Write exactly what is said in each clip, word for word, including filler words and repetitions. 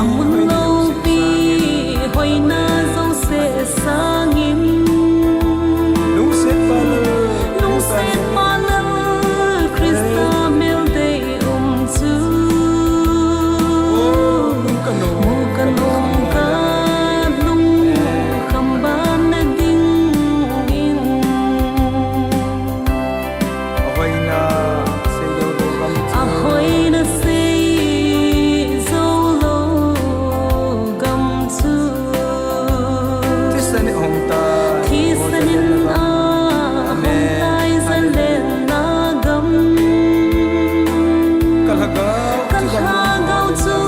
Amun loupi hoina jouse sangin, lungset pa lal, lungset pa lal Christa mel dei um chu. Oh, lung ka nung, lung ka nung ka lungkham ban na dingin. Ahoina sei jou lou gam chu. Ahoina sei jou lou gam chu. Thisan in ahung tai. Thisan in ahung tai, jalen na gam. Ka lhagao chu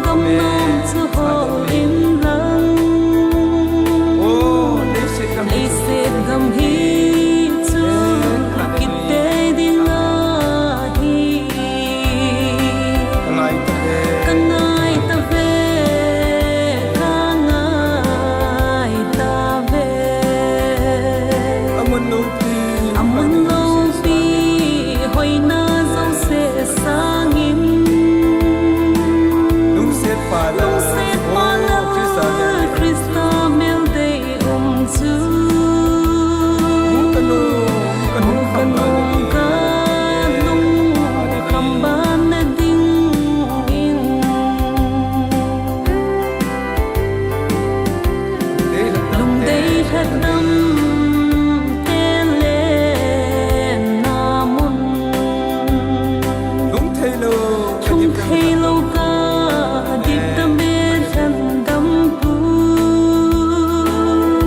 gam nom chu hol in lang. Oh, leiset gam hi chu kit tei ding ahi. Ka ngai ta ve. Ka ngai ta ve, ka ngai ta ve. Amun loupi, amun loupi hoina jouse sangin, lungset pa lal, lungset pa lal Christa mel dei um chu. Lung ka nung, lung ka nung, lung ka nung kham ban na dingin. Lungdei lhadam te le na mun. Lungthei lou, lungthei lou ka dip dam e lhandam pu.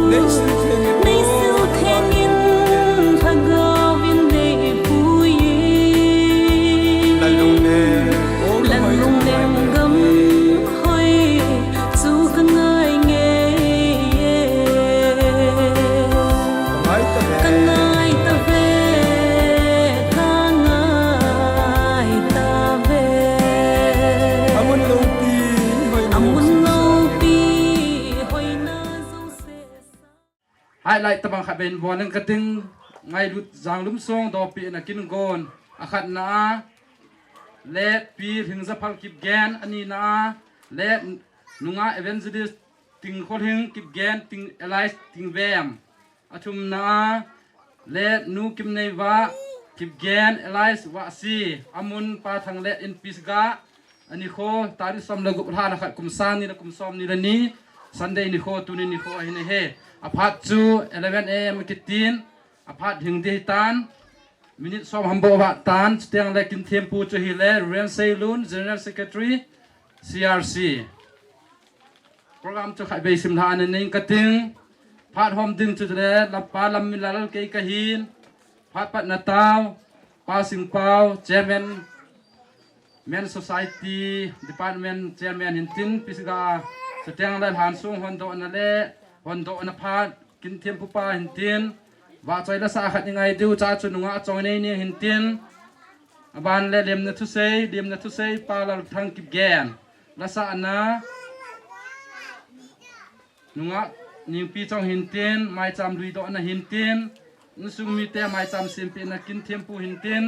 Neisil theng in, neisil theng in lhagao in nei pui. Lalung le, lalung le gam hoi chu ka ngai nge. Ka ngai ta ve, ka ngai ta ve. Amun loupi hoina, amun loupi hoina jouse. Highlight tabang khat ben bol ing ka ting, ngailut Janglum song dopi na kin gon. Akhatna a, Let Pi Lhingzaphal Kipgen, anina a, Let Nunga Evangelist Tingkholhing Kipgen, Ting Elias Tingvem. Athumna a, Let Nu Kimneiva Kipgen, Elias Vahsi, amun Pa Thang Let in Pisgah, anikho, tarik som le gup lha na khat kum sang ni le kum som ni le ni, Sunday nikho, tuni nikho ahin ahi. Aphat chu eleven A M kitin, aphat hing ding ahitan, minute som ham bou avat tan, chuteng le kin thempu chu hile, Reverend Seilun, General Secretary, C R C. Program chu khatvei simlha ana nei ing ka ting. Phat hom ding chu le, Lampa Lamminlal kei kahin. Phat patna tao, Pa Singpao, Chairman, Men Society Department Chairman hintin, Pisgah, chuteng le lhan sung hondohna le, hondohna phat, kin thempu pa hintin, vahchoi lasa khat i ngai diu cha chu nunga chong nei ni hintin, aban le lemna thusei, lemna thusei Pa Lalthang Kipgen, lasana, Nungah Ningpi Chong hintin, maicham luidohna hintin, insung mite maicham sempehna kin thempu hintin,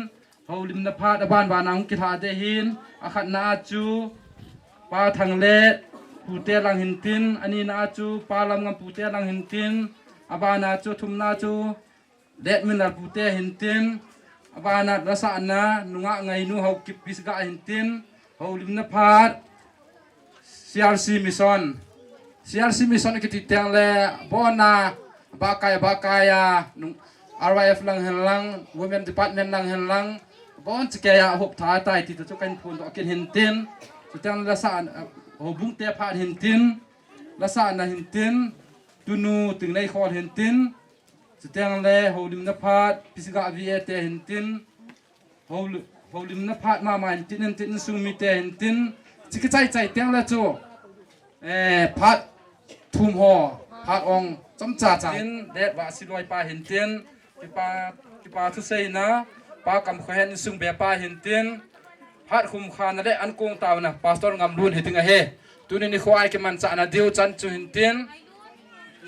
houlimna phat aban bana hung kilha ding ahin, akhatna a chu Pa Thang le pute lang hintin, anina a chu Pa Lamngam pute lang hintin, abana chu thumna chu Let Minlal pute hintin, abana lasana Nungah Ngainu Haokip Pisgah hintin, houlimna phat C R C Mission. C R C Mission kiti teng le, bona, bakai, bakai a, nung, R Y F lang hen lang, Women Department lang hen lang, bon chikei a hop tha tai ti chu kan phondoh kin hintin, chuteng lasana, houbung te phat hintin, lasana hintin, tunu Tingneikhol hintin, chuteng le houlimna phat, Pisgah V A te hintin, hou, houlimna phat mama hintin, hintin, insung mite hintin, chi kichai chai teng le chu, eh, phat thum ho, phat ong, chomcha cha. Tin, Let Vahsi loipa hintin, kipa, kipa thuseina, Pa Kamkhohen insung bepa hintin, Phat khum khana le ankong taona Pastor Ngamlun hiting ahi. Tuni nikho a i kimanchahna diu chan chu hintin.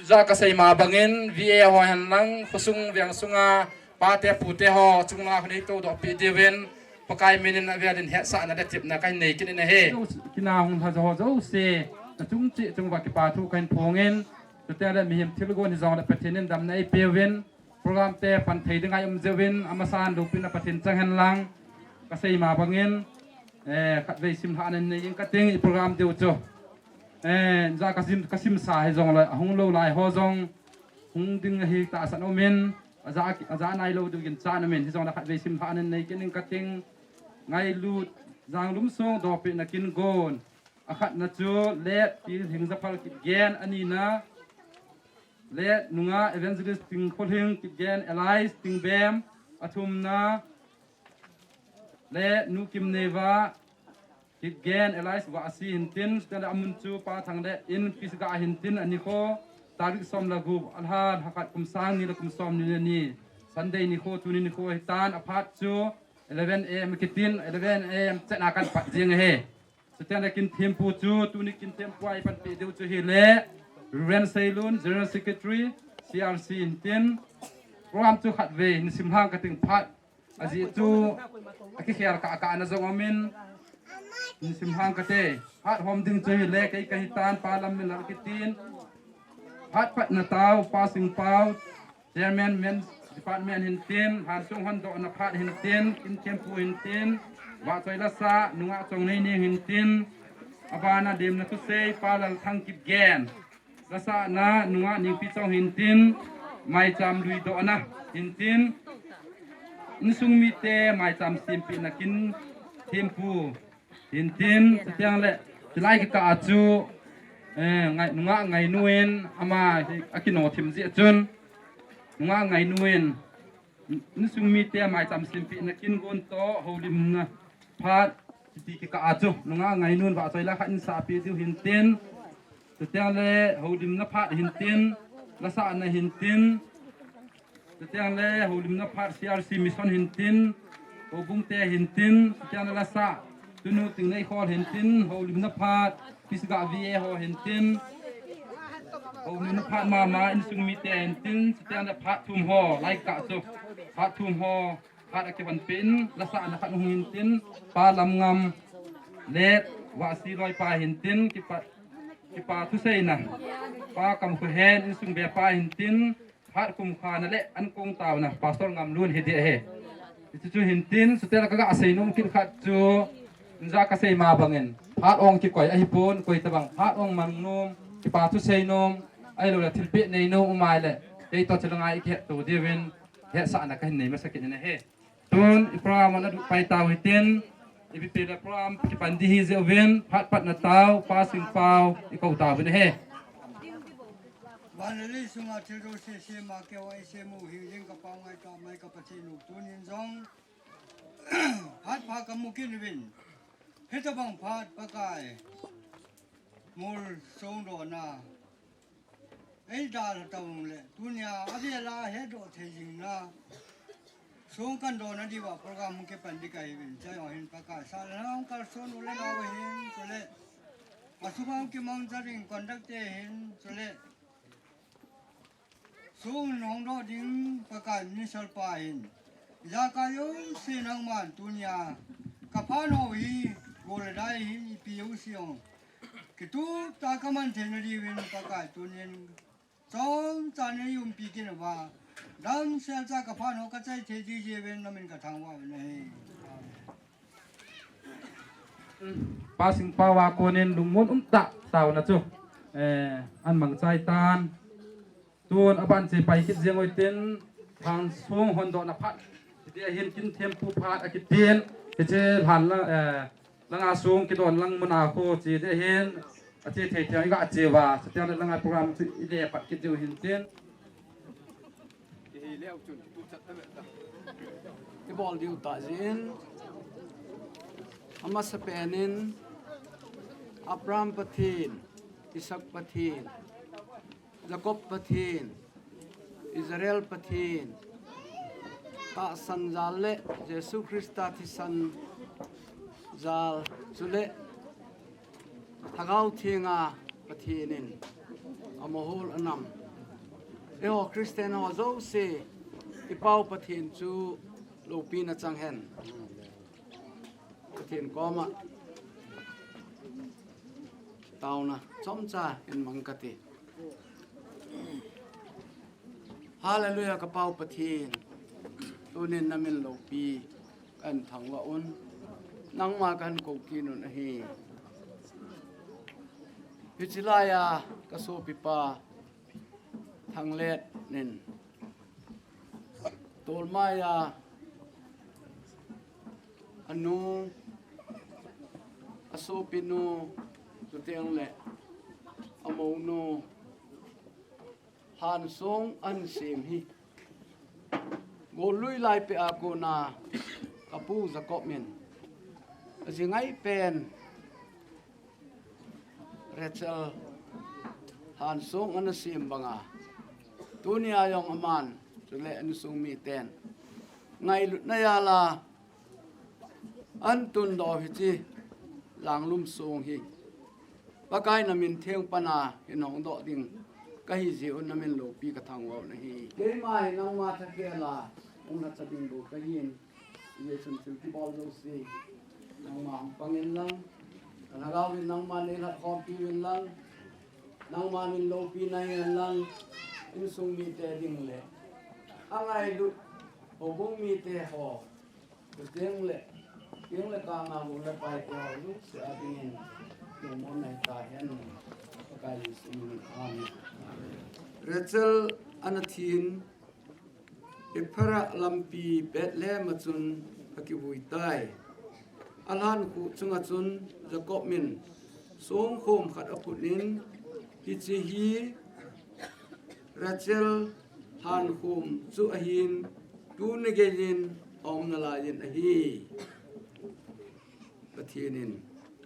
Ja kasei ma bangin V A ho hen lang, khosung veng sunga pate pute ho chunga khonei todohpi diuvin, Pakai minin avelin hetsahna le tepna kahin nei kit in ahi. Kina hung lha ho jouse, nachung cheh chung uva kipa thu kahin phongin, chuteng le mihem thilgon hijongle Pathen in damna eipeuvin, program te pan thei dinga i um jeh uvin, amasan loupina Pathen chang hen lang, kasei ma bangin, eh, khatvei simlhahna nei ing kating i program diu chu. Eh, ja kasim, kasimsa hijongle, ahung lou lai ho jong, hung ding ahi tahsan umin, aja, aja nailou diu ginchat umin, hijongle khatvei simlhahna nei kit ing kating, Ngailut, Janglum Songdoh pehna kin gon, akhatna chu, Late Pi Lhingjaphal Kipgen, anina, Late Nunga Evangelist Tingkholhing Kipgen alias Tingbem, athumna, Late Nu Kimneiva Kipgen alias Vahsi hintin, chuteng le amun chu Pa Thanglep in Pisgah hintin, anikho, tarik som le gup, alha, lha khat kum sang ni le kum somni le ni, Sunday nikho, tuni nikho hitan, aphat chu eleven A M kitin, eleven A M chetna kahin pat jing ahi. Chuteng le kin thempu chu, tuni kin thempu a i panpi diu chu hile, Reverend Seilun, General Secretary, C R C hintin, program chu khatvei nei simlhang kating phat, ajeh chu akikhel kah kahna jong umin, nei simlhang kate. Phat hom ding chu hile, kei kahitan, Pa Lamminlal kitin, phat patna tao, Pa Singpao, Chairman Men's Department hintin, Hansung hondohna phat hintin, kin thempu hintin, Vahchoi lasa, Nungah Chongneining hintin, abana demna thusei, Pa Lalthang Kipgen, lasahna, Nungah Ningpi Chong hintin, maicham luidohna hintin, insung mite maicham sempehna kin thempu hintin, chuteng le, chulai kikah a chu, eh, ngai, Nungah Ngainu in, ama hi akinoh thim jeh chun, Nungah Ngainu in, insung mite maicham sempehna kin gon toh, houlimna phat, chuti kikah a chu, Nungah Ngainun Vahchoi la khat in sahpeh diu hintin, chuteng le, houlimna phat hintin, lasahna hintin, chuteng le, houlimna phat C R C Mission hintin, houbung te hintin, chuteng le lasah, Tunu Tingneikhol hintin, houlimna phat, Pisgah V A ho hintin, houlimna phat mama, insung mite hintin, chuteng le phat thum ho, lai kah chu, phat thum ho, phat akipanpeh in, lasahna khat hung hintin, Pa Lamngam, Late Vahsi loipa hintin, kipa, kipa thuseina, Pa Kamkhohen, insung bepa hintin, phat kumkhana le ankong taona, Pastor Ngamlun hi ding ahi. Hichu chu hintin, chuteng le kaga seinom kit khat chu, inja kasei ma bangin, phat ong kikoi ahipon, koitabang phat ong mang nom, kipa thusei nom, ahilouleh thilpeh nei nom um ahile, keitoh chulanga ikihetto diuvin, hetsahna kahin nei masa kit in ahi. Tun i program hon aduh pai tau hitin, ipi pi le program kipan ding ahi jeh uvin, phat patna tao, Pa Singpao, ikou tauvin ahi. Van le lei sunga thil jouse sema keiho eisem u hing jing ka Pau ngaitah mai ka Pathen u, tunin jong phat pha kamu kit uvin, hitabang phat Pakai mol songdohna eidalha tau le, tunia avela hedoh thei jingna song kandohna diuva program hung kipan ding kahiuvin, chai ho hin Pakai sahlam kalson u le nao hin, chule asunga hung kimangcha ding conductor hin, chule song hongdoh ding Pakai minister pa hin, ijakai jouse nangman tunia kaphat ho hi, gol le dai hin, ipi jouse hung kitup tah a kaman theina diuvin Pakai tunin chomcha nei umpi kit uva, damselcha kaphat ho kachai thei ding jeh uvin namin kathangvah uvin ahi. Pa Singpao a konin lungmon umtah taona chu, eh, ahin mangchai tan. Tun aban che pai kit jeng uhitin, Hansung hondohna phat, hitia hin kin thempu phat akitin, hiche lhan lang, eh, langa song kidon lang muna khu che ding ahin, ache thei thei iga che uva, chuteng le langa program chu ile pat kit diu hintin. Ibol diu tah jeh in, amasapen in, Abraham Pathen, Isaac Pathen, Jacob Pathen, Israel Pathen, tahsan jal le Jesu Christa thisan jal, chule Lhagao Thenga Pathen in amahol anam, eiho Christian ho jouse i Pau Pathen chu loupina chang hen. Pathen koma taona chomcha hin mang kati. Hallelujah, ka Pau Pathen. Tunin na min loupi kahin thangvah un. Nangma kahin kou kit un ahi. Hiche laiya ka sopipa Thanglet in Tolmai a anu, asopinu, chuteng le amounu Hansong ahin sem hi gollui lai peh a kona ka pu Jacob in ajingai pen Rachel Hansong ana sem banga, tunia jong aman chule insung miten ngailutna jala ahin tundoh hiche Langlum song hi Pakai na min theng pana hin hongdoh ding kahi jeh un na min loupi ka thangvah u ahi. Keima hi nangma thakhel a hung lhacha ding bou kahin, hijeh chun thil kibol jouse nangma hung pang in lang, ka lhagao in nangma nei lhat khompi uvin lang, nangma min loupina hin lang, insung mite ding le angailut houbung mite ho, chuteng le, chuteng le kanga u le pai te ho jouse a dingin lungmonna hita hen. Pakai Jesu min, amen. Rachel ana thin Ephrath lampi Bethlehem a chun akivui tai. Alhan khuh chunga chun Jacob in songkhom khat aphut in, hiche hi Rachel lhankhom chu ahin, tuni geiyin aum nalaiyin ahi. Pathen in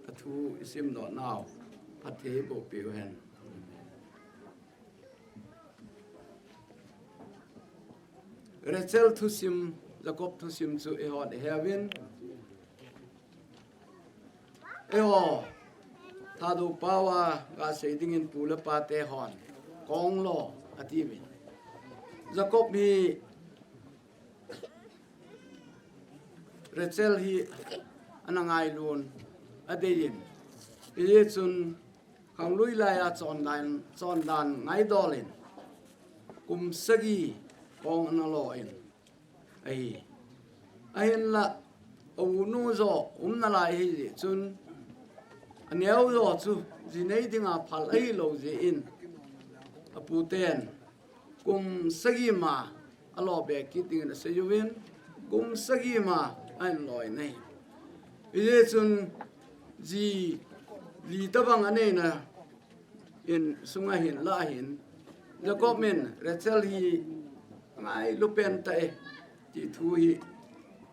athu isimdoh nau phatthei eiboh peh u hen. Rachel thusim, Jacob thusim chu eihon ihe uvin. Eiho Thadou pao a gasei dingin pu le pa te hon kong lo ati uvin. Jacob hi Rachel hi ana ngailun adeiyin, hijeh chun khanglui laiya chondan, chondan ngaidol in kum sagi kong ana lo in ahi. Ahinla, a unu jo um nalai ahi jeh chun, aneo jo chu ji nei dinga phal ahilou jeh in, apu ten kum sagi ma alo be kit dingin asei uvin, kum sagi ma ahin lo in ahi. Hijeh chun ji li tabang aneina in sunga hin la hin, Jacob in Rachel hi ngailu pen tah e, ti thu hi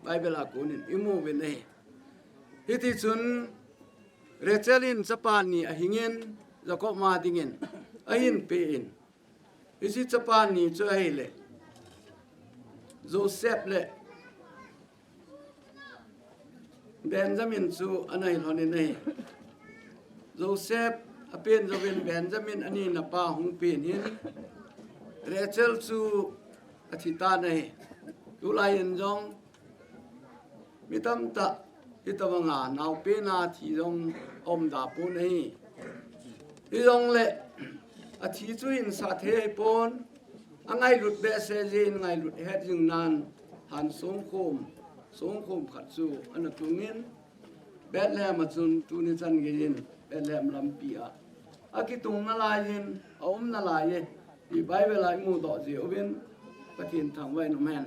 Bible a konin imu uvin ahi. Hiti chun Rachel in chapa ni ahingin Jacob ma dingin ahin pe in, hiche chapa ni chu ahile Joseph le Benjamin chu ana hi lhon in ahi. Joseph apen jouvin Benjamin ani napa hung pen in, Rachel chu athi tan ahi. Tulai in jong mi tamtah hitabanga naopen a thi jong aum da pon ahi. Hijongle athi chu hinsah thei ahipon, angailut behseh jeh in ngailut het jing nan, han songkhom, songkhom khat chu ana tungin, Bethlehem a chun tuni chan geiyin Bethlehem lampi a akitung nalaiyin aum nalai e, ti Bible a imudoh jeh uvin Pathen thangvah in um hen.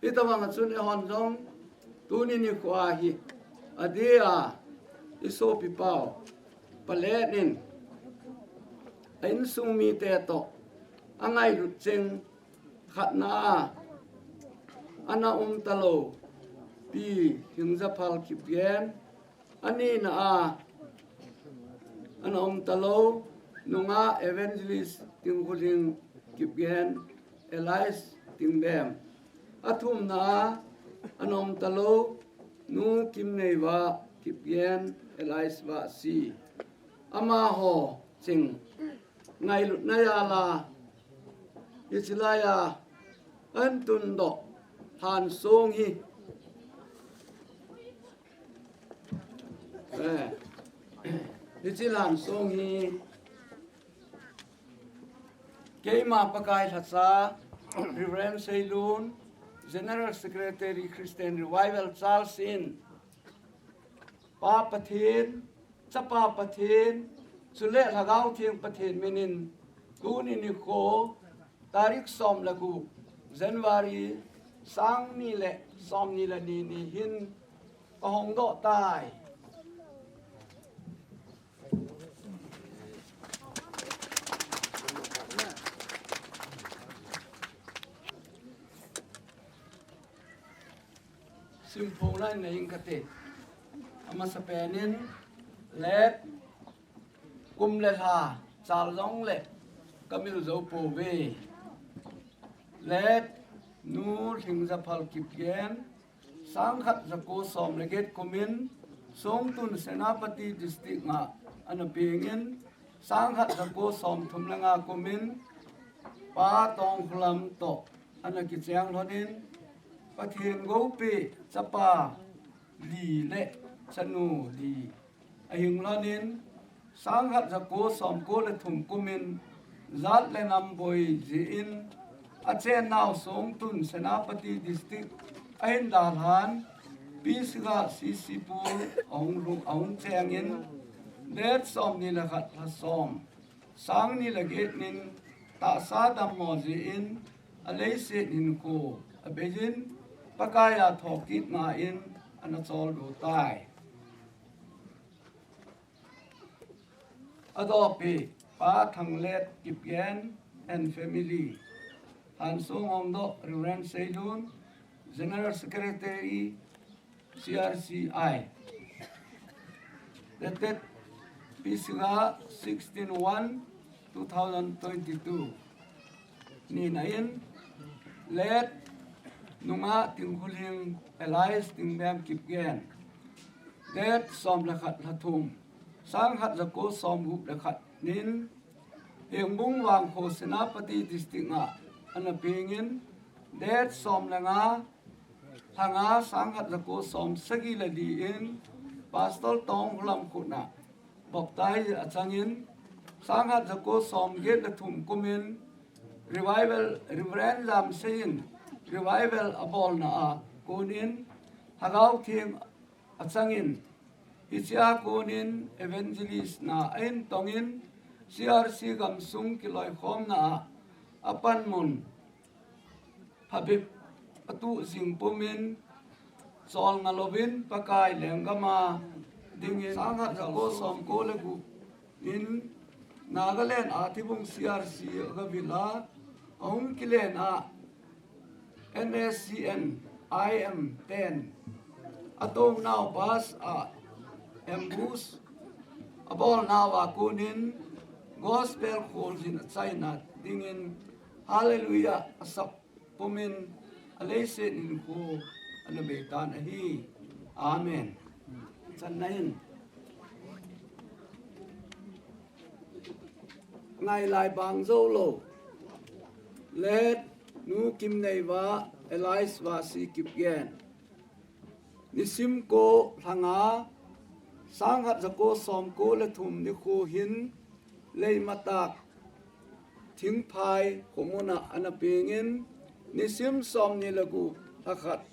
Hitabang a chun eihon jong tuni nikho a hi adeh a isopi pau Palet in a insung mite toh angailut cheng, khatna a ana um talou Pi Thingjaphal Kipgen, anina a ana um talou Nungah Evangelist Tingkholing Kipgen, alias Tingbem, athumna a ana um talou Nu Kimneivah Kipgen, alias Vahsi, amaho cheng ngailutna jal a hiche laiya ahin tundoh han song hi Eh, hiche lansong hi keima Pakai lhacha, Reverend Seilun, General Secretary, Christian Revival Church in, Pa Pathen, Chapa Pathen, chule Lhagao Theng Pathen minin, tuni nikho, tarik som le gup, January, sang ni le som ni le ni nihin, kahongdoh tai. Simphongna in nei ing kate. Amasapen in, let, kum le lha, chal jongle, kamil jou pouve. Let, Nu Lhingzaphal Kipgen, sang khat jako som le get kumin, Songtun Senapati District a ana pengin, sang khat jako som thum le nga kumin, Pa Tongkholam toh ana kicheng lhonin, Pathen goupi chapa li le chanu li ahing lhonin, sang khat jako som ko le thum kumin, jat le nam boi jeh in, achennau Songtun Senapati District ahin dalhan, P six a C C pu ahung lhung, ahung chengin, let som ni le khat lha som, sang ni le get nin tahsa dammo jeh in, aleiset hinkho abeiyin, Pakai a thokit nga in ana choldo tai. Adopi, Pa Thanglet Kipgen and family. Hansong hongdoh, Reverend Seilun, General Secretary, C R C I. Dated P six a sixteen one two thousand twenty-two. Nina in, let, Nunga Tingkhuling alias Tingbem Kipgen. Let som le khat lha thum, sang khat jako som gup le khat nin, Hengbung Vangkho Senapati District a ana pengin, let som le nga, lha nga, sang khat jako som sagi le li in, Pastor Tongkholam khut a baptize achangin, sang khat jako som get le thum kumin, Revival, Reverend Jamsei in Revival abolna a konin, Lhagao Theng achangin, hichea konin Evangelist na ahin tongin, C R C gamsung kiloikhomna a apanmun phabep atuh jing pumin, cholnga louvin Pakai lenggam a dingin, sang khat jako som ko le gup in, Nagaland a Thibung C R C a gavil a, ahung kilen a, N S C N I M ten atongnau bus a ambush abolnau a konin, Gospel kholjin achaina dingin, Hallelujah asap pumin, aleiset hinkho ana beitan ahi. Amen. Channa in, ngailai bang joulou, let, Nu Kimneiva alias Vasi Kipgen. Nisim ko lha nga, sang khat jako som ko le thum nikho hin, Leimatak Thingphai khomun a ana pengin, nisim som ni le gup lha khat,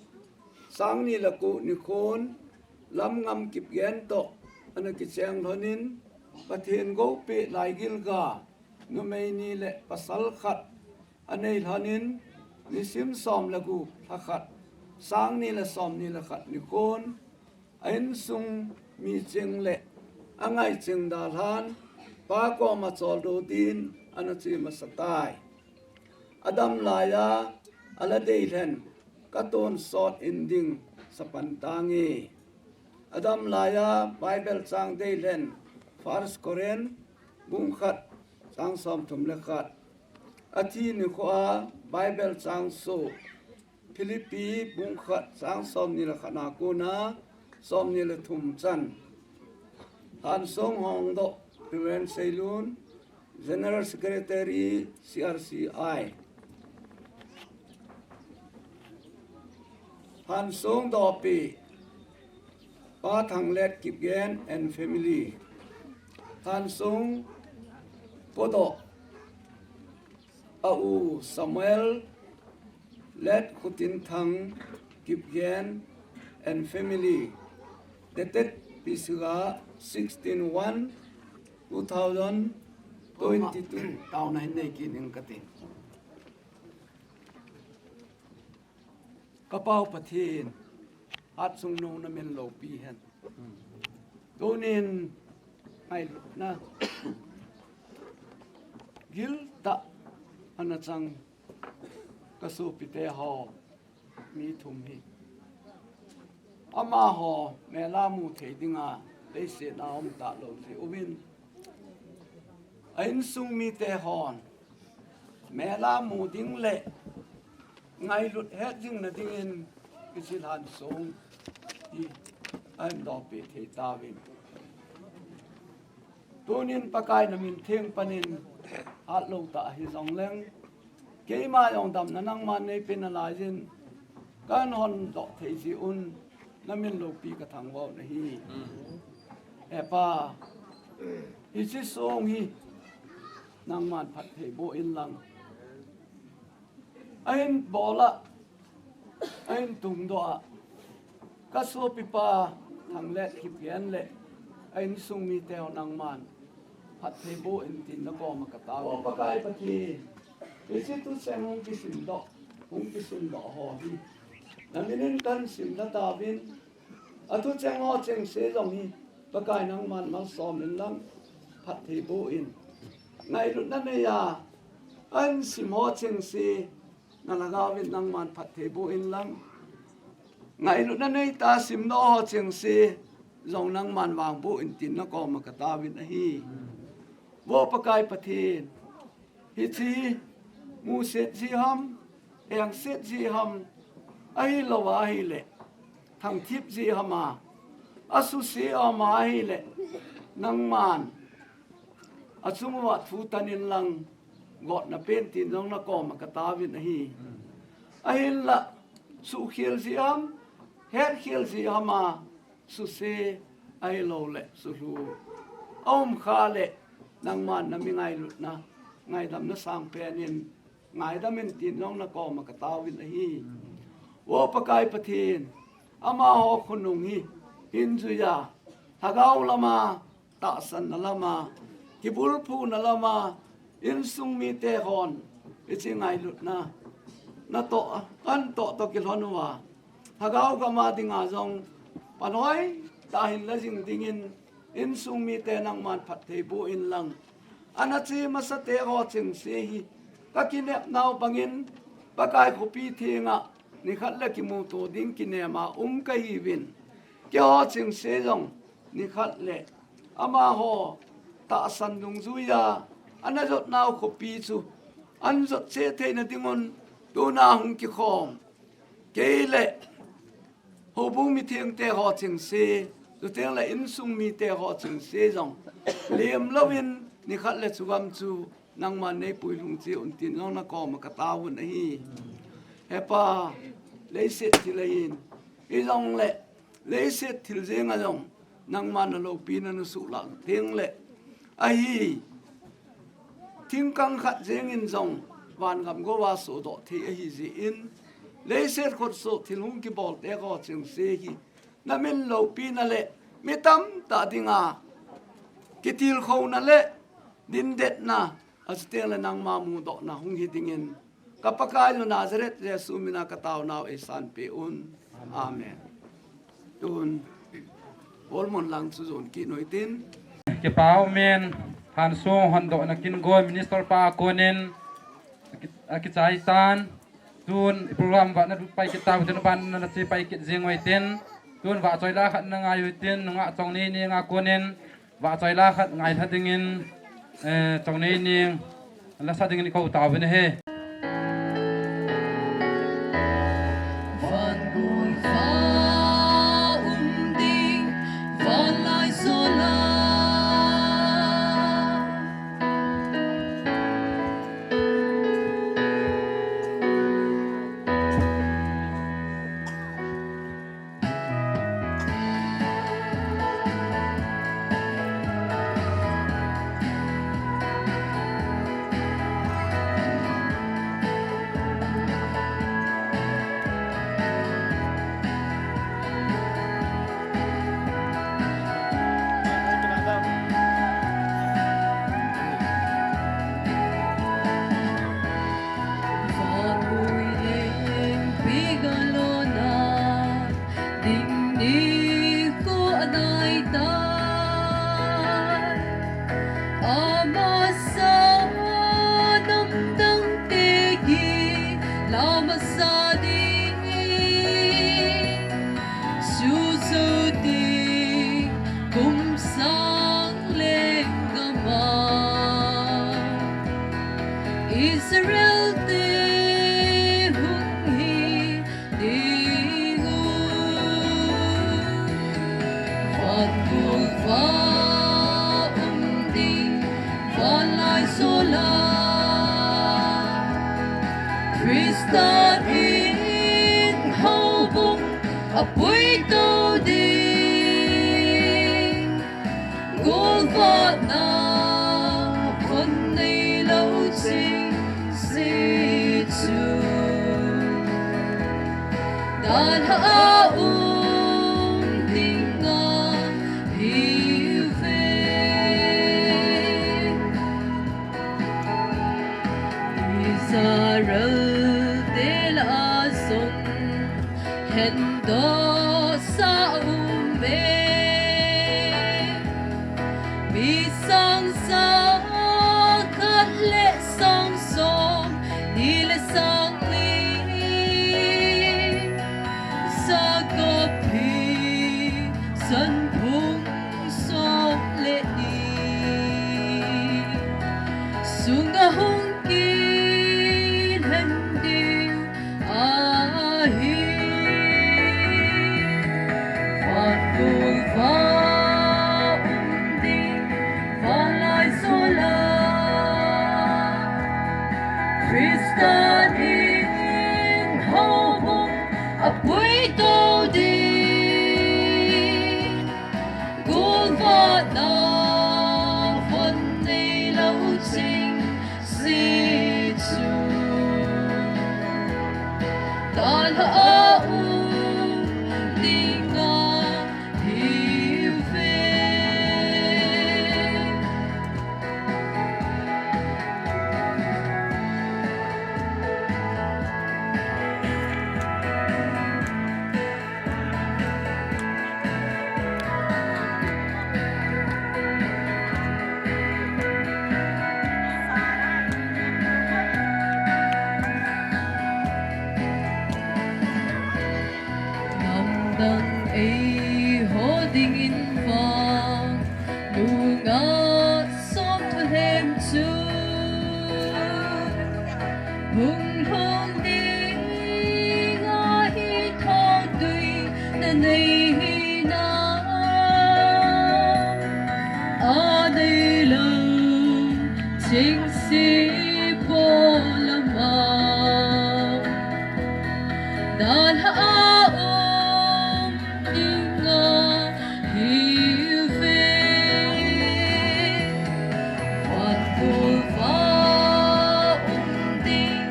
sang ni le ko nikhon, Lamngam Kipgen toh ana kicheng lhonin, Pathen goupi laigilga numei ni le pasal khat anei lhonin, nisim som le gup lha khat, sang ni le som ni le khat nikhon, a insung mi cheng le angai cheng dalhan, Pa koma choldo din ana che masa tai. Adam laiya ala deilhen katonsot in ding sapan tange. Adam laiya Bible chang deilhen, First Corinth bung khat, chang som thum le khat. Athi nikhoa Bible chang so, Philippi bung khat, chang som ni le khat a kona som ni le thum chan. Hansong Hongdoh, Reverend Seilun, General Secretary, C R C I. Hansong Dopi, Pa Thanglet Kipgen and family. Thansung Podoh, a u Samuel Let Khutinthang Kipgen and family. Dated Pisiga, sixteen one two thousand twenty-two. Taona hin nei kit ing kati. Ka Pa u Pathen, hatsung nung na min loupi hen. Tunin ngailutna giltah ana chang ka sopite ho mi thum hi. Amaho mel a mu thei dinga leiset a um talou jeh uvin, a insung mite hon mel a mu ding le ngailut het jing na dingin hiche lhansong hi ahin dohpeh thei tauvin. Tunin Pakai na min theng panin hatlou tah hijongleng, keima jong damna nangman neipe nalaiyin, kahin hon doh thei jeh un na min loupi ka thangvah u ahi. He Pa, hiche song hi nangman phatthei boh inlang, ahin bol a, ahin tungdoh a, ka sopipa Thanglet Kipgen le a insung mite ho nangman phatthei boh in tin na koma ka tao. O Pakai Pathen, hiche thucheng hung kisimdoh, hung kisimdoh ho hi na minin kahin simna tauvin, a thucheng ho chengse jong hi Pakai nangman malsom inlang phatthei boh in. Ngailutna nei a ahin sim ho chengse na lhagao vin nangman phatthei boh inlang, ngailutna nei tah a simdoh ho chengse jong nangman vangboh in tin na koma ka taovin ahi. Vo Pakai Pathen, hiche muset jeh ham, engset jeh ham, ahilou ahile thangthip jeh ham a, asuse ham ahile nangman achung uva thu tan inlang gotna pen tin jong na koma ka taovin ahi. Ahinla suhkhel jeh ham, hetkhel jeh ham a, suse ahilouleh sulhu aum khah le nangman na mi ngailutna, ngaidamna sangpen in ngaidam in tin jong na koma ka taovin ahi. Vo Pakai Pathen, amaho khonung hi hin jui a, lhagao lama, tahsanna lama, kibulphuna lama, insung mite hon hiche ngailutna natoh, anatoh toh kilhon uva, lhagao gam a dinga jong panoi tah a hin la jing dingin insung mite nangman phatthei boh inlang, ana che masate ho chengse hi ka kinepnau bangin Pakai khopi thenga nikhat le kimuto ding kinem a um kahiuvin, keiho chengse jong nikhat le amaho tahsan dungjuia ana jotnau khopi chu ana jot cheh theina dingun tuna hung kikhom kei le houbung mithengte ho chengse, chuteng le insung mite ho chengse jong lemlouvin nikhat le chu gam chu nangman neipuilhung cheh un tin jong na koma ka taovun ahi. He Pa, leiset thil ahin, hijongle leiset thil jenga jong nangman na loupina na suhlah teng le ahi, thingkang khat jengin jong vangam gou a sohdoh thei ahi jeh in, leiset khotsoh thil hung kibolte ho chengse hi na min loupina le mi tamtah dinga kitilkhouna le dindetna, achuteng le nangma mudohna hung hi dingin, ka Pakai u Nazareth Jesu mina ka taonau eisanpeh un. Amen. Tun, Paul Monlang chu jon kit u hitin. Kipa umin, Thansung Hondohna Kingoi Minister pa a konin aki-, akichai tan. Tun program vah na pai kit tau hitin, ban na che pai kit jing u hitin. Tun vahchoi la khat na ngai u hitin, nungah Chongneining a konin vahchoi la khat ngailha dingin, eh, Chongneining lasa dingin kou tauvin ahi. Apui to ding, golvahna khon neilou ching si chu, dalha a um ding ahi ve. Israel te lah a jong hendoh sa um e. Mi sang ja khat le sang som ni le sang li, Jakob thi sanphung som le ni sunga hung kilhen ding ahi. Vangol va um ding vanlaijol a, Christa in houbung apui to ding, golvahna khon neilou ching si chu, dalha a um ding ahi ve. Namdang eiho dingin vang nunga som lhem chu, hung lhung ding ahi thou tui na nei hi na. A neilou ching si po lama, dalha a um ding ahi ve. Vangol va um ding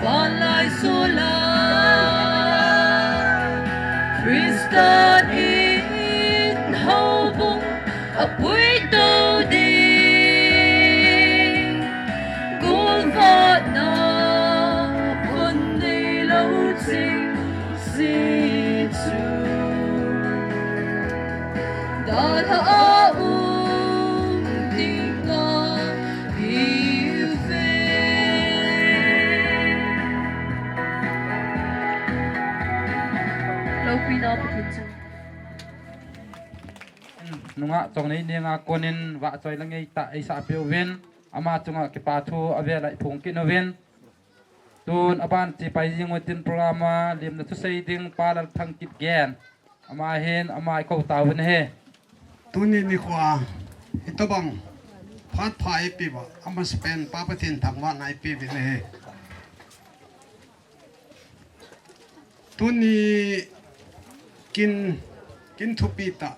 vanlaijol a, Christa in houbung apui to ding, golvahna khon neilou ching si chu, dalha a um ding ahi ve. Loupina Pathen chu. Nungah Chongneining a konin vahchoi le ngeitah eisah peh uvin, ama chunga kipa thu avel a iphong kit uvin. Tun aban che pai jing utin program a limna thusei ding Pa Lalthang Kipgen, ama hin ama ikou tauvin ahi. Tuni nikho a hitobang phat pha eipeh uva, amasapen Pa Pathen thangvahna ipeuvin ahi. Tuni kin, kin thupi tah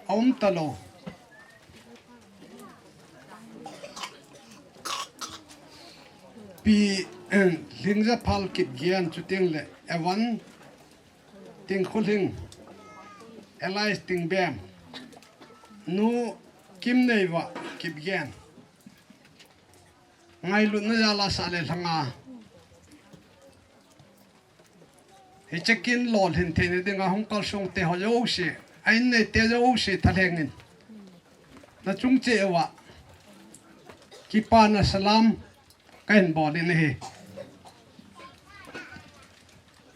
aum talou. Pi, Lhingjaphal Kipgen, chuteng le Evan Tingkholhing, Elias Tingbem, Nu Kimneiva Kipgen, ngailutna jal a sah le lhanga hiche kin lolhin theina dinga hung kalsong te ho jouse, a in neite jouse thalheng in, nachung cheh uva kipana salam kahin bol in ahi.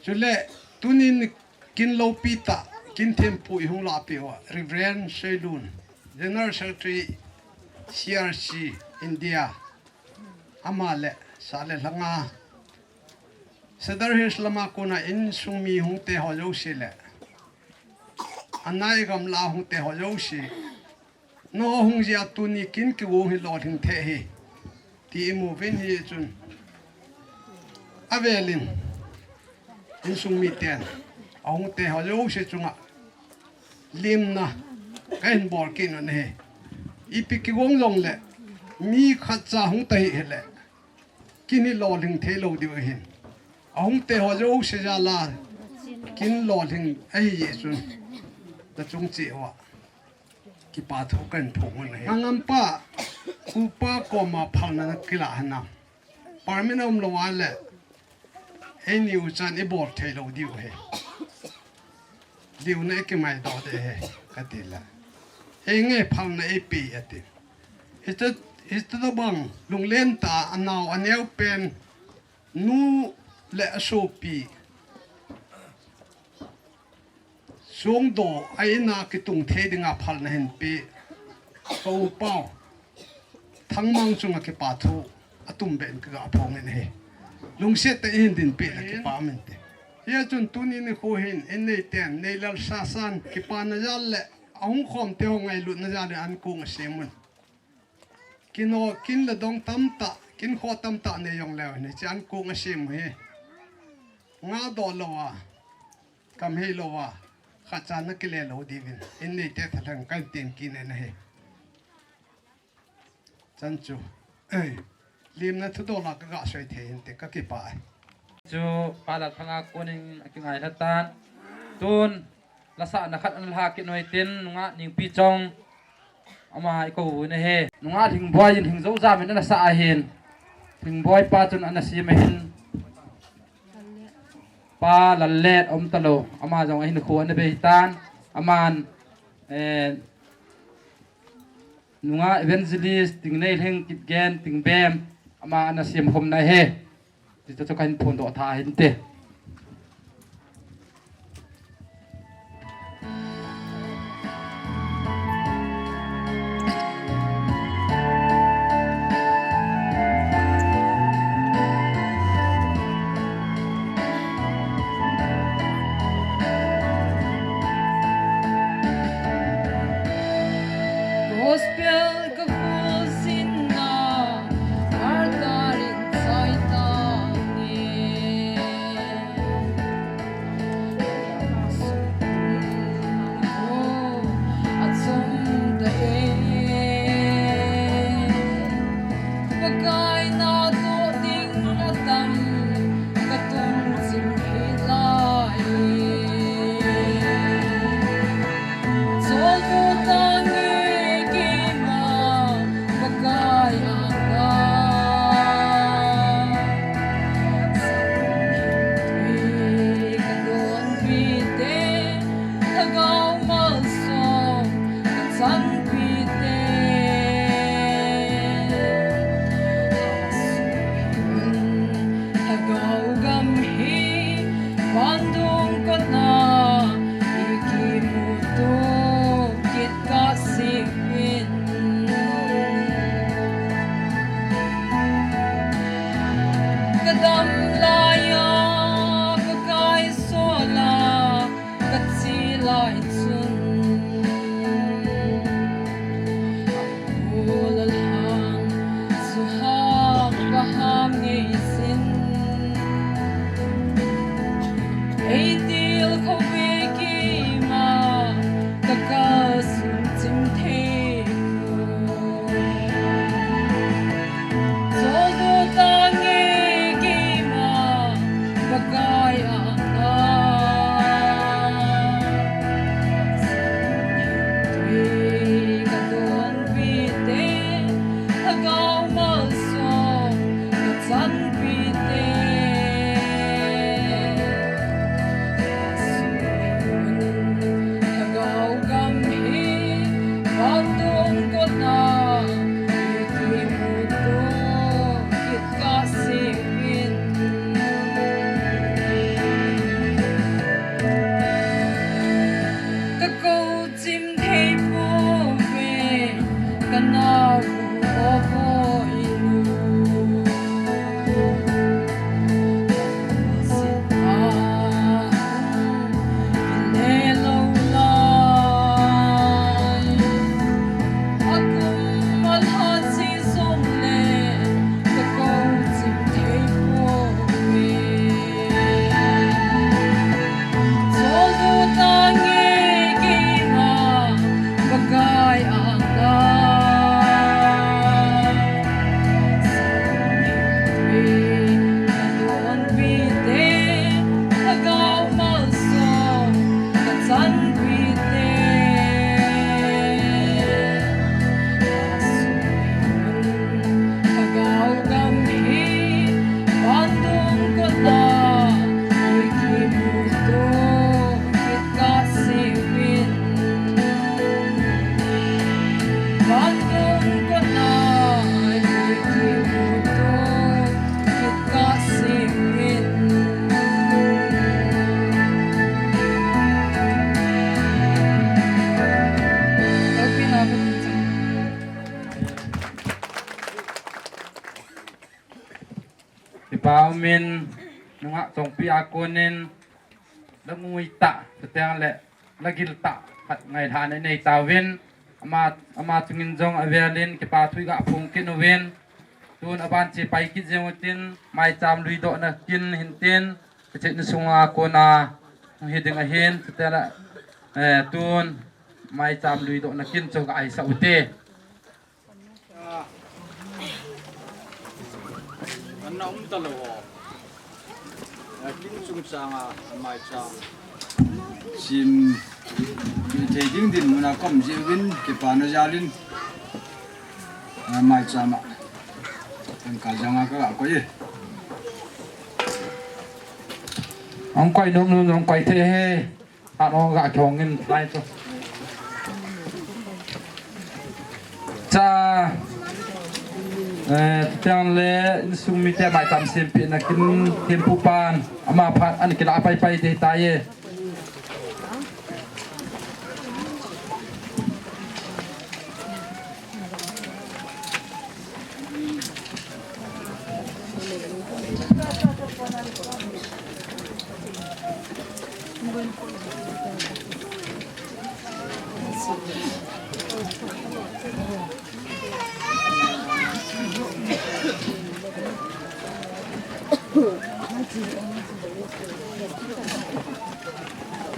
Chule tunin kin loupi tah, kin thempu ihung lahpeh uva Reverend Seilun, General Secretary, C R C India, ama le sah le lhanga Sadar Hills lama kona insung mi hungte ho jouse le anai gamla hungte ho jouse, nangho hung jeh a tuni kin kigong hi lolhing thei ahi ti imu uvin, hichun avelin insung miten Ahung te ho jouse chunga limna kahin bol kit u ahi. Ipi kigong jongle mi khatcha hung tahih hile, kin hi lolhing thei lou diu ahin. Ahung te ho jouse jal a kin lolhing ahi jeh chun, nachung cheh uva kipa thu kahin phong u ahi. Ngampa, upa koma phalna nakilah hinam? Permit aum lou a le, eini uchan ibol thei lou diu ahi. Diu na ikimaidoh ding ahi, kati le, eingei phalna eipe ati. Hiche, hiche tobang lunglen tah a anao aneo pen, nu le asopi, songdoh a in a kitung thei dinga phalna hinpe, ka u pau Thangmang chunga kipa thu atumbeh in kaga phong in ahi. Lungset tah in eidinpeh le kipa um inte. Hijeh chun tuni nikho hin inneiten, Neilal Sasan kipana jal le ahung khom teho ngailutna jal in ankong asem un. Kin ho, kin le dong tamtah, kin kho tamtah nei jongleu hin hiche ankong asem u hi ngadoh louva, kamhei louva, khatcha nakile lou diuvin inneite thalheng kahin tem kit in ahi. Chan chu, limna thudol a kaga soi thei hinte, kakipah e. Chu Pa Lalphanga konin akingailha tan. Tun lasahna khat analha kit u hitin, nungah Ningpi Chong, ama ikou u ahi. Nungah Lhingboi in Lhingjoujam in anasah ahin, Lhingboi pa chun anasem ahin, Pa Lallet aum talou, ama jong ahinkho anabei tan. Aman, eh, nungah Evangelist Tingneilhing Kipgen Tingbem, ama anasem khomna ahi. Hiche chu kahin phondoh tha hinte. Gospel kakhol jinna, martyr in chai tange. Achom tah e. Pakai natoh ding atam, katungchim hih lai. Choldo tange keima, Pakai anga. Tui kadonpi te, Lhagao malsom kachanpi te. Lhagao gam hi, vandung kona, ikimuto kit kasih in. Kadam laiya, kakaisol a, kache lai chun. Apu Lalhang, suhang paham ngei sin. Eitilkhou ve keima, kakal sung chim thei. Choldo tange keima, Pakai anga. Tui kadonpi te, Lhagao malsom kachanpi te. Min nungah chongpi a konin la ngui tah, chuteng le la gil tah khat ngailhahna nei tauvin, ama, ama chungin jong avelin kipa thu iga phong kit uvin, tun aban che pai kit jeng utin, maicham luidohna kin hintin, hiche insunga kona hung hi ding ahin, chuteng le, eh, tun maicham luidohna kin chu ga hisah ute. An na um talou. A kin chungchang a, a maicham sim thei ding dinmun a kom jeh uvin kipana jalin, a maicham a kan ka jang a ka koi e. Hung koi nom nom, hung koi thei e. Ano ga kihong in lai chu. Cha, eh, chuteng le insung mite maicham sempehna kin thempu pan ama phat ana kilah pai pai ding ahitai.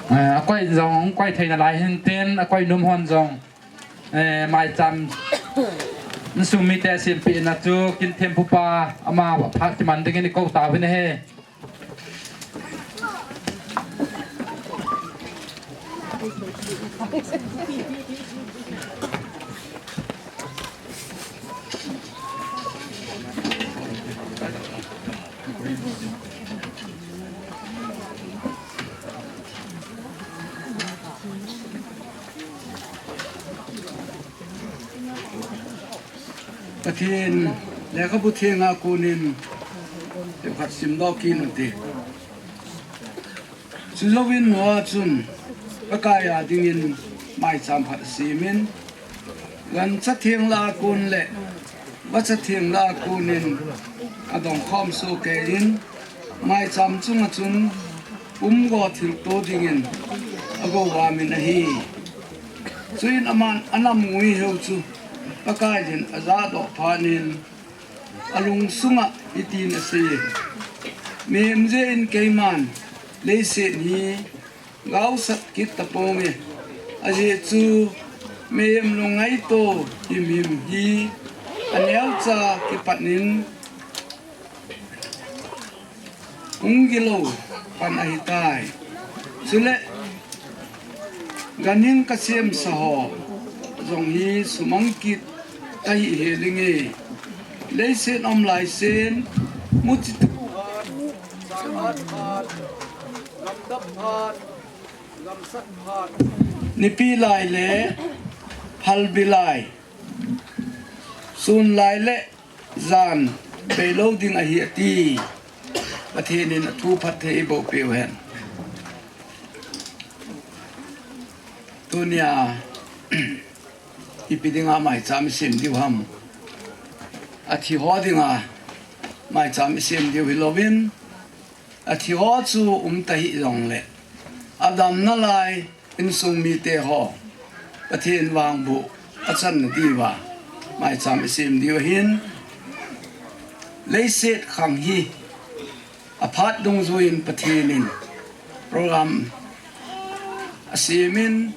Eh, akoi jong, koi theina lai hintin, akoi nom hon jong. Eh, maicham insung mite sempehna chu kin thempu pa ama phat kiman dingin ikou tauvin ahi. Pathen lekhabu thenga konin themkhat simdoh kit ute. Chujouvin Noah chun Pakai a dingin maicham khat asemin, gancha theng lah a kon le vacha theng lah a konin adongkhom sohkeiyin, maicham chunga chun pumgo thilto dingin agouvamin ahi. Chuin aman anam ngui heu chu Pakai din ajahdoh phatnin, alungsunga hitin asei: Mihem jeh in keiman leiset hi gaosat kit taponge. Ajeh chu mihem lungngaito himhim hi aneocha kipatnin hung gilou pan ahitai. Chule ganhing kasemsa ho jong hi sumang kit tahih hel inge. Leiset um laisen, muchi tup phat, sat phat, gamdap phat, gamsat phat, nipi lai le phalbi lai, sun lai le jan beilou ding ahi, ati. Pathen in athu phatthei eiboh peh uhen. Tunia ipi dinga maicham isem diu ham? Athi ho dinga maicham isem diu hilouvin, athi ho chu um tahih jongle, adamna lai insung mite ho Pathen vangboh achanna diuva maicham isem diu ahin, leiset khang hi aphat dungjuiyin Pathen in program asemin,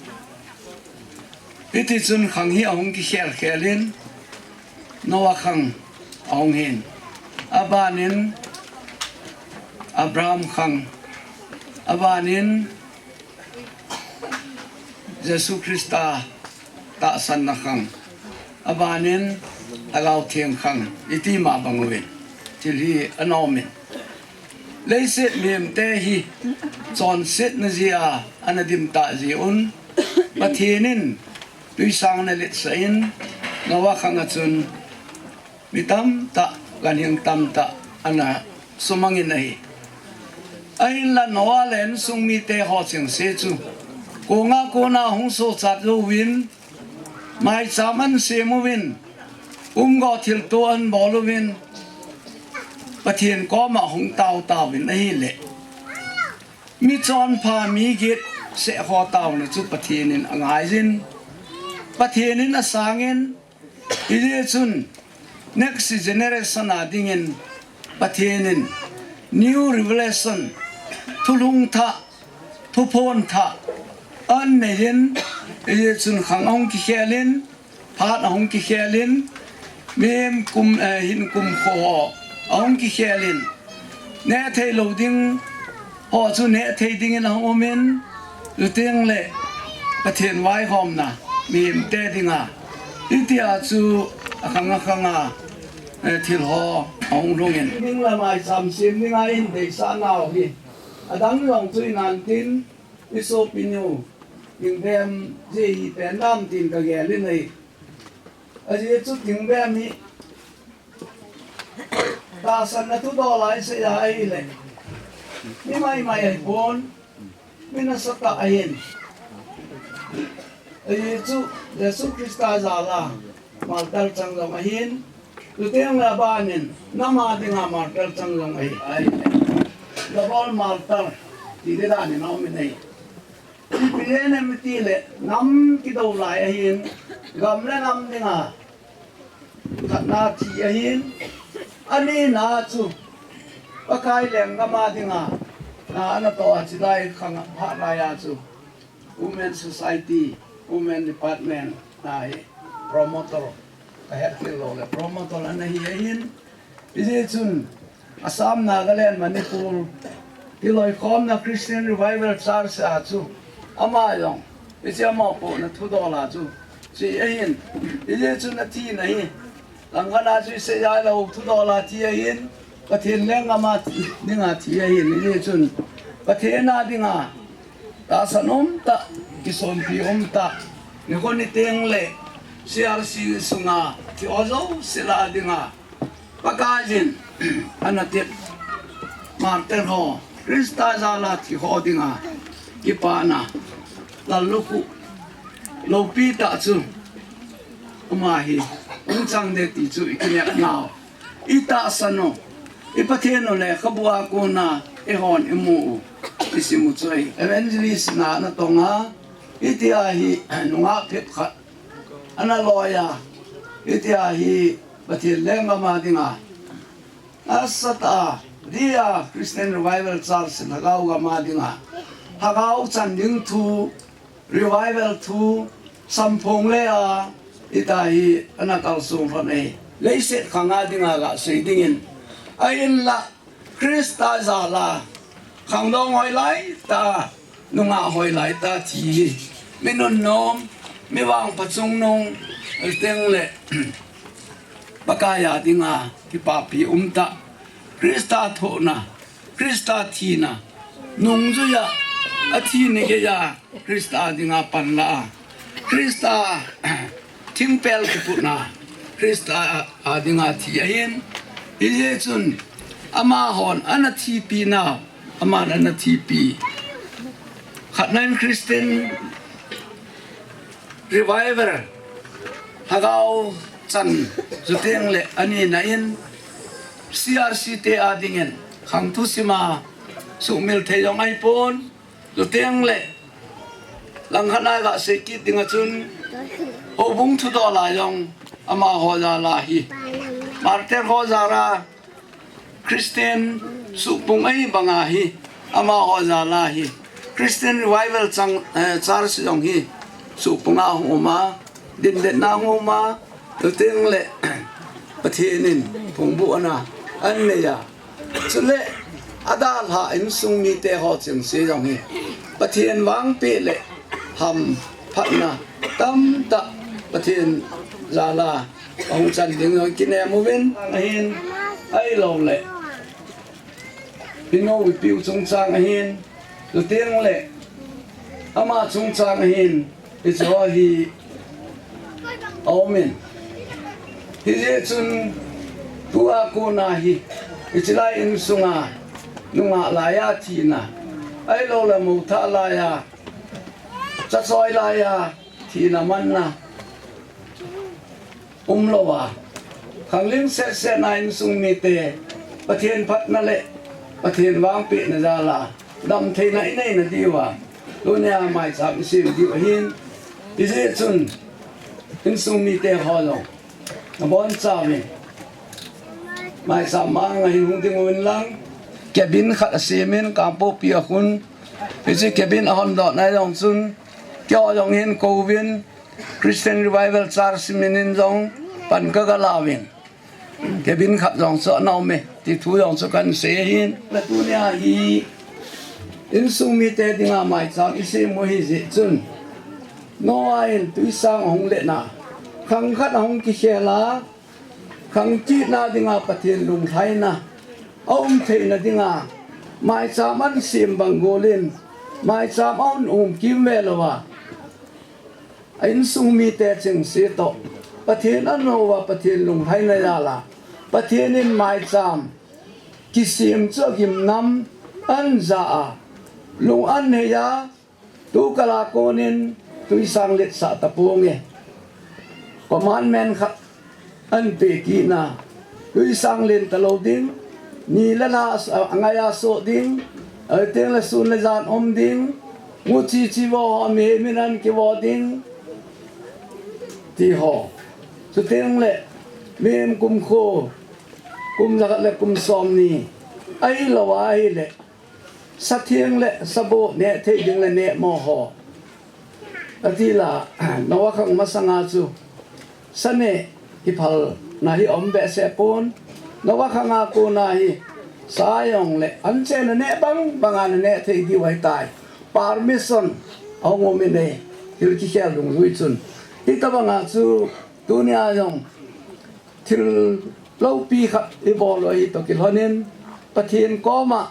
hitichun khang hi ahung kikhel khelin, Noah khang ahung hin, abanin Abraham khang, abanin Jesu Christa tahsanna khang, abanin Lhagao Theng khang, iti ma bang uvin thil hi ana umin. Leiset mihemte hi chonsetna jeh a ana dimtah jeh un, Pathen in twisang ana letsah in, Noah khang a chun mi tamtah, ganhing tamtah ana sumangin ahi. Ahinla Noah le insung mite ho chengse chu konga kona hung sochat jouvin, maicham ana sem uvin, pumgo thilto ana bol uvin, Pathen koma hung tao taovin ahile, mi chonpha mi git seh ho taona chu Pathen in angaijin, Pathen in asangin, hijeh chun next generation a dingin Pathen in new revelation, thulhung thah, thuphon thah anei in, hijeh chun khang ahung kikhelin, phat ahung kikhelin, mihem kum, eh, hin kum kho ahung kikhelin, neh thei lou ding ho chu neh thei dingin ahung umin, chuteng le Pathen vaihomna mihemte dinga hitia chu akhang akhanga, eh, thil ho ahung lhungin, ding le maicham sem dinga hin deisah nau hi adang jong chu inantin, isopinu Thingbem jeh hi pen nam tin kagel in ahi. Ajeh chu Thingbem hi tahsanna thudol a isei a ahile, mi maimai ahipon, mi nasatah ahin. Ajeh chu Jesu Christa jal a martyr chang jong ahin, chuteng le abanin nam a dinga martyr chang jong ahi, ahile, double martyr ti ding dan in aum in ahi. Ipi jeh inem itile nam kidou lai ahin, gam le nam dinga khatna thi ahin, anina chu Pakai lenggam a dinga na anatoh a chidai khang phat lai a chu Women Society, Women Department na hi promoter, kahet kit lou le promoter ana hi ahin, hijeh chun Assam, Nagaland, Manipur, kiloikhomna Christian Revival Church a chu ama jong hiche mopohna thudol a chu thi ahin, hijeh chun athina hi langkhat a chu isei jai lou thudol a thi ahin, Pathen lenggam a dinga thi ahin, hijeh chun Pathen a dinga tahsan umtah, kisonpi umtah, nikho niteng le C R C sunga thi ho jouse lah a dinga Pakaiyin anatep martyr ho, Christa jal a thi ho dinga kipana lallukhuh loupi tah chu ama hi hung chang ding ti chu ikinepnau, itahsan u, i Pathen u lekhabu a kona eihon imu u, isim u chu ahi. Evangelist na natong a, hitia hi nungah phabep khat ana loi a, hitia hi Pathen lenggam a dinga nasatah a, dia Christian Revival Church Lhagao gam a dinga Lhagao chan ding thu, Revival thu, samphong le a, hitia hi ana kalsong lhon ahi. Leiset khang a dinga gasei dingin, ahinla Christa jal a khangdong hoilai tah, nungah hoilai tah thi hi mi nunnom, mi vangpha chungnung, chuteng le Pakai a dinga kipapi umtah, Christa thohna, Christa thina, nungjui a, athi ni geiya Christa dinga panla a, Christa thingpel kiputna, Christa a dinga thi ahin, hijeh chun amahon ana thipi nau, aman ana thipi. Khatna in Christian Revival, Lhagao chan, chuteng le anina in C R C te a dingin khang thusim a sumil thei jong ahipon, chuteng le langkhat a gasei kit ding a chun, houbung thudol a jong amaho jal a hi, martyr ho jal a, Christian suhpung ahi banga hi, amaho jal a hi, Christian Revival chang, eh, Church jong hi suhpung a hung um a, dindetna hung um a, chuteng le Pathen in phungvuhna anei a, chule adalhah insung mite ho chengse jong hi Pathen vangpeh le hamphatna tamtah Pathen jal a ahung chan ding jong kinem uvin ahin, ahilou le, inu ipiu chungchang ahin, chuteng le ama chungchang ahin, hiche ho hi aumin. Hijeh chun tua kona hi, hiche lai insunga nungah laiya thina, ahilou le mou thah laiya, chachoi laiya thina manna umlou a, khanglen sehseh na insung mite Pathen phatna le Pathen vangpehna jal a damtheina inei nadiu a, tunia maicham isem diu ahin, hijeh chun insung mite ho jong nabonchauvin maicham manga hin hung ding uvin lang, cabin khat asemin Kangpokpi a khun, hiche cabin ahondohna jong chun keiho jong hin kouvin, Christian Revival Church minin jong pan kagalauvin, cabin khat jong chu ana um e ti thu jong chu kahin sei ahin. Tunia hi insung mite dinga maicham isem u hijeh chun, Noah in twisang ahung letna, khang khat ahung kikhel a, khang chihna dinga Pathen lunglhaina aum theina dinga maicham ahin sem bang golin, maicham ahin um kimvel uva, a insung mite chengse toh Pathen anou uva, Pathen lunglhaina jal a, Pathen in maicham kisem chu agimnam ahin ja a, lung ahin hei a, tukal a konin twisang letsah taponge. Commandment khat ahin peh kitna, twisang len talou ding, ni le lha angai a soh ding, ahiteng le sun le jan um ding, muchi chi vo ho mihem in ahin kivo ding, ti ho. Chuteng le mihem kumkho, kum jakhat le kum somni, ahilou ahile satheng le saboh neh thei ding le nehmo ho, ati la, Noah khang masanga chu sa neh kiphalna hi aum behseh pon, Noah khanga kona hi sa jong le anchen a neh bang banga naneh thei diu ahitai. Permission ahung um in e, thil kikhel dungjui chun. Hitobanga chu tunia jong thil loupi khat ibol u ahi toh kilhonin, Pathen koma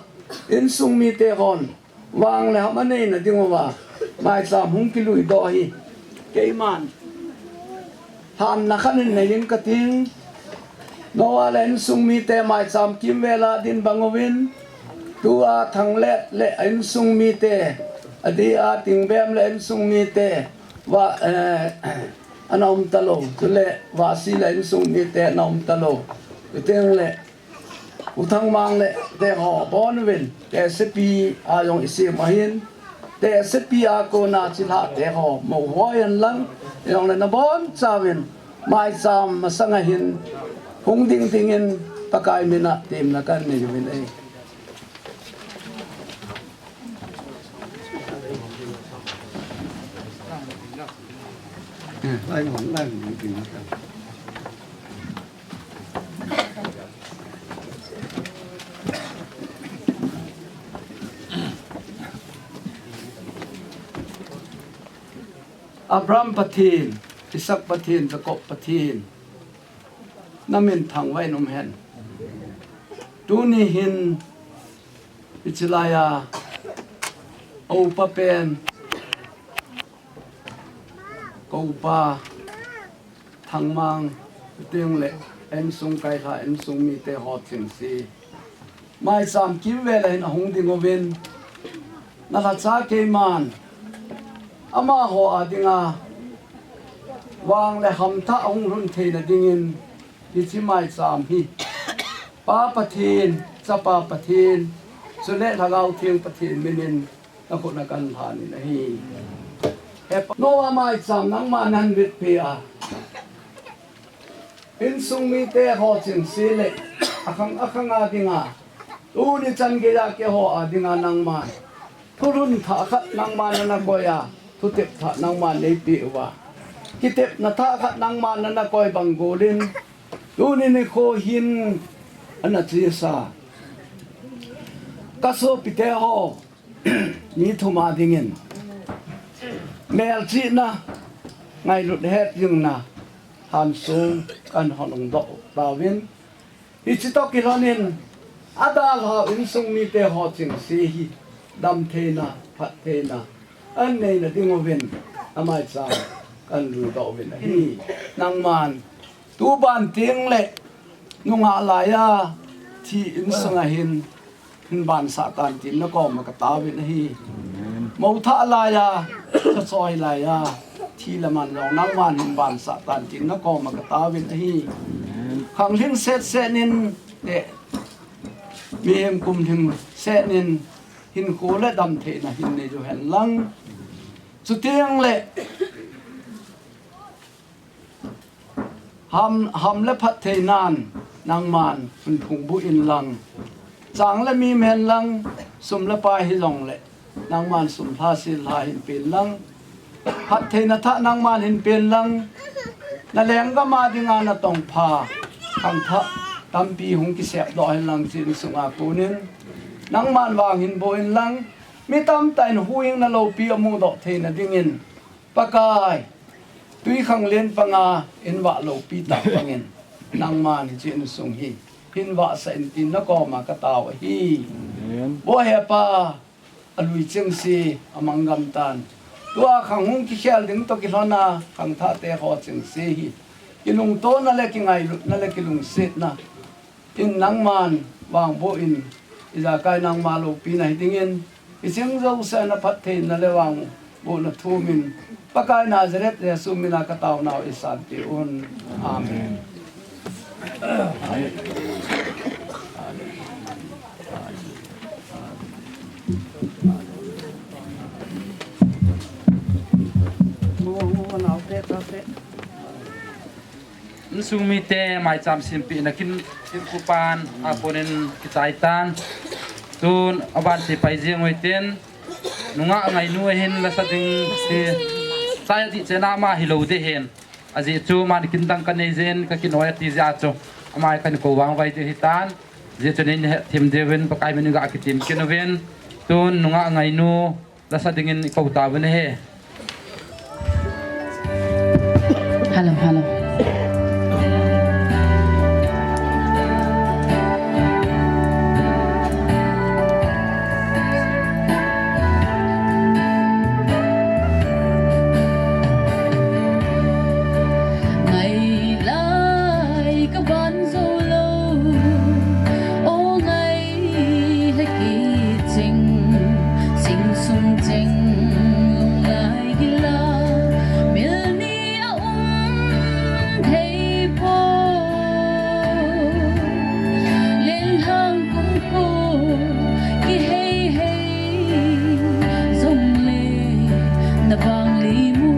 insung mite hon vang le ham aneina dinguva maicham hung kiluidoh hi keiman lhanna khat in nei ding kating. Noah le insung mite maicham kimvel a din bang uvin, tua Thanglet le a insung mite, adeh a Tingbem le insung mite, va, eh, ana um talou, chule Vasi le insung mite ana um talou. Chuteng le U Thangmang le teho bon uvin, tehsepi a jong isem ahin, tehsepi a kona chilhah teho mo hoi hen lang, jong le nabonchauvin maicham masanga hin hung ding dingin Pakai mina temna kanei uvin ahi. Abraham Pathen, Isaac Pathen, Jacob Pathen, namin thangvah in umhen. Tuni hin hiche laiya, aupa pen, ka upa Thangmang, chuteng le insung kailha, insung mite ho chengse maicham kimvel a hin ahung ding uvin, nalhacha keiman amaho a dinga vang le hamthah ahung lhun theina dingin hiche maicham hi Pa Pathen, Chapa Pathen, chule Lhagao Theng Pathen minin nakhut a kalhan in ahi. He Pa, Noah maicham nangma nahin vetpeh a, insung mite ho chengse le akhang akhang a dinga, tuni chan geiya keiho a dinga nangman thulhun thah khat nangman nana koi a, thutep thah nangman neipeh uva, kitepna thah khat nangman nana koi bang golin, tuni nikho hin ana chesa kasopite ho, mi thum a dingin melchihna, ngailut hetjingna, lhansong kahin hon hongdoh tauvin, hiche toh kilhonin adalhau insung mite ho chengse hi damtheina, phattheina aneina dinguvin amaicham kahin luidoh uvin ahi. Nangman tuban tengle nungah laiya thi insunga hin hin bansah tan tin nakoma kataovin ahi. Mouthah laiya, chachoi laiya thi le man jong nangman hin bansah tan tin nakoma kataovin ahi. Khanglhing setset in, eh, Mihem kum lhing seh nin hinkho le damtheina hin nei u hen lang. Chuteng le ham, ham le phattheinan nangman hun phungbuh in lang. Chang le mi men lang, sum le pai hijong le nangman sum lha sil lha hin pen lang. Phattheina thah nangman hin pen lang. Na lenggam a dinga na tongpha khangthah tampi hung kisep doh hen lang, Jesu sunga konin nangman vang hin bou in lang. Mi tamtah in huhhingna loupi amu doh theina dingin Pakai, twikhanglen panga in vah loupi tah bangin nangman hiche insung hi hin vahsah in tin na koma ka tao ahi. Amen. Bou he Pa, alui chengse, amanggam tan. Tua khang hung kikhel ding toh kilhona khangthah te ho chengse hi kilungtona le kingailutna le kilungsetna in nangman vangboh in, ijakai nangma loupina hi dingin, iching jouse na phattheina le vangbohna thumin, Pakai Nazareth Jesu mina ka taonau i sanpeh un. Amen. Insung mite maicham simpehna kin, kin kupan a konin kichai tan. Tun aban se pai jeng uhitin, nungah ngainu ahin lasa ding hi, chai adih chena ama hilou ding ahin. Ajeh chu aman kin dang kanei jeh in ka kinoi ati jeh a chu, ama hi kahin kou vang vai ding ahitan. Ajeh chu nei hethem diuvin Pakai min in ga kitim kit uvin. Tun nungah ngainu lasa dingin i kou tauvin ahi. Hello, hello. Ngai lai ka ban jou lou, o ngai he kiching, sing sung cheng lung lai gila, mil ni a um thei poi. Lenlhang kum ko kihei hei jongle, na vang limu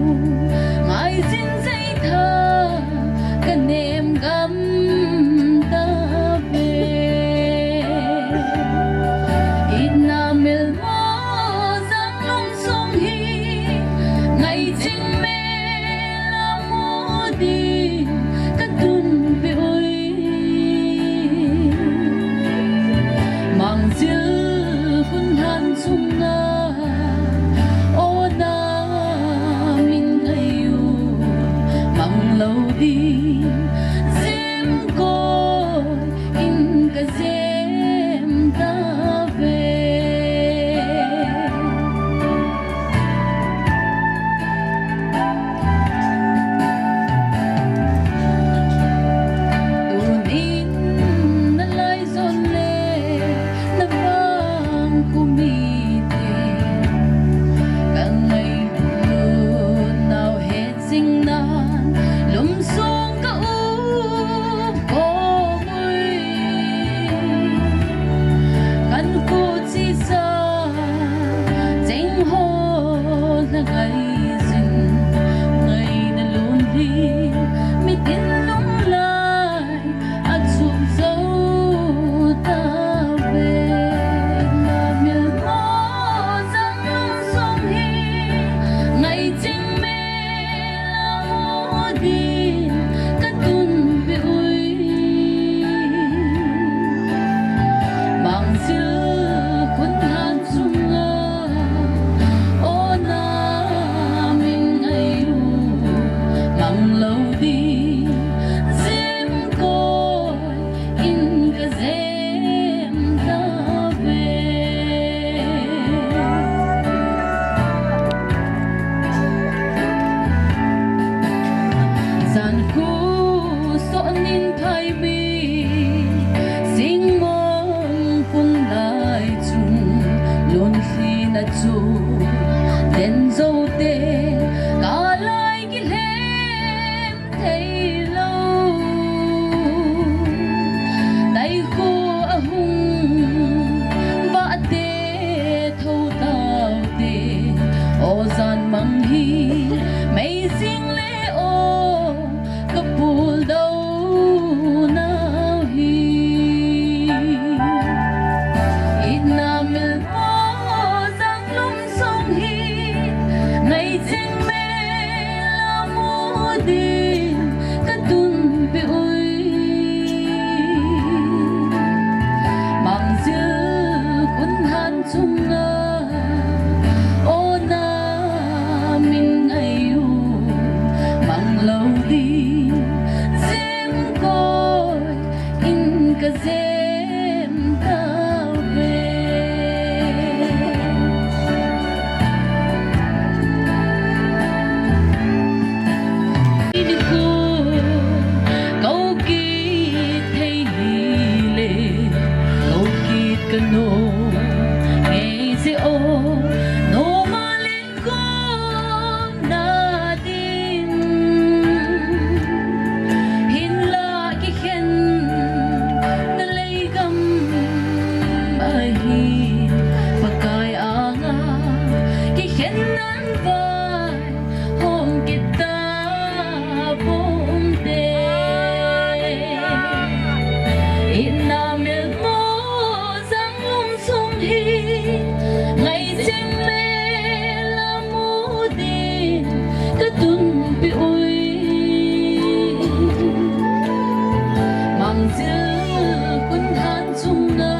ngai jin jei tha ka nem gam tave. Itna melma jang lung sung hi, ngai ching mel a mo ding ka tun peh uve. Mangchil khun han chunga, o na min ngai u, mang lou ding jem koi in ka jem tave. Tunin na lai jon le na vang khu mite, ka ngailut nau he jing nan, lum sung ka um khom uve. Kan khuh chesa cheng ho na ngai jing, ngaina lonlhi mitin lung lai a chuk jou tave. Melma jang lung sung hi, ngai ching mel a mo ding ka tun peh uve. Mangchil khun han chunga, o na min ngai u, mang lou ding jem koi in ka jem tave. Jan khu soh nin phai mi, sing mong pung lai chung, lonlhina chu den jou te, ka lai kilhem thei lou. Tai khu a hung Tan mang hi, mei jing le o, ka pul do nau hi. Itna mil po jang lum sung hi, ngai jing me la mu din, ka tun pe ui. Mang jil kun han chunga, o na min ngai u, mang lo di, jem koi, in ka jem ta ve. Ni ko, kau kit thei hi le, kau kit ka no, ngei se o, no ma le ko na din. Hinla kikhen na lei gam ahi, Pakai anga kikhen nan vai hong kita pum te. Itna mil mo jang lum sung hi, ngai jing me la mu din, ka tun pe ui. Mang jil kun han chunga,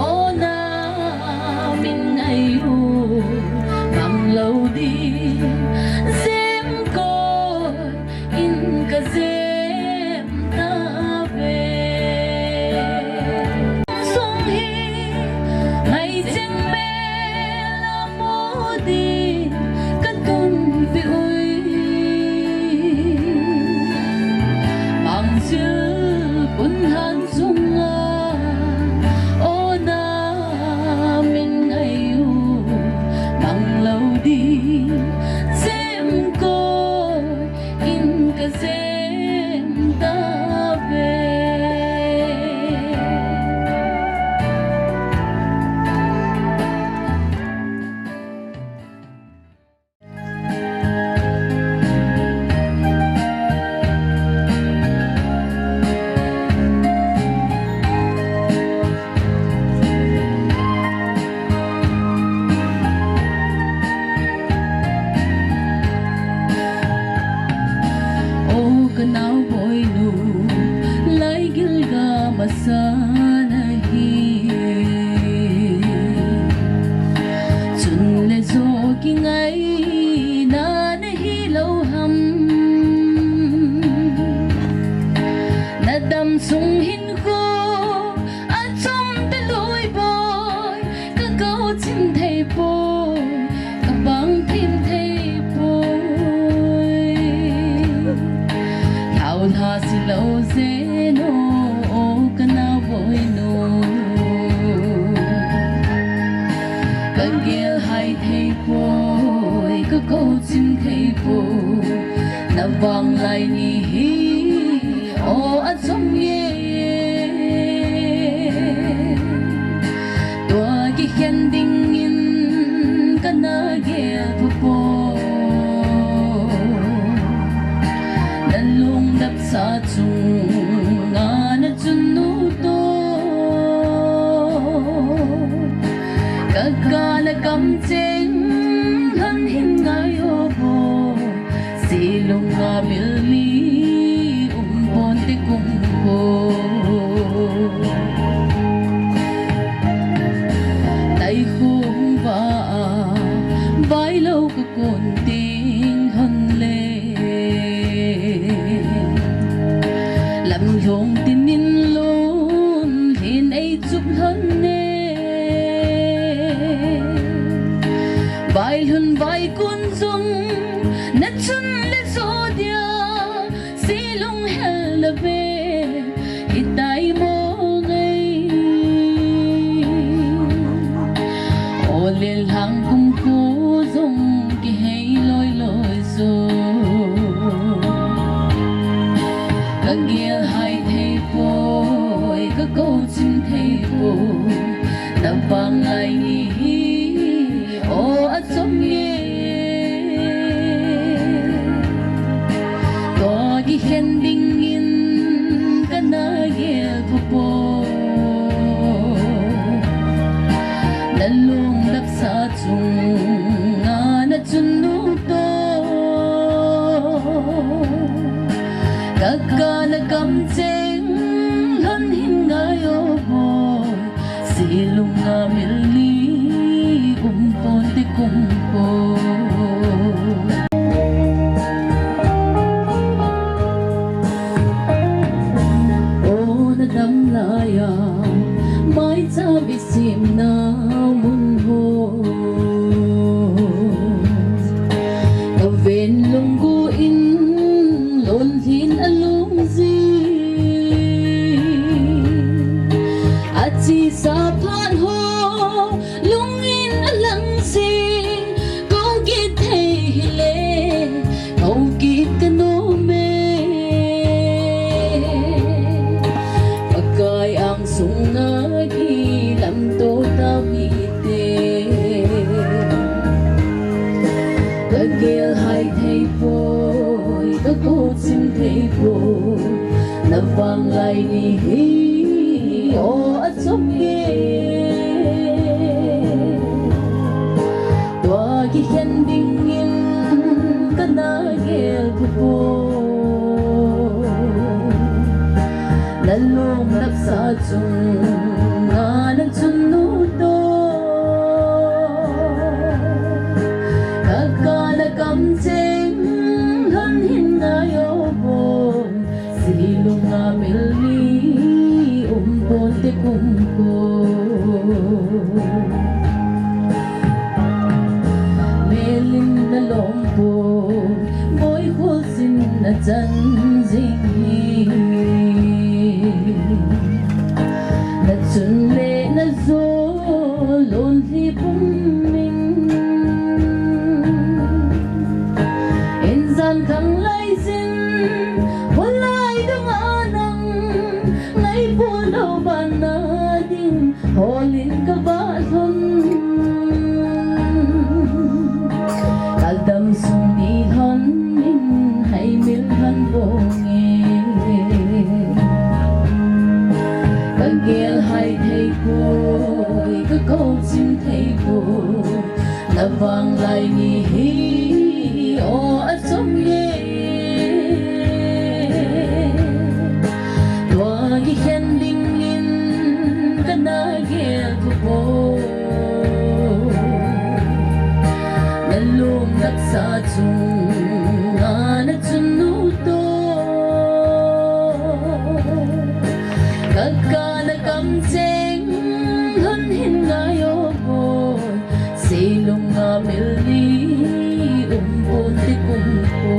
o na min ngai u, mang lo di, jem koi, in ka jem ta ve. Sung hi, ngai jing me la mu din, ka tun pe ui. Mang jil kun han chunga, o na min ngai u, mang lo di, jem koi, in ka jem ta ve. O ka nao boi nu, lai gil ga masa na hi. Chun le jo ki ngai na na hi lo ham. Na dam sung hin ko a chom ta lui boi, ka kau chim thei poi, ka bang thim thei poi. Thao tha si lo zen o, o ka nao boi nu. Ka gel hai thei poi, ka kau chim thei poi, na vang lai ni hi, o a chom ye. Tua kikhen dingin ka na gel pha poi. Na lungdap sa chunga na chun nu to. Ka ka na kam cheng han hin ngai o bo. Silung a mil mi um pon te kum ko. Tai khum va a, vai lo ka kun ting han le. Lam long tin in lun hin ei chup lhon ne. Vai lhun vai kun zong na chun le zo dia, silung hel na ve, hi tai mo ngai. O le lang kum ko zong ki hei loi loi zo. Ka gel hai thei poi, ka ko chim thei poi, na vang lai ni hi, o a chom ni. O, na dam laiya maicham i simna mun ho, ka ven lunggu in lonlhin a lungzin, a chesa phat ho lungin a langsin, kou kit thei hile, kou kit ka nom e. Pakai angsunga kilamto tau hite. Ka gel hai thei poi, ka kou chim thei poi, na vanglai ni hi, o, a chom e. Tua kikhen dingin ka na gel thei poi, na lom taksa chunga na chunnu toh, ka ka na kamcheng lhon hin ngai o boi, seilunga mel ni um ponte kum ko. Mel in na lom poi, boi khol sin na chan jing hi. Na chun le na jo lonlhi pum in, in jan khang lai jin, hun lai dunga nang ngai pon lou ban na ding, holin ka vah lhon. Ka dam sung ni lhon in hai mil lhon ponge. Ka gel hai thei poi, ka kou chim thei poi, na vanglai ni hi, o, a chom e. Tua kikhen dingin ka na gel thei poi, na lom taksa chunga na chunnu toh, ka ka na kamcheng lhon hin ngai o boi, seilunga mel ni um ponte kum ko.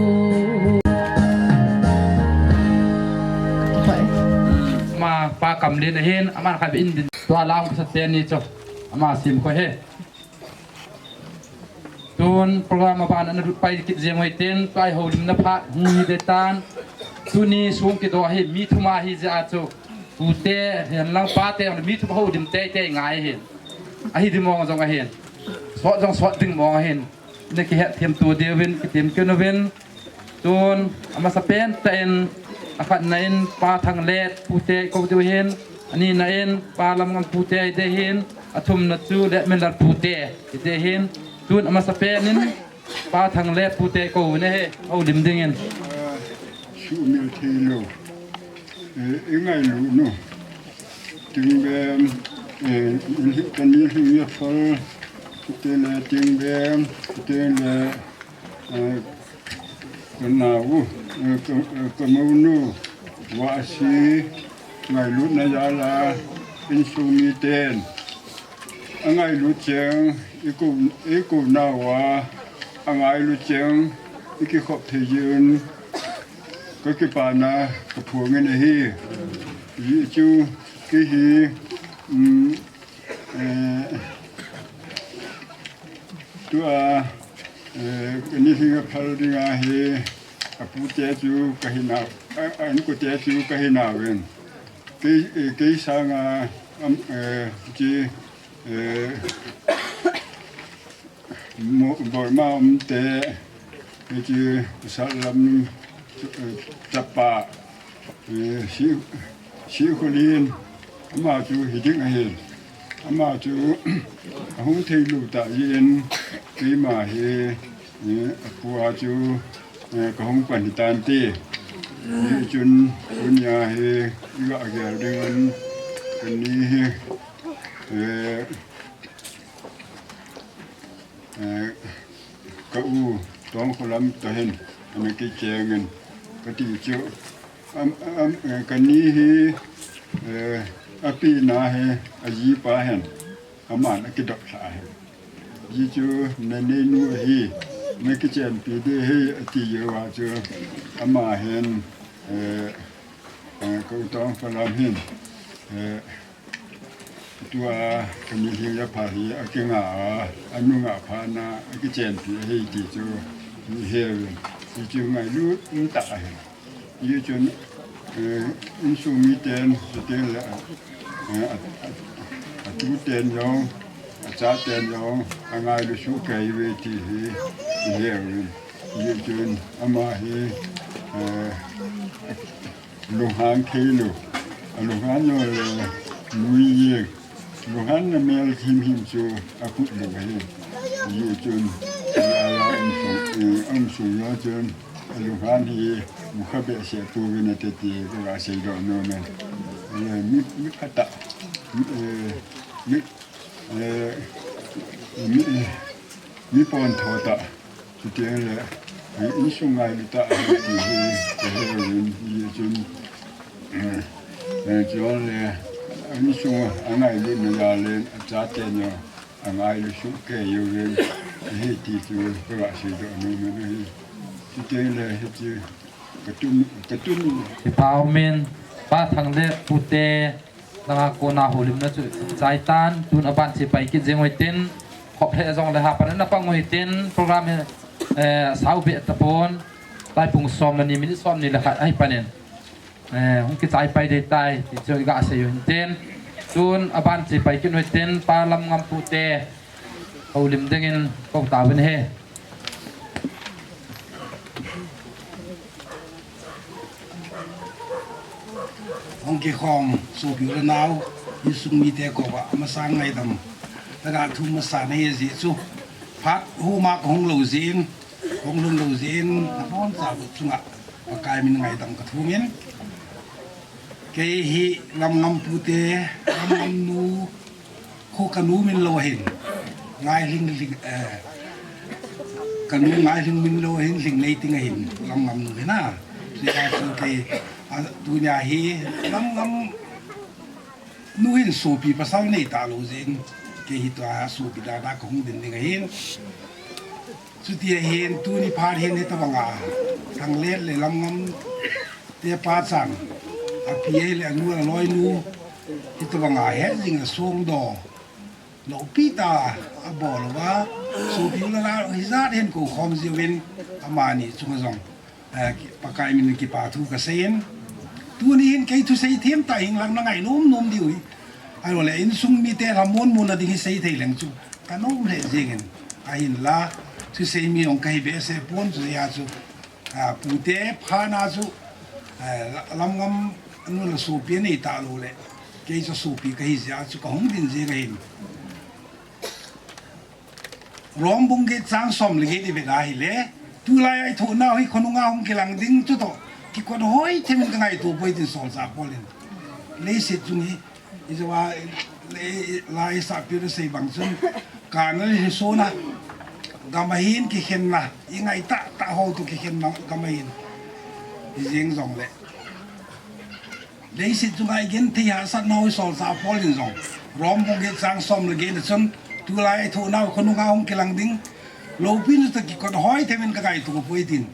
Ama pa Kamlen ahin, ama khat in din. Tua lang sa teni chu ama sim ko he. Tun program a ban ana lut pai kit jeng uvin tin, tua i houlimna phat hung hi ding tan. Tuni sung kido hi mi thum ahi jeh a chu, pute, hihen lang pate, mi thum houlim teitei ngai ahin. Ahi ding mong jong ahin. Sot jong sot ding mong ahin. Na kihet them to diuvin, kitim kin uvin. Tun, amasapen tah in, akhatna in, Pa Thanglet pute kou diu ahin, anina in, Pa Lamngam pute hi ding ahin, athumna chu Letminlal pute hi ding ahin. Tun, amasapen in, Pa Thanglet pute kou na he, houlim dingin. Sumil thei lou. Eh, i ngailut nu. Tingbem, eh, kani hung ya phal, tele Tingbem, tele, eh, ka nau, eh, ka, eh, ka mounu, Vahsi, ngailutna jal a, insung miten. Angailut cheng, i kou, i kou nauva, angailut cheng, i kikhop thei jeh un, ka kipana, ka phongin ahi. Hijeh chun, kei hi, um, eh, tua, eh, kani hi ka phal ding ahi, apute chu ka hinau, a, a, inkote chu ka hinauvin. Kei, eh, kei sanga, am, eh, chi, eh, mo-, Burma umte, eh, chi, Sallam, eh, chapa, eh, si, si khulin, ama chu hi ding ahin. Ama chu, ahung thei lou tah jeh in, keima hi, eh, apu a chu, eh, ka hung pan hi tante. Hijeh chun, tunia hi, i ga gel ding un, kani hi, eh, Eh, ka u Tongkholam toh hin ana kichengin, kati chu, am, am, eh, kani hi, eh, api na hi ajipa hin, aman akidop lha hin. Ji chu, "Naneinu hi nakichenpi ding ahi," ati jeh uva chu, ama hin, eh, eh, ka u Tongkholam hin, eh, tua ka mitlhi le pha hi akinga a, anunga pha na akichenpi ahi ti chu iheuvin. Hichu ngailut tah ahi. Hichun, eh, insung miten, chuteng le, eh, a, a, atuten jong, achaten jong, angailu sohkei uve ti hi iheuvin. Hichun ama hi, eh, Lunghan theilou. Alunghan lou le, lui jeng. Lunghan na mel himhim chu aphut lou ahi. Hichun, a, a, aumsung, eh, aumsung jong chun, alunghan hi mukha behseh pouvin ati ti kaga seidoh nom e. Eh, mi, mi phatah, mi, eh, mi, eh, mi, eh, mi pontho tah. Chuteng le, eh, insung ngailu tah ahi ti hi kaheuvin, hichun, eh, eh, chule, insung angailutna jal in, achaten jong angailu sohkei uvin, ahi ti chu kaga seidoh nom in ahi. Chuteng le, hiche katun, katun. Kipa umin, Pa Thang le Pu Te, langa kona houlimna chu chai tan, tun aban che pai kit jeng uhitin, khop lheh jong le hapan ana pang uhitin, program hi, eh, sao beh tapon, tai pung som le ni minute som ni le khat ahi panin, eh, hung kichai pai ding tai, ti chu iga sei uhitin, tun aban che pai kit uhitin, Pa Lamngam Pu Te, houlim dingin kou tauvin ahi. Hung kikhom sopi u le nao, insung mite koma, amasan ngaidam, laga thu masa nahi jeh chu, phat huma kahung lou jeh in, kahung lhun lou jeh in, nabonchauva chunga Pakai min ngaidam kathum in. Kei hi Lamngam Pu Te, Lamngam nu, Khu kanu min lou ahin, Ngailhing, Lhing, eh, kanu Ngailhing min lou ahin, Lhingneiting ahin, Lamngam nu hina. Hijeh a chu kei, a, tunia hi, Lamngam nu hin sopi pasal nei talou jeh in, kei hi tua sopi dada kahung din ding ahin. Chuti ahin, tuni phat hin hitobanga, Thanglet le Lamngam te pachan, api le anu, aloinu, hitobanga hetjing le songdoh loupi tah a abol uva, sopi u le nao hijat hin koukhom jiuvin, amani chunga jong, eh, Pakai min kipa thu kasei in. Tuni hin kei thusei them tah hinlang na ngai nom nom diu hi. Ahilou le insung mite lhamon mona ding hi sei thei leng chu kanom lheh jeng in. Ahinla, thusei mi jong kahi behseh pon, chuti a chu, a, Pu Te phat na chu, a, Lamngam nu le sopi anei talou le, kei chu sopi kahi jeh a chu kahung din jeng ahin. Rom bung get chang som le get ivet a ahile, tulai a ithoh nau hi khonunga hung kilang ding chutoh kikot hoi them in kangaito poi tin solchah Paul in. Leiset chung hi, ijouva, le, lai sahpi u asei bang chun, kana le lhisona gam ahin, kikhenna, ingai tah tah ho toh kikhenna gam ahin. Hijeng jongle, leiset chunga igenthei hahsatnau hi solchah Paul in jong, Rom bung get chang som le get na chun, tulai a ithoh nau khonunga hung kilang ding, loupina toh kikot hoi them in kangaito poi tin.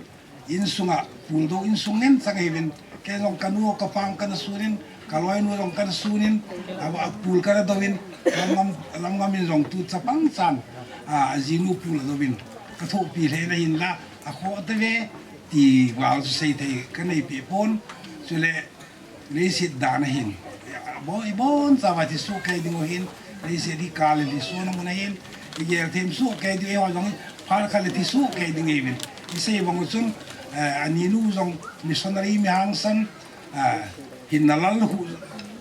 Insunga puldou insung ngen chang ahiuvin, kei jong kanu kapang kana sun in, kaloinu jong kana sun in, a, apul kana dou in, Lamngam, Lamngam in jong tu chapang chan, a, ajinu pul adou in, kathopi lheh na hinla, akhoh tave, ti val chu sei thei kanei peh pon, chule, leiset dan ahin. Bo, ibonchauva thi sohkei ding u ahin, leiset hi ka le lhisona mun ahin, igel them sohkei ding u, eiho jong phat khat le thi sohkei ding ahiuvin. Isei bang u chun, eh, aninu jong missionary mi hangsan, eh, hinna lal khu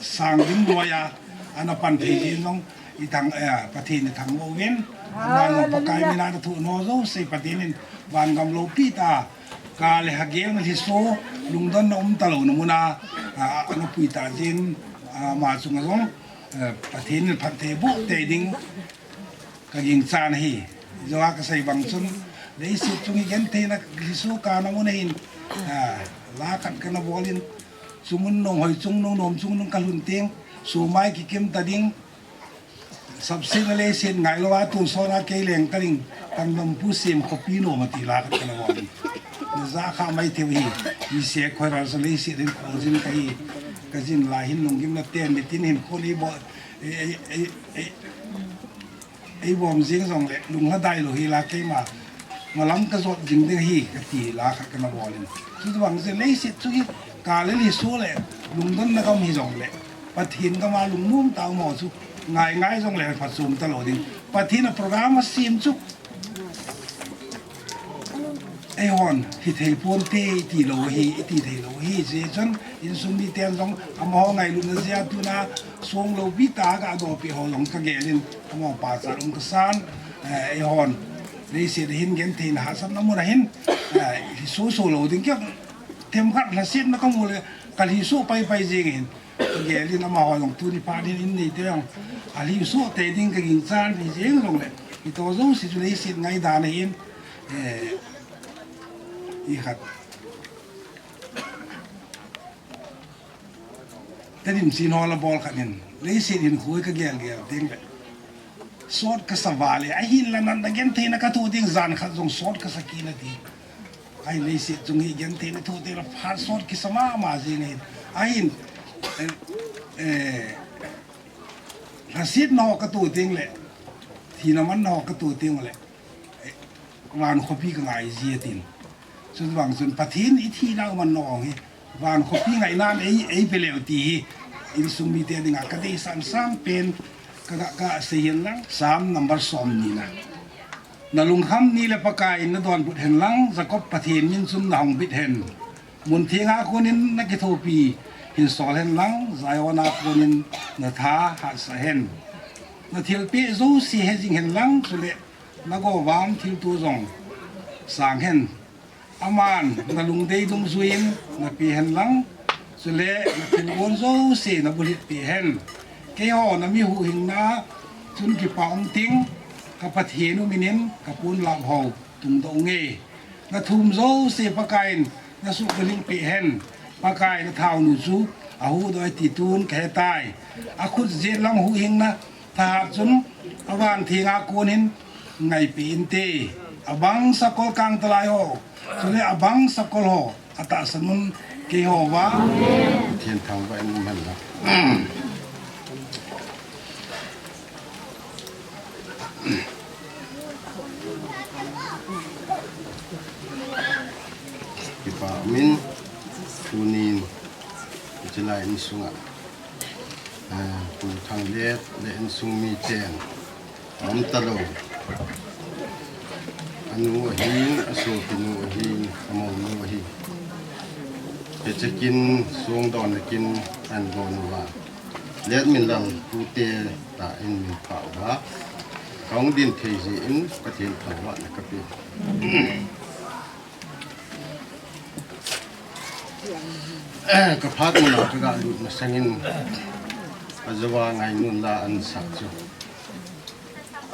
sang ding loiya, ana pan thei ding jong, ithang, eh, Pathen ithangvah uvin. Ama jong Pakai mina ana thoh nau jouse Pathen in vangam loupi tah a, ka le hagel na lhiso, lungdonna um talouna muna, a, ana pui tah jeh in, a, ama chunga jong, a, Pathen in phatthei boh tei ding kaginchan ahi. Joa kasei bang chun, leiset chung hi gentheina lhiso kana mun ahin, ah, la khat kana bol in, chungnung hoi chungnung nom chungnung kalhun teng, sumai kikim ta ding, sapsena leiset ngailou a tun sona kei leng ta ding, Tangdampu sem khopi nom ati la khat kana bol in. Naja kha mai theiu hi, mi se khoi ral sa leiset in khojin kahi, kajin la hin lunggimna ten nitin hin khon ei bol, ei, ei, ei, ei, ei bom jing jongle, lunglhadai lou hi la keima, malam kajot jing ding hi, kati la khat kana bol in. Chubang jeh leiset chu hi, kal le lhiso le, lungdonna gam hi jongle, Pathen gam a lungmong tah a um ho chu, ngai ngai jongle, phachom talou ding. Pathen a program asem chu, eihon, hithei ponte, iti lou hi, iti thei lou hi, hijeh chun, insung miten jong, amaho ngailutna jeh a tuna, song loupi tah a kadohpeh ho jong kagel in, amaho pachat um kasan, eh, eihon, leiset hin gentheina hahsatna mun ahin, eh, lhiso so lou ding kei, themkhat lhasetna kamu le, kalhiso paipai jeng in, kagel in amaho jong tuni phat hin in neite jong, alhiso tei ding kaginchan, hijeng jongle, hitoh jouse chu leiset ngaidan ahin, eh, ikhat. Tedim chin ho la bol khat in, leiset hinkho hi kagel gel tengle, sot kasa vale, ahinla natna gentheina kathoh teng jan khat jong sot kasa kit in ati. Ahin leiset chung hi gentheina thoh tengle phat sot kisa mama jeng in. Ahin, eh, eh, lhasetna ho katoh tengle, thina manna ho katoh tengle, eh, van khopi kangai ji atin. Chubang chun Pathen ithina manna ho hi, van khopi ngainan ei, eipe leu ti hi, insung mite dinga kadeisah san pen, ka, ka, kasei hen lang, Psalm number somni na. Nalungkham ni le Pakai in nadonbut hen lang, Jacob Pathen min chun nahongbit hen. Mun thenga konin nakithopi hinsol hen lang, Zion a konin natha hatsah hen. Nathilpeh jouse hejing hen lang, chule nagovam thilto jong sang hen. Aman nalungdei dungjuiyin napeh hen lang, chule nathilgon jouse nabulhit peh hen. Keiho nami huhhingna chun kipah um ting, ka Pathen u minin kaponlap ho tungdoh unge. Nathum jouse Pakaiyin nasuhgalhing peh hen. Pakai nathaonu chu ahuhdoh e ti tun kahetai. Akhut jet lang huhhingna thahat chun avan thenga konin ngaipeh inte. Abang sakol kangtalai ho, chule abang sakol ho atahsan un, keihouva Pathen thangvah in um hen lang. Kipah umin, tunin, hiche lai insunga, ah, Pu Thanglet le insung miten, aumtalou, anu ahin, asopinu ahin, amounu ahin, hiche kin songdonna kin ahin gon uva, Letminlal tute tah in min phah uva, kahung din thei jeh in Pathen thangvahna kapeh. Kaphat muna kagalut masangin, ajouva Ngainunlal ahinsah chu,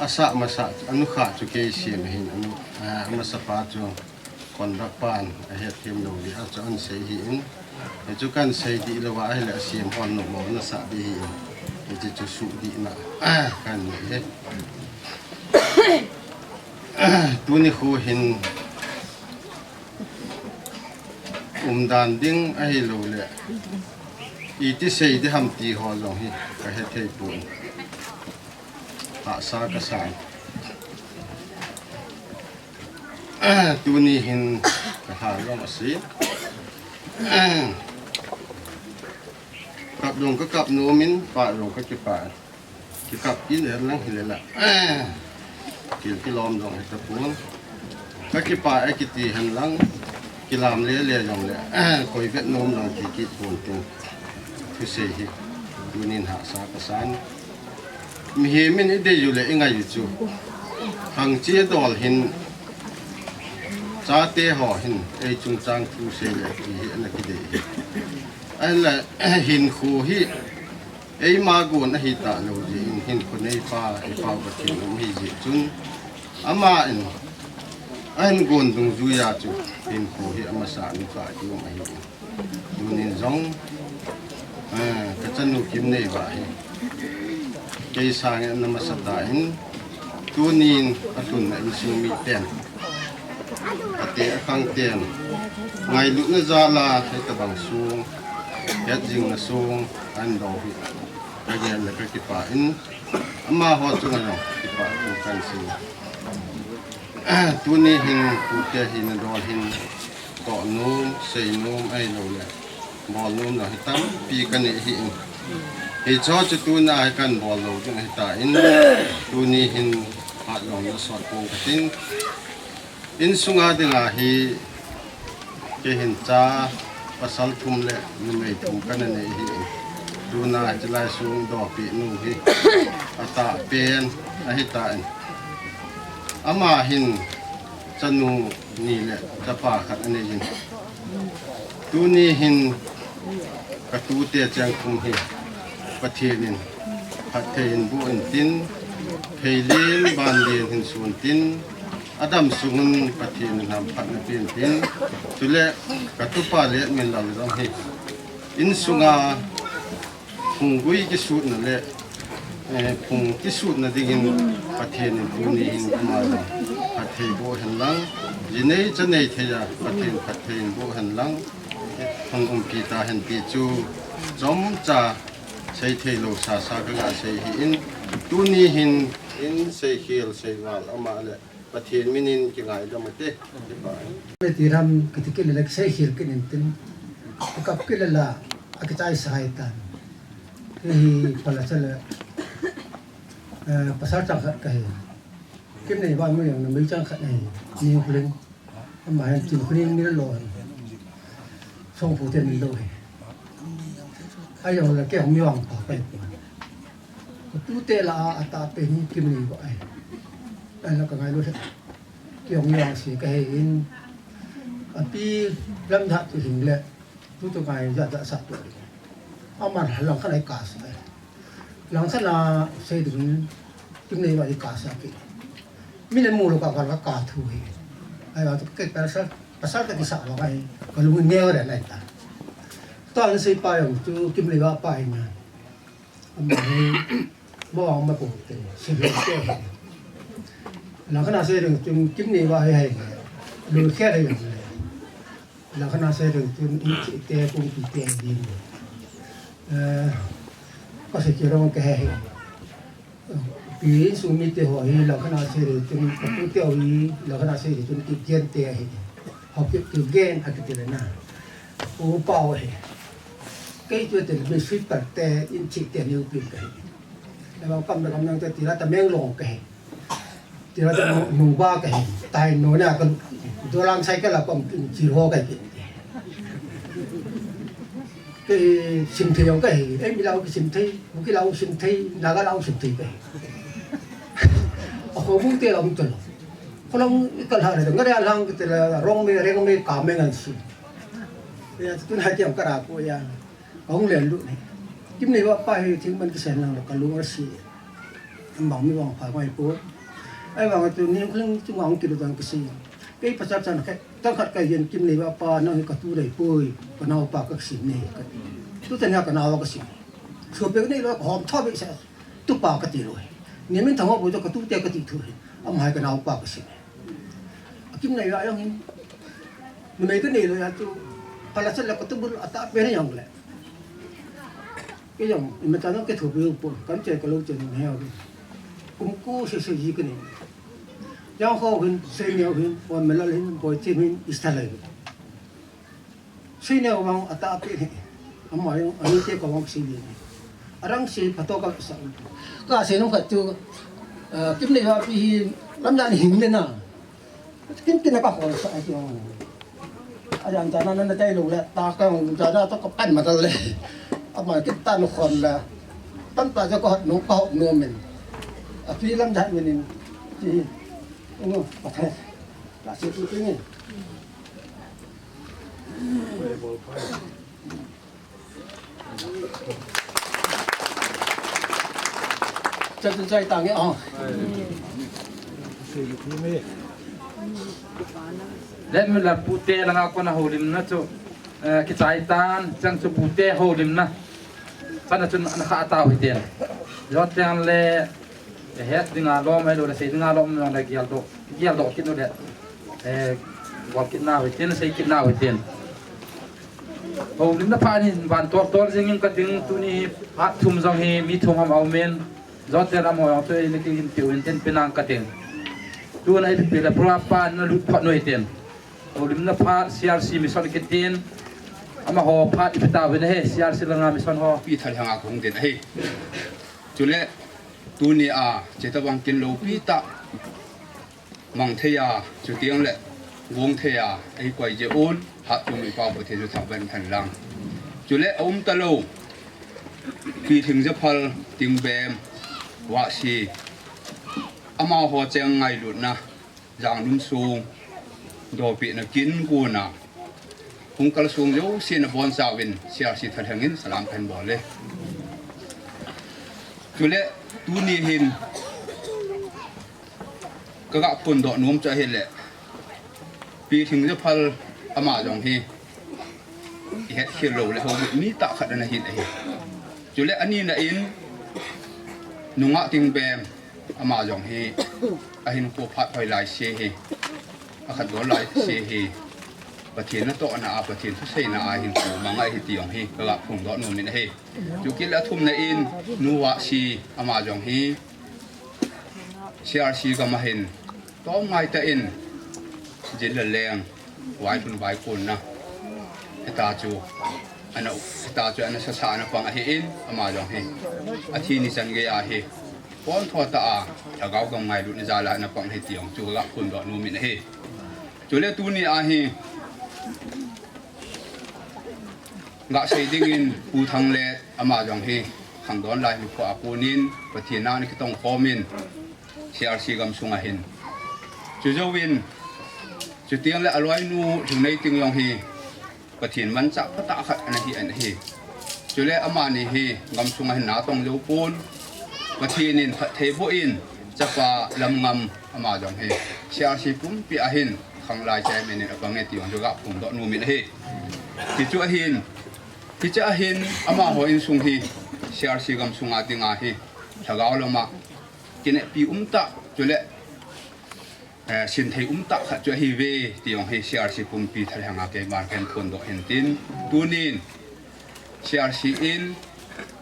asah masah chu, anukhah chu kei sem ahin, anu, ah, amasapa chu conduct pan ahetthem lou jeh a chu ahinsei ahin, hichu kahinsei dih louva ahile asem hon nommo nasah ding ahin, hiche chu suhdihna kahin nei e. Tuni kho hin umdan ding ahilouleh iti sei ding ham ti ho jong hi kahethei pon, hahsa kasan. Tuni hin kalha jong ase. Kap jong kakap nomin, pah jong kakipah. Kikap kit hen lang hile la, thil kilom jong hitapon. Kakipah e kiti hen lang, kilam lele jongle, koi vet nom jong kikit pon tin, thusei hi tunin hahsa kasan. Mihem in idei u le ingai u chu, khangche dol hin, chate ho hin ei chungchang thusei le ti hi ana kidei hi. Ahinla hinkho hi eima gon ahi talou jeh in, hinkho neipa, eipau Pathen um ahi jeh chun, Ama in, ahin gon dungjuiya chu, hinkho hi amasa nu ka kium ahi. Tunin jong, eh, ka chanu Kimneiva hi. Kei sangin ana masa tan, tunin alhunna insung miten, ate akhang ten, ngailutna jal a, hitabang sung, hetjingna sung, ahin dou hi. Ka gel le ka kipah in, amaho chunga jong kipah thu kahin sei. Tuni hin, tute hi nadol hin, toh nom, sei nom, ahilou le bol nom jong hi tampi kanei ahi in. Hicho chu tuna hi kahin bol lou ding ahitan, tuni hin hat jong nasot pon katin. Insunga dinga hi kei hin cha pasal thum le numei thum kana nei ahi in. Tuna hichelai sung dopi nu hi atahpen ahitan. Ama hin chanu ni le chapa khat anei in. Tuni hin ka tute cheng thum hi Pathen in phatthei hin boh intin, thei len, van len hin sun tin, adam sungun Pathen in hamphatna pen tin, chule ka tupa Letminlal jong hi insunga phunggui kisutna le, eh, phung kisutna dingin Pathen in tuni hin ama jong phatthei boh hen lang, jinei chanei thei a Pathen phatthei in boh hen lang, hung umpi tahen ti chu chomcha sei thei lou sasa ka ga sei ahi in, tuni hin in seikhel seival ama le Pathen minin kingaidam ute. Ti ram kiti kit le seikhel kit intin, kap kit le la akichai sa ahitan. Kei hi palacha le, eh, pasal chang khat kahi. Kimneiva mi jong numei chang khat ahi. Ni Huling. Ama hin Tin Huling mi lo ahi. Songphu te mi lo ahi. Ajong le kei mi vangpha kahi. Ka tute lah a atahpen hi Kimneiva ahi. Ahinla ka ngailut le kei mi vangse kahi in. Api lamjat chu hing le. Tutu ngai jat jat sa tu. Ama langkhat a ikasa. Langkhat a sei ding Kimneiva ikasa kit. Min amu lou ka ka ka thu hi. Ahivang chu kei pasal, pasal ka kisa lou ahi. Ka lung neo le nai ta. Tua hin seipa jong chu Kimneiva pa hi na. Ama hi, mo ang ma pu te, si lo te. Langkhat a sei ding chu Kimneiva hi ahi. Lungkhat ahi. Langkhat a sei ding chun inchih te, kongpi te ding. Eh, ka sei kit lou ka he he. Pi insung mite ho hi langkhat a sei ding chun, ka pu te ho hi langkhat a sei ding chun kigen te ahi. Ho ki, kigen akiti le na. Upa ho hi. Kei chu te mi sweeper te, inchih te niu pi ka hi. Lama kam da kam nang te tila Tamenglong kahi. Tila Tamenglong ba kahi. Tai no na ka dolang cycle a pam chi ho kahi. Kei sim thei jong kahi. Ei mi lau sim thei, Kuki lau sim thei, Naga lau sim thei kahi. A ho bu te lau to lo. Ko lam ka la le, ngare lang te la rong me, reng me, ka me ngan si. Ya, tun hai tiam ka ra ko ya. Ka hung len lut ni. Kimneiva pa hi thingman kisen lang lo ka lung asi. Ambang mi vangpha ngai po. Ahivang chu ni kling chu ngang kilo tang kisi. Kei pasal chan khat, tang khat ka yen Kimneiva pa nang hi ka tu dei poi. Ka nao pa ka kisin ni ka. Tu tania ka nao ka sin. Chu pe ni lo ka hom tho be sa. Tu pa ka ti lo. Ni min thang ho bo ka tu te ka ti thu. Ama hi ka nao pa ka sin. A Kimneiva jong hin. Numei ka nei lou a chu, palacha le ka tubul atahpen jong le. Kei jong, ima cha jong kei thupi u po, kam che ka lou che ni he o. Kum ko se se ji ka nei. Jang ho hin, se ni o hin, o melal hin, boi che hin, ista lai. Sei neo vang atahpen hi. Ama jong, ani te ka vang sei ni. Arang sei phato ka sa. Ka sei nung khat chu, eh, Kimneiva pi hi lamjat ni hing le na. Kin kin ka khol sa ai chu. Ajan cha na na chai lo le, ta ka jong cha na to ka pan ma ta le. Ama kit ta no khol le. Pan ta cha ka hot no, ka hot no men. Api lamjat men in. Ti. Ngo, pa thai. La sei tu tu ni. Chai, chai, chai, tang e, oh. Let me la pute langa kona houlimna chu, eh, kichai tan, chang chu pute houlimna. Chana chun ana kha tau hiten. Jot teng le, eh, het dinga lom, ahilou le sei dinga lom, le gial doh, gial doh kit nu le, eh, gol kit nau hiten, sei kit nau hiten. Houlimna phat hin van tol tol jingin kating, tuni phat thum jong hi mi thum ham aumin. Jot teng le amaho jong chu eina kihin piu hin tin penang kating. Tuna ipi pi le program pan na lut phot nu hiten. Houlimna phat C R C mission kitin. Amaho phat ipi tauvin ahi, C R C langa mission ho. Pi Thalheng a kahung din ahi. Chule tuni a, cheta bang kin loupi tah. Mang thei a, chuteng le gong thei a, eikoi jeh un, Hatchungnung Pau Pathen chu thangvah in hen lang. Chule aum talou, Pi Thingjaphal, Tingbem, Vahsi, amaho cheng ngailutna, Jangnum sung, dopina kin guna, hung kalsong jouse na bonchauvin, C R C Thalheng in salam kahin bol e. Chule, tuni hin, kaga phondoh nom chu ahile, Pi Thingjaphal ama jong hi, ihet khel lou le hou mi tah khat ana hin ahi. Chule anina in, Nungah Tingbem ama jong hi, ahinkho phat hoi lai se hi, akhat dol lai se hi, Pathen natohna a, Pathen thuseina a hinkho mang ahi ti jong hi, kaga phondoh nom in ahi. Chukit le athumna in, Nu Vahsi ama jong hi, C R C gam a hin, tom ngai tah in, jin le leng, vailhun vaikonna, hita chu, ana, hita chu ana sasa ana pang ahin, ama jong hi, athi ni chan gei a hi, pontho tah a, lhagao gam ngailutna jal a ana pang ahi ti jong chu kaga phondoh nom in ahi. Chule tuni a hi, Gah sei dingin Pu Thanglet ama jong hi khangdon lai nikho a konin Pathen a ana kitong khomin C R C gamsung a hin. Chujouvin, chuteng le aloinu Lhingneiting jong hi Pathen manchah phatah khat ana hi, ana hi. Chule amani hi gamsung a hin natong jou pon, Pathen in phatthei boh in, chapa Lamngam ama jong hi C R C pumpi a hin khanglai chairman in apang e ti jong chu kaga phongdoh nom in ahi. Hichu ahin, hiche ahin amaho insung hi C R C gamsung a dinga hi lhagao lama kineppi umtah, chule, eh, sinthei umtah khat chu ahiuve ti jong hi C R C pumpi thalheng a keiman kahin phondoh hin tin, tunin C R C in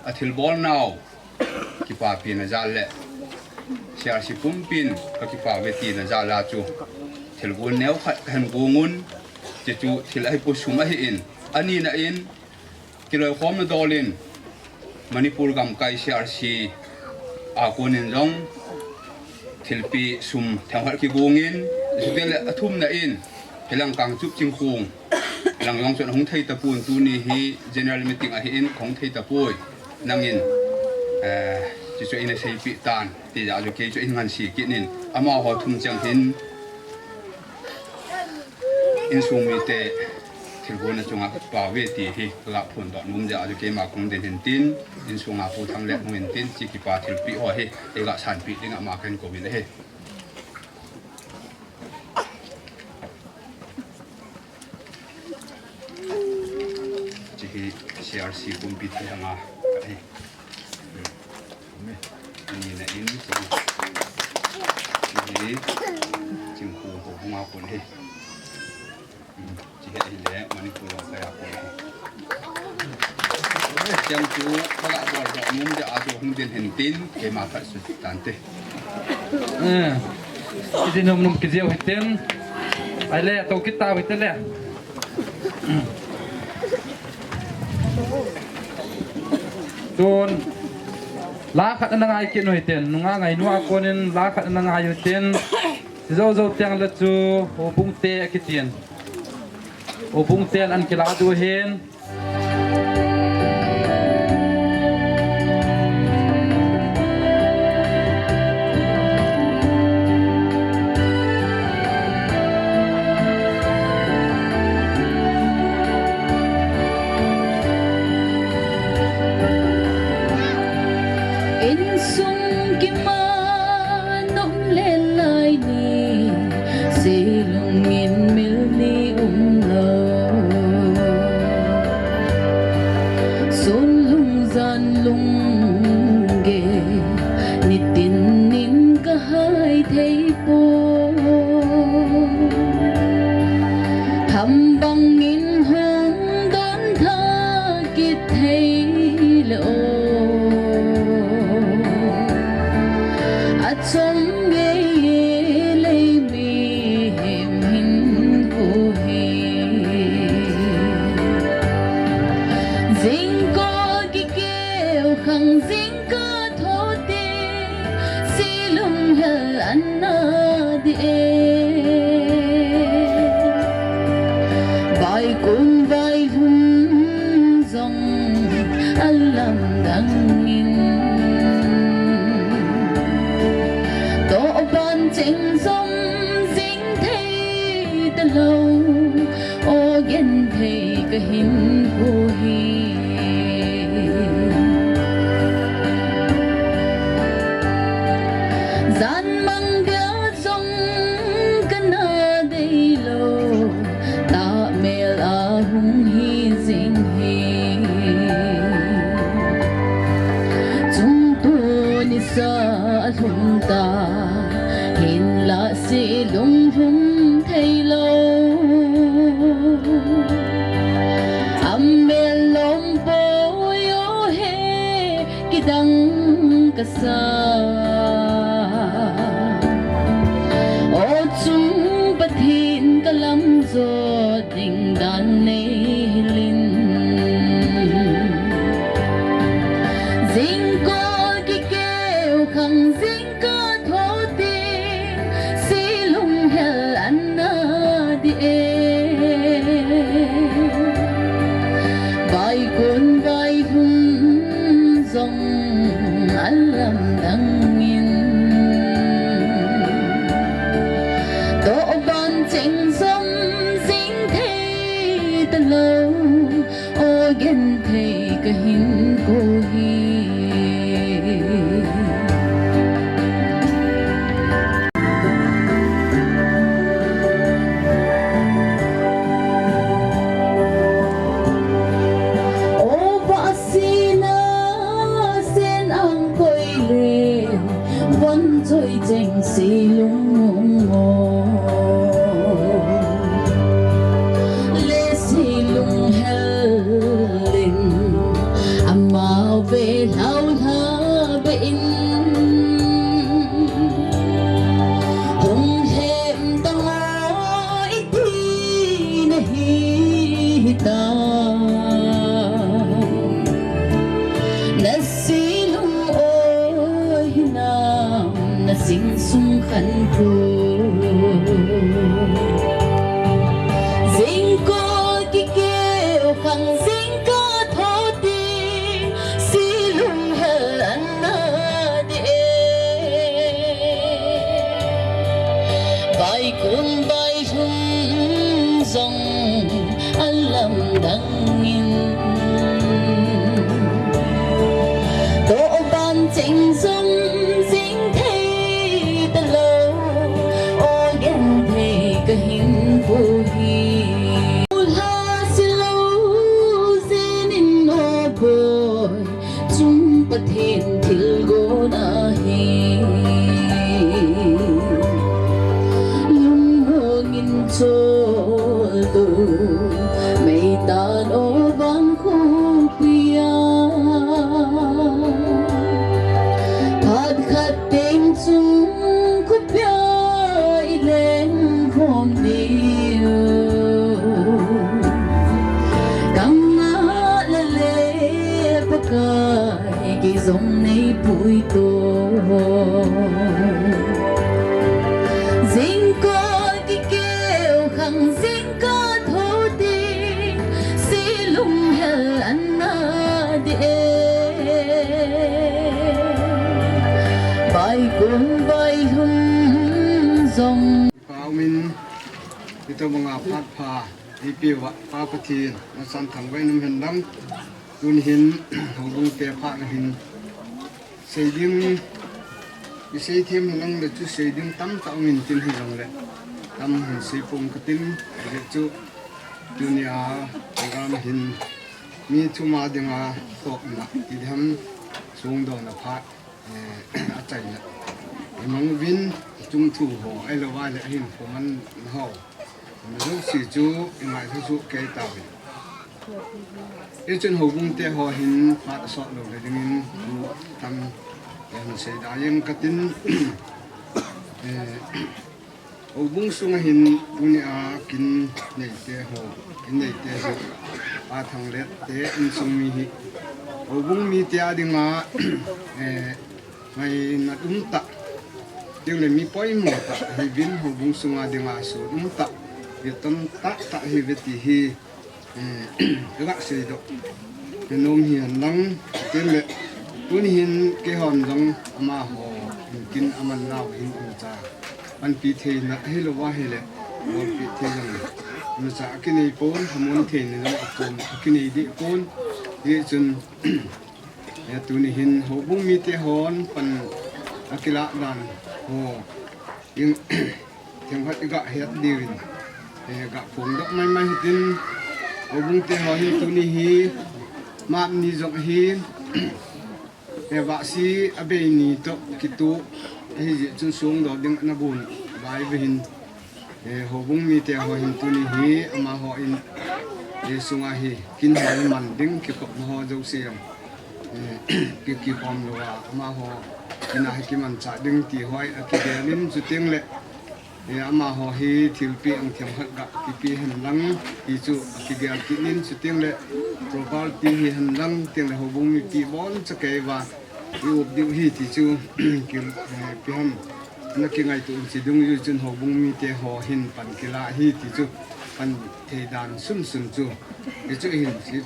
athilbol nau kipapina jal le C R C pumpin kakipah uve tina jal a chu thilgon neo khat kahin gong un, chuchu thil ahi pu sum ahin, anina in kiloikhomna dol in Manipur gamkai C R C a konin jong thilpeh sum themkhat kigong in, chuteng le athumna in hilang Kangchup Chingkhong lang jong chun ahung thei tapon, tuni hi general meeting ahin kahung thei tapoi. Nangin, eh, chuchu ina seipeh tan, ti jeh a chu kei chu in ngansi kit in, amaho thum cheng hin insung mite thilgon a chunga kipah uve ti hi kaga phondoh nom jeh a chu keima kahung din hin tin, insunga Pu Thanglet hung in tin, hiche kipa thilpeh ho hi eiga sanpeh dinga ama kahin kouvin ahi. Hiche hi C R C pumpi thalheng a ahi. Anina in, hiche hi Chingkhong houbung a kon ahi. Hiche hi ahile Manipur gamkai a kon ahi. Hicheng chu kaga boldoh nom jeh a chu hung din hin tin, keima khat sutante. Eh, iti nom nom kijeu hitin. Ahile, tou kit tau hite le. Tun, la khat ana ngai kit u hitin, nungah ngainu a konin la khat ana ngai u hitin. Jou jou teng le chu, houbung te akitin. Houbung ten ana kilah diu ahin. Insung kiman um le lai ni. Ambang in hung don tha kit thei le o. Achom ngei lei mi him hin ku hi. Jingko kikeu khang jing ka tho te, silung hel an na di e. Vaikun vailhum jong alam dang in. Toh ban cheng jom jing thei ta lo. O genthei ka hin ku hi. Jan mang dia jong ka na dei lo, ta mel a hung hi jing hi. Chung tu ni sa lhum ta, hin la si lung lhum thei lo. Amel lom poi o he, kidang ka sa. O chung Pathen ka lam jot ding dan nei hilin. Jingko kikeu khang jing ka tho te, silung hel an na di e. Vaikun vailhum jong alam dang in. Toh ban cheng jom jing thei ta lo. O genthei ka hin ku hi. O vahsina sen ang koi le. Von choi cheng silung mo. Le silung hel in. Amau ve lau la ve in. Hung hem tang o i ti na hi ta. Na silung oi hinam na sing sung khan pu. Jingko kikeu khang jing ka tho te, silung hel an na di e. Vaikun vailhum jong alam dang in. Toh ban cheng jom jing thei ta lo. O genthei ka hin ku hi. Ula si lo jin in o boi. Chung Pathen thilgon ahi. Lungmong in chol tu meitan o bang khopia. Phat khat teng chung khopia i leng khom diu. Kang a la le Pakai. Kei jong nei pui to. Jingko kikeu khang jing ka tho te, silung hel an na di e. Vaikun vailhum jong. Pau min, ito mga phat pha. Ipi uva, Pa Pathen, nasan thangvah in umhen lang. Tun hin, houbung te phat na hin. Sei ding, i sei them lang le chu sei ding tamtah um in tin hi lang le. Tam hin sei pum ka tin, le chu tunia program hin mi thum a dinga tokna, i diham sung dona phat, eh, a chaina. I mang uvin, i chung thu ho, ai lo va le, a hin pum an ho. Jouse chu i ngaitha soh kei tauvin. Hichun houbung te ho hin phat asot lou le dingin thu tam, eh, sei da jeng katin, eh, houbung sunga hin tunia kin neite ho, kin neite ho, Pa Thanglet te insung mi hi, houbung mite a dinga, eh, ngaina um tah, chule mi poimo tah hiuvin, houbung sunga dinga sun um tah, vet tam tah tah hiuve ti hi, eh, ka seidoh nom hi hen lang, chule tuni hin keihon jong amaho in kin aman nau hin imacha panpi theina hilou va ahile, bolpi thei jong imacha akinei pon, hamun theina jong akom, akinei deh pon, hichun, eh, tuni hin houbung mite hon pan akilah dan ho, in, themkhat i ga het diuvin, eh, ga phongdoh maimai hitin, houbung te ho hin tuni hi, map ni jong ahin, eh, vahsi abei ni toh kitoh, ahijeh chun songdoh ding ana gon vai uva hin, eh, houbung mite ho hin tuni hi, amaho in, eh, sunga hi, kin ho iman ding kikhopna ho jouse jong, eh, ki, kikhom louva, amaho ina hi kimanchah ding ti ho akigel in, chuteng le, eh, amaho hi thilpeh ang themkhat ga kipeh hen lang, ti chu akigel kit in, chuteng le property hi hen lang, chuteng le houbung mipi boncha kei uva i-up diu ahi ti chu, ki, eh, ipi ham, ana kingaito in, chidung jui chun houbung mite ho hin pan kila ahi ti chu, pan thei dan sunsun chu, hichu hin chi,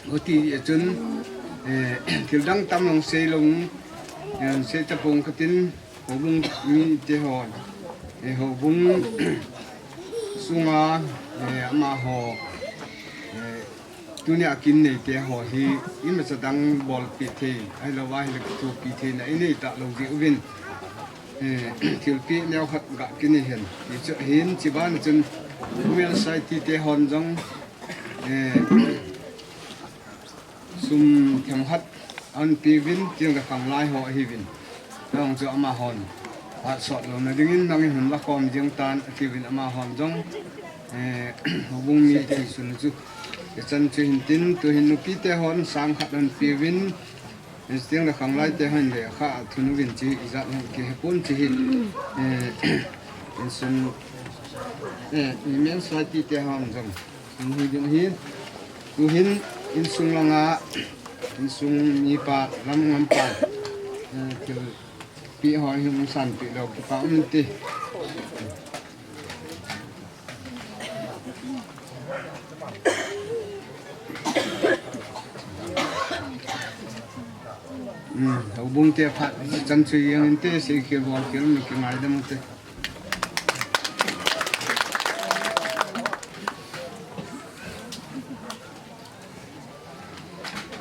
hiti chun, eh, thil dang tam jong sei lou, eh, sei tapong katin, houbung mite ho, eh, houbung sunga, eh, amaho, eh, tunia kin neite ho hi imacha dang bolpi thei, ahilou va ahile kithopi theina inei talou jeh uvin, eh, thilpeh neokhat ga kinei hen, hichu ahin, chuban chun Women Society te hon jong, eh, sum themkhat ahin peuvin, chuteng le khanglai ho ahiuvin, jong chu amahon phat sot louna dingin nangin hin lakhom jeng tan atiuvin, amahon jong, eh, houbung mi thisun chu ichan chu hintin, tuhin nupite hon sang khat ahin peuvin, eh, chuteng le khanglai te hon le kha athun uvin, chu ijat hon kihepon, chu hi, eh, insung, eh, Women Society te hon jong, hung hi ding ahin, tuhin insung langa, insung mipa lam ngampa, eh, thilpeh ho hi hung sanpeh lou kipa um inte. Hmm, houbung te phat chan chu jeng inte, seikhel bolkhel mi kingaidam ute.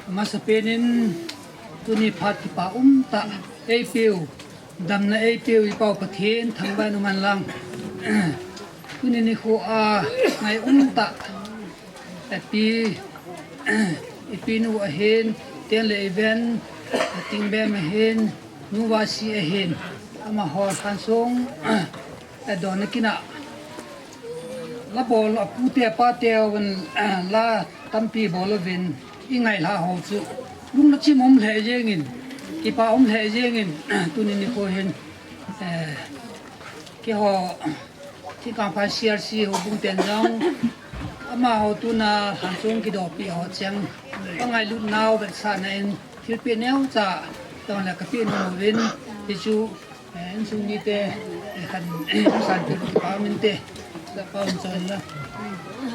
Amasapen in tuni phat kipa umtah eipeu, damna eipeu i Pau Pathen thangvahna um hen lang. Tuni nikho a ngai umtah, api, ipi nu ahin, chuteng le i ven, Tingbem ahin, Nu Vasi ahin, amaho lhansong, adonna kin a la bol, apute apate uvin, la tampi bol uvin, i ngailhah ho chu lungna chim um lheh jengin, kipa um lheh jengin, tuni nikho hin, eh, keiho Thingkangphai C R C houbung ten jong, amaho tuna lhansong kidopi ho cheng, angailutnau vetsahna in thilpeh neocha jong le kapeh nom uvin, hichu, eh, insung mite, eh, khan, eh, sanpeh kipa um inte, kipa um chon la. Kei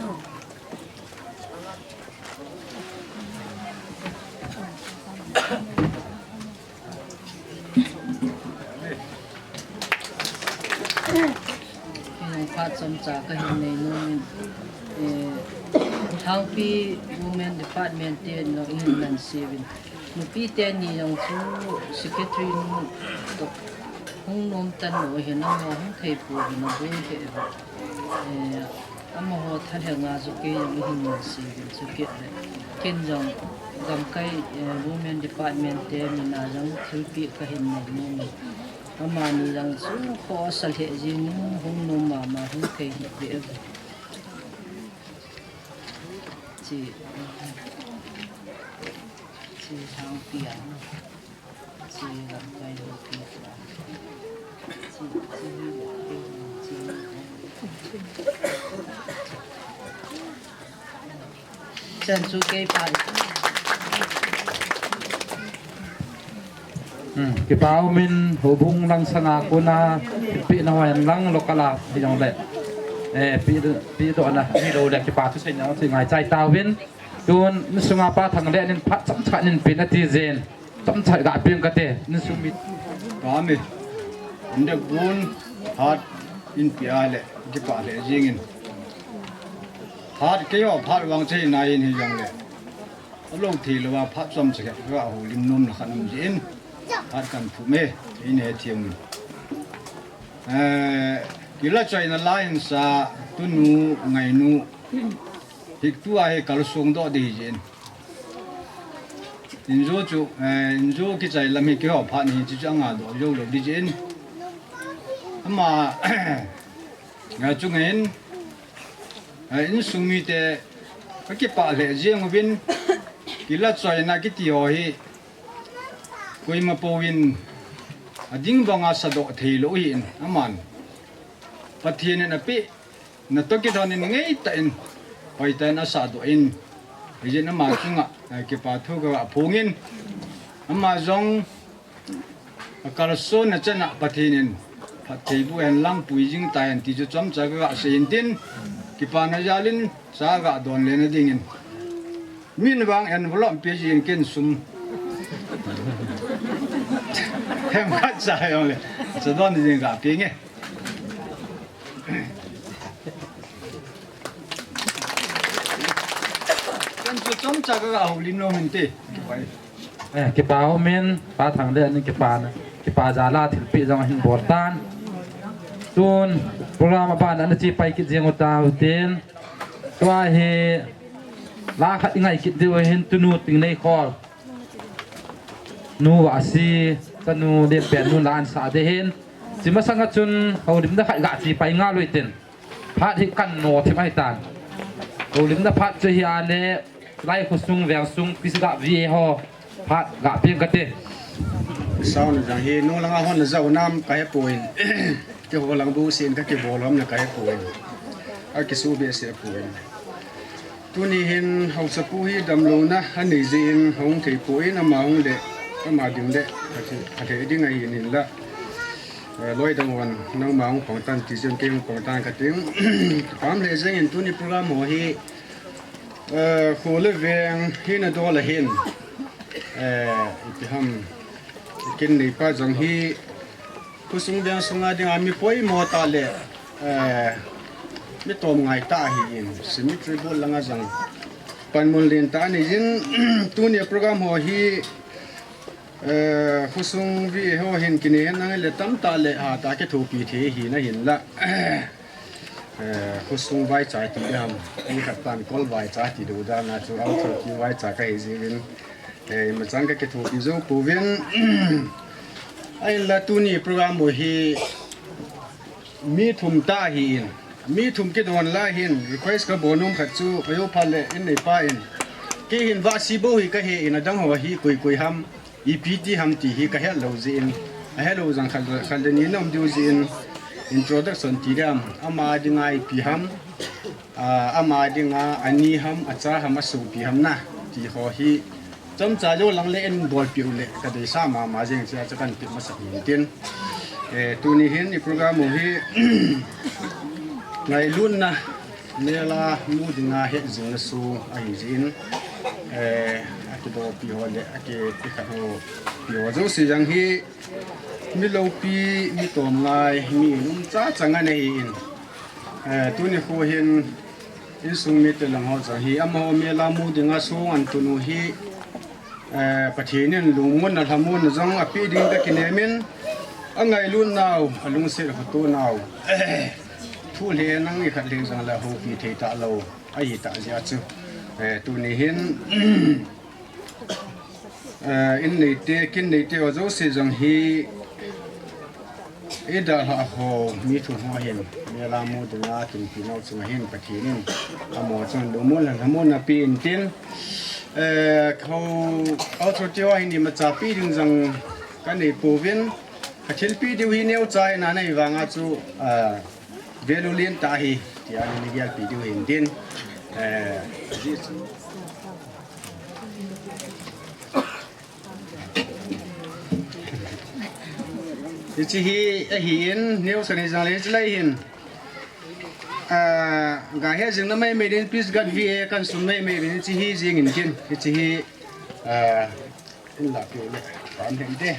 jong phat chomcha kahin nei nom in, eh, Lhangpi Women Department ten jong ihin ngansei uvin. Nupi teni jong chu secretary nu toh hung nom talou ahin, amaho hung thei pouvin aboi lheh uve. Eh, amaho thalhenga chu kei jong ihin ngansei uvin, chukit le ken jong gamkai, eh, Women Department te mina jong thilpeh kahin nei nom in. Amani lang chu khosa lheh jingin hung nom mama hung thei hih ve ve. Chi, chi hang pian. Chi lam kai lo pi tua. Chi, chi, chi, chi. Chan chu kei pa. Hmm, kipa umin houbung lang sanga kona, pi na hoiyan lang local a, hi jong le. Eh, pi, pi to ana, hi lo le kipa thu sei na, sei ngaichai tauvin. Tun, insunga Pa Thanglen in phat chomcha in pi na ti jin. Chomcha ga peng kate, insung mi. Kami, inde bun, hat, in pi a le, kipa le jingin. Hat keiho, phat vang chei na in hi jong le. Alo thei lou a phat chomcha ka houlim nom na khan um jin. Phat kan phu me, in he thiam. Eh, kila choi na la in sa, tunu, ngainu. Hik tua hi kalsong doh di jin. Injo chu, eh, injo kichai lam hi keiho phat ni chu chu anga doh jou lou di jin. Ama, nga chu ngain, eh, insung mite, ka kipa le jeng uvin, kila choi na kiti ho hi, koima pouvin, ading banga sadoh thei lou hi in, aman. Pathen in api, Na toh kithon in ngeitah in, hoitah in asah doh in, hijeh in ama chunga, eh, kipa thu kaga phong in, ama jong, akalson na chan a Pathen in, phatthei boh hen lang pui jing tai hen ti chu chomcha kaga sei in tin, kipana jal in, cha ga don le na ding in. Min vang envelope pe jin ken sum. Hem khat cha jong le, cha don ding ga pe nge. Kan chu chomcha kaga houlim nom in te. Eh, kipa umin, Pa Thanglen in kipana, kipa jal a thilpeh jong ahin bol tan. Tun, program aban a ana che pai kit jeng u tau tin. Tua hi, la khat i ngai kit diu hin tunu Tingneikhol. Nu Vahsi, chanu Lenpennu la ana sa ding ahin. Chi masanga chun, houlimna khat ga che pai ngal u hitin. Phat hi kan no thim ahi tan. Houlimna phat chu hi a le, lai khosung vengsung kisi ga vi ho. Phat ga peng kate. Sauna jang hi, nung langa hon na jau nam ka he poi. Keiho lang bu sin ka kibol ham na ka he poi. A kisu be se poi. Tuni hin haosapu hi damlouna anei jeh in hung thei poi, ama hung le, ama ding le, a thei, a thei ding ahin hinla. Eh, loi dang wan, nangma hung pang tan, ti jeng kei hung pang tan ka ting. Pam le jeng in tuni program ho hi, eh, kho le veng hi na dol ahin. Eh, ipi ham, kin neipa jong hi, Khosung veng sunga dinga mi poimo tah le, eh, mi tomngai tah ahin, cemetery board langa jong panmun lentah anei jin, tuni program ho hi, eh, khosung vi ho hin kinei hen lang le tamtah le hatah kithopi thei hi na hinla. Eh, khosung vaicha ti ding ham, mi khat pan kol vaicha ti ding dan a chu, ang chu ti vaicha ka hi jingin. Eh, ima chan ka kithopi jou pouvin. Ahinla tuni program u hi mi thum tah ahin. Mi thum kidon la hin request ka bol nom khat chu, ayo pha le in neipa in. Kei hin Vahsi bou hi ka he in, adang ho hi koi koi ham, ipi ti ham ti hi ka het lou jeh in. Ahe lou jong khal, khal le ni na um diu jeh in introduction ti ding ham, ama dinga ipi ham. Ah, ama dinga, ani ham, acha ham, asopi ham na, ti ho hi, chomcha jou lang le in bolpeh u le, ka deisah mama jeng chia, cha kan peh masat in tin. Eh, tuni hin i program u hi, ngailutna, mela mu dinga het jingna sung ahi jeh in, eh, akibopi ho le, akipikhat ho, pi ho jouse jong hi, mi loupi, mi tomngai, mi in um cha chang ana hi in. Eh, tuni khu hin insung mite lang ho chang hi, amaho mela mu dinga song an tun u hi, eh, Pathen in lungmonna lhamonna jong apeh ding ka kinem in, angailut nau, alungset a khutu nau. Thu le nang i khat le jong la houpi thei talou, ahi tah jeh a chu. Eh, tuni hin, Eh, in neite, kin neite ho jouse jong hi, Idalhah ho mi thum ho hin, mela mu dinga kinpi nau chunga hin Pathen in amo chun lungmon le lhamon napeh intin, eh, kho, kho chu tiho hin imacha pe ding jong kanei pouvin, kathilpeh diu hi neocha hina nei vanga chu, ah, value lentah ahi, tia nei gelpeh diu hintin, eh, Hiche hi ahin, neocha nei jongle hiche lai hin, ah, gahet jing na maimai din, Pisgat V A kahin sun maimai din, hiche hi jing intin, hiche hi, ah, in la peh le, pan hen te.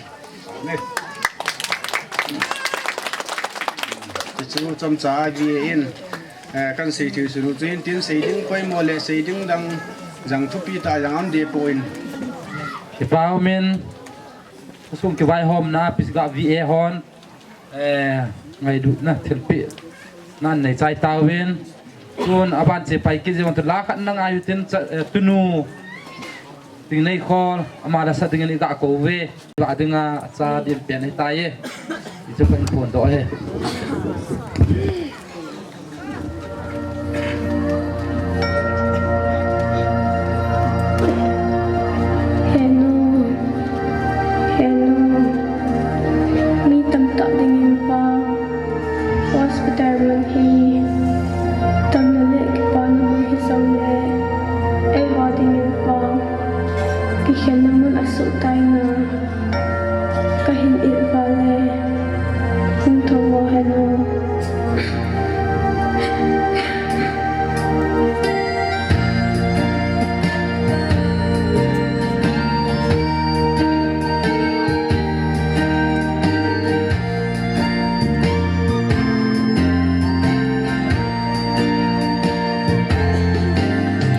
Hichu chomcha V A in, eh, kahin sei thei sun u chu hintin, sei ding poimo le sei ding dang jong thupi tah jong um deh poi. Kipa umin, khosung kivaihomna Pisgat V A hon, eh, ngailutna thilpeh nan nei chai tauvin. Tun aban che pai kit jeng u, tu la khat na ngai utin, cha, eh, tunu Tingneikhol, ama la sa dingin iga kou uve. Iga dinga cha din pen ahitai e. Hichu kahin phondoh e. Hello. Hello. Mi tamtah dingin vang hospital mun hi tamna le kipana mun hijongle, eiho dingin vang kikhenna mun asuhtaina kahin it uva le, hung thou vo hen o.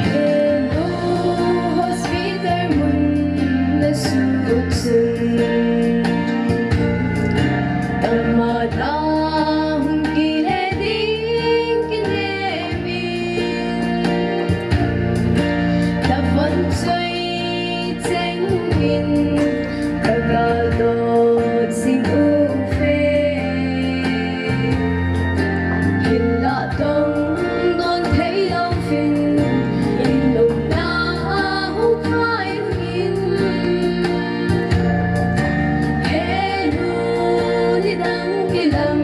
Hello, hospital mun na suh chun, tama ta hung kile ding kinem in, tavon choi cheng in, kagal dot jing uve. Hinla tong don thei louvin, in umna hung phai in. Henu nidang kilam,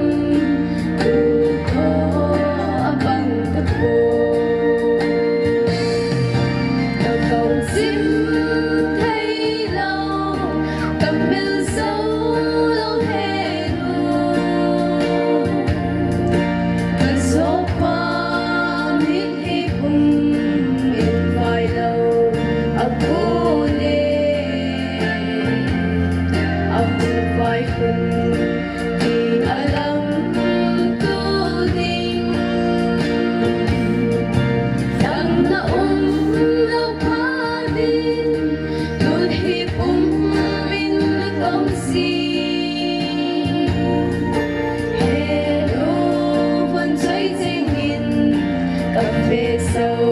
tu tho abang tapoi. Ka kong sim thei lou, ka mil sou lou henu. Ka sohpa mitlhi pum in vai lou a pu le. A pu vai khun. Ding a lamtu ding, dang na um lou pha din, tun hi pum in na kong sih. Henu von choi cheng in ka ve sou.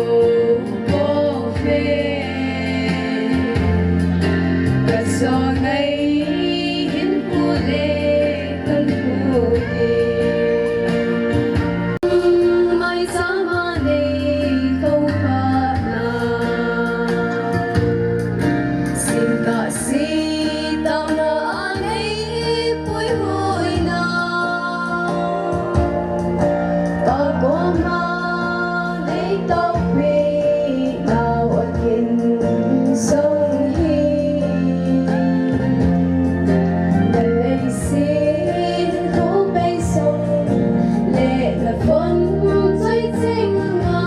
Nei tao pi nau a kin song hi, na leiset khu bei song le na von choi cheng a,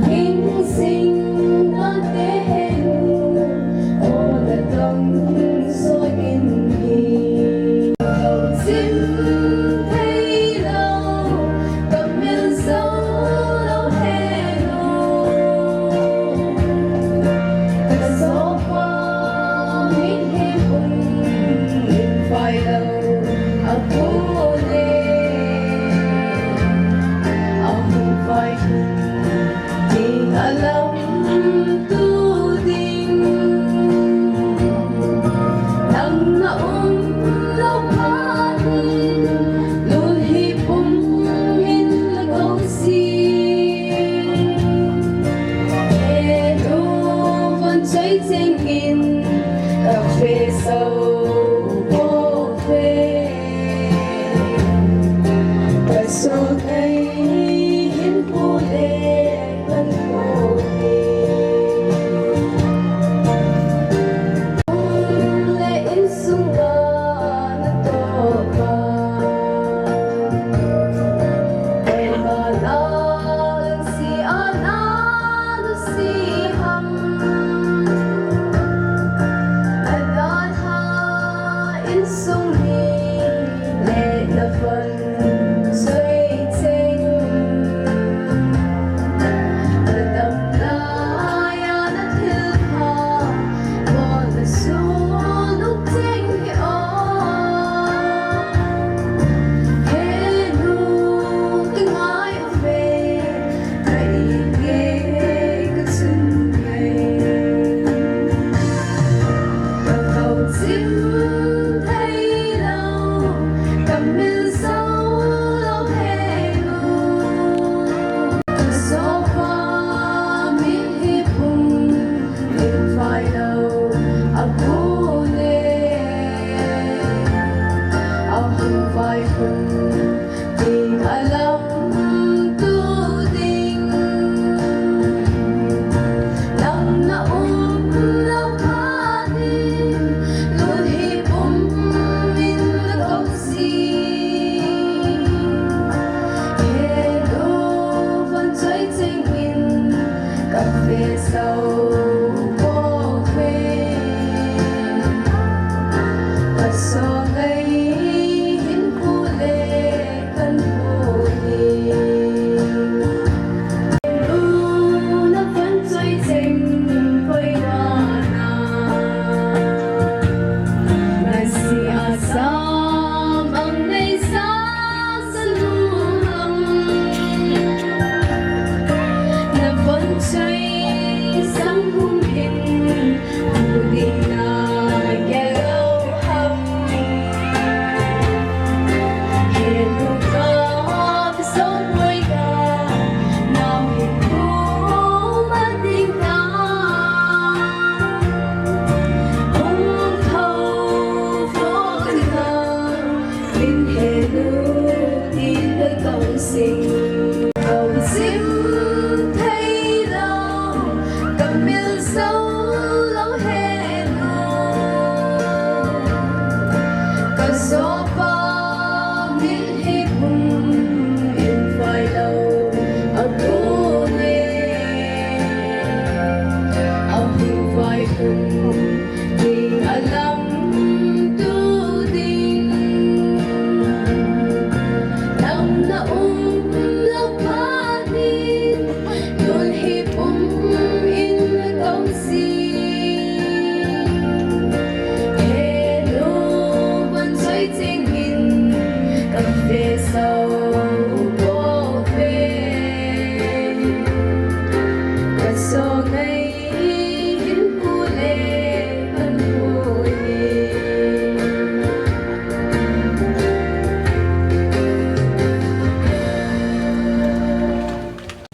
ging sing na te henu, o na tong so in hi. Sim thei lou, ka mil sou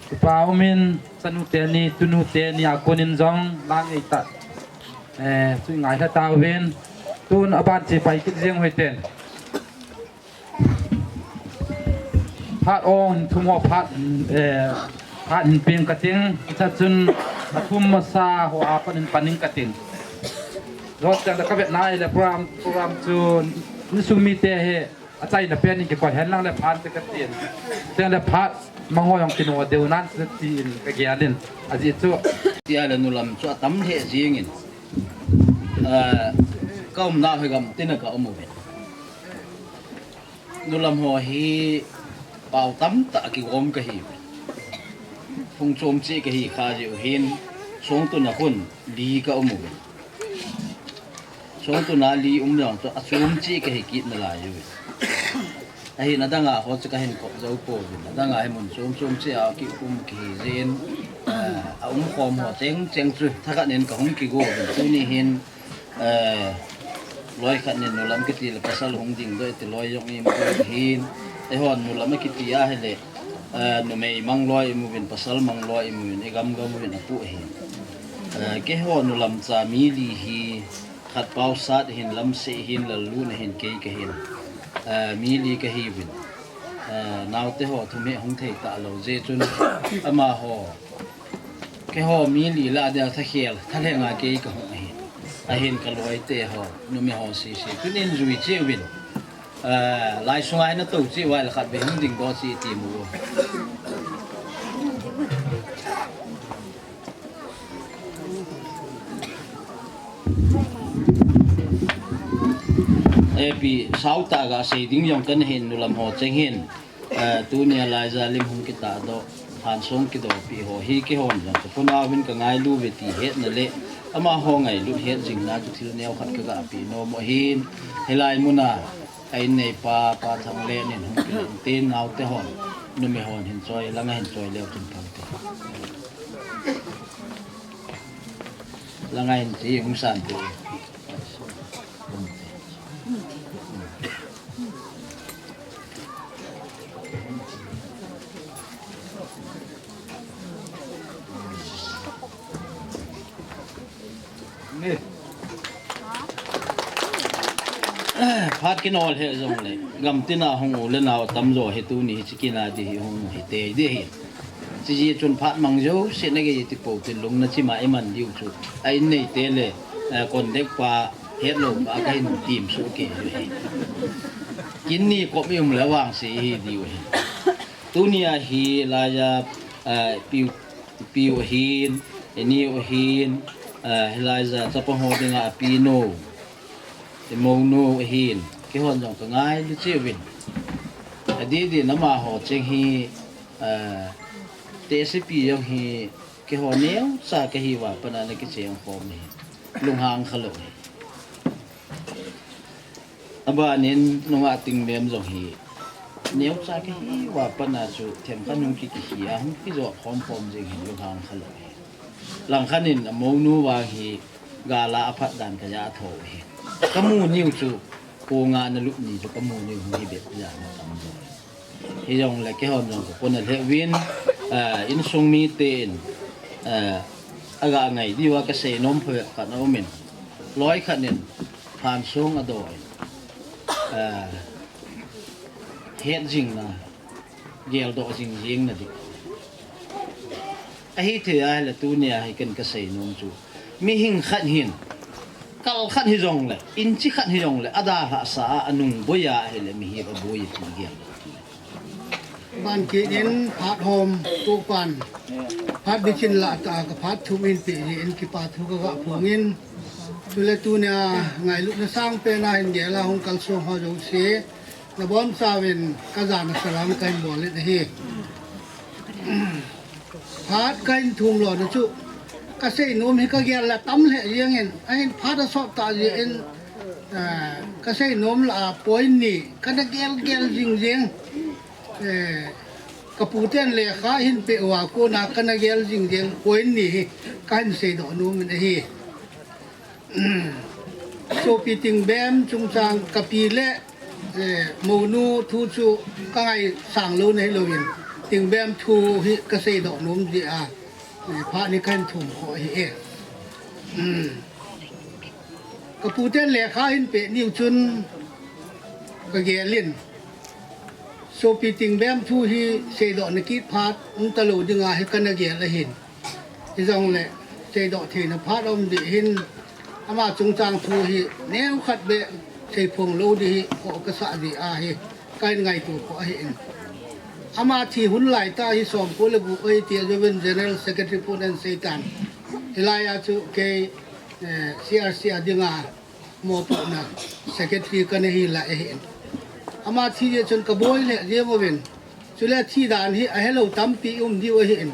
Tupa umin, chanu teni, tunu teni, a konin jong lang ei ta. Eh, sui ngai kha ta uvin. Tun aban chi pai kit jeng hoi ten. Phat ong thum ho phat, eh, phat hin ping kating, chachun athum masa ho apan hin paning kating. Jot chang da ka vet nai le program, program chu ni sumi te he. Achaina pen in kikoi hen lang le phat te katin. Teng le phat mangoi ong kino deu nan se tin ka gialin. Aji chu. Tia le nulam chu atam he jingin. Eh, ka umna hoi gam tina ka umu ve. Nulam ho hi pau tam ta kigom ka hi. Phung chom chi ka hi kha jiu hin. Song tuna hun li ka umu ve. Song tuna li um jong chu achom chi ka hi kit nalai u. Ahin adanga ho chu ka hin kop jou pouvin. Adanga hi mun chom chom chi a ki um ki hi jin. Eh, a um khom ho cheng cheng chu thakhat nin ka hung kigo uvin. Tuni hin, eh, loi khat nin nulam kiti le pasal hung ding doi ti loi jong im ko hin. Eihon nulam kiti a hile, eh, numei mang loi imuvin, pasal mang loi imuvin, i gam gam uvin apu hin. Eh, keiho nulam cha mi li hi, khat pau sat hin, lam se hin, lal lu na hin, kei ka hin. Eh, mi li ka hi uvin. eh, naote ho thum hi hung thei talou jeh chun amaho, keiho mi li lah a dia thakhel, thalheng a kei kahung ahi. Ahin kaloite ho, numei ho sese. Tunin jui cheh uvin. Eh, lai sunga hin natou cheh uva le khatvei hung dingdoh cheh ti mu. Epi, sautah gasei ding jong kana hin, nulam ho cheng hin. Eh, tunia laija lim hung kitahdoh, hansong kidohpeh ho hi keihon jong kapunau vin kangailu ve ti hetna le amaho ngailut het jingna chu thil neokhat kagapeh nom u ahin. Hilai muna a inneipa, Pa Thanglen in hung kilhon tin naote hon, numei hon hin choi, langa hin choi leu chun phante. Langa hin che hung sante. Phat kinol hel jongle, gamtina hung u le nao tamjo hi tuni hiche kin a di hi hung u hite di hi. Chujeh chun phat mang jouse nagei ti pou tin lung nachima iman diu chu, a inneite le, eh, conductor pa hetlou pa kahin temsoh kei u hi. Kin ni kop i um le vangse hi diu hi. Tunia hi laija, eh, piu, piu ahin, iniu ahin, eh, hilai ja chapa ho dinga apinu, imonu ahin, keihon jong kangailu cheh uvin. Adeh deh in amaho cheng hi, eh, tehsepi jong hi, keiho neocha kahiuva pat a nakicheng khom hi, lunghang khalou hi. Abanin nungah Tingbem jong hi, neocha kahiuva pat a chu themkhat hung ki, kihi a hung kijot khom khom jing hi, lunghang khalou hi. Langkhat in amonu vang hi, gal a aphat dan kaja tho hi. Kamu niu chu, konga nalup ni chu kamu niu hung hi bep ja natam jo. Hijongle keihon jong kakona lheh uvin, eh, insung miten, eh, aga ngai diuva kasei nom phabep khat aumin. Loikhat in, hansong adoh in, eh, het jingna, geldoh jing jing na di. Ahithei ahile tunia hi ken kasei nom chu, mihing khat hin, kal khat hijongle, inchi khat hijongle, adalhahsa a, anung boi a ahile mihem aboi ti gel. Ban kit in phat hom tohpan, phat bichin lah tah a kaphat thum eipeh jeh in kipa thu kaga phong in, chule tunia ngailutna sangpen a hin gel a hung kalsong ho jouse, nabonchauvin kajana salam kahin bol in ahi. Phat kahin thum lona chu, kasei nom hi kagel le tam lheh jeng in, ahin phat asot tah jeh in, eh, kasei nom lah a point ni kana gel gel jing jeng. Eh, kaputen lekha ahin peh uva kona kana gel jing jeng point ni hi kahin seidoh nom in ahi. Sopi Tingbem chungchang kapi le, eh, monu thu chu kangaisang louna hilouvin, Tingbem thu hi kaseidoh nom jeh a, eh, phat ni kahin thum kho ahi e. Kaputen lekha ahin peh niu chun kagel in, Sopi Tingbem thu hi seidohna kit phat umtalou dinga hi kana gel ahin. Hijongle, seidoh theina phat aum ding ahin, ama chungchang thu hi neokhat beh seiphong lou ding hi kho kasah jeh ahi, kahin ngaito kho ahin. Ama thi hun laitah hi somko le gup ahi tia jouvin General Secretary pun ahin seitan. Hilai a chu kei, eh, C R C a dinga mopohna secretary kana hi lai ahin. Ama thi jeh chun kaboi lheh jeng uvin. Chule thi dan hi ahelou tampi um diu ahin.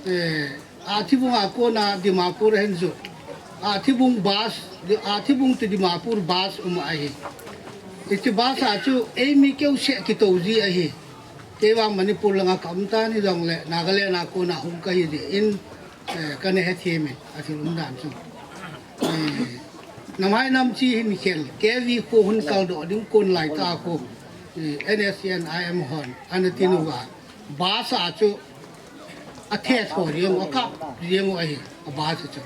Eh, Athibung a kona Dimapur ahin jot. Athibung bus, Athibung to Dimapur bus um ahi. Hiche bus a chu eimi keuseh kitou ji ahi. Kei vang Manipur langa kaum tan hijongle Nagaland a kona hung kahi jeh in, eh, kana hethem in athil um dan chu. Eh, namhai nam chi hin khel, K V kho hun kaldoh ding kon laitah a kho, eh, N S C N I M hon ana tin uva. Bus a chu athe tho jeng u, akap jeng u ahi, a bus a chu.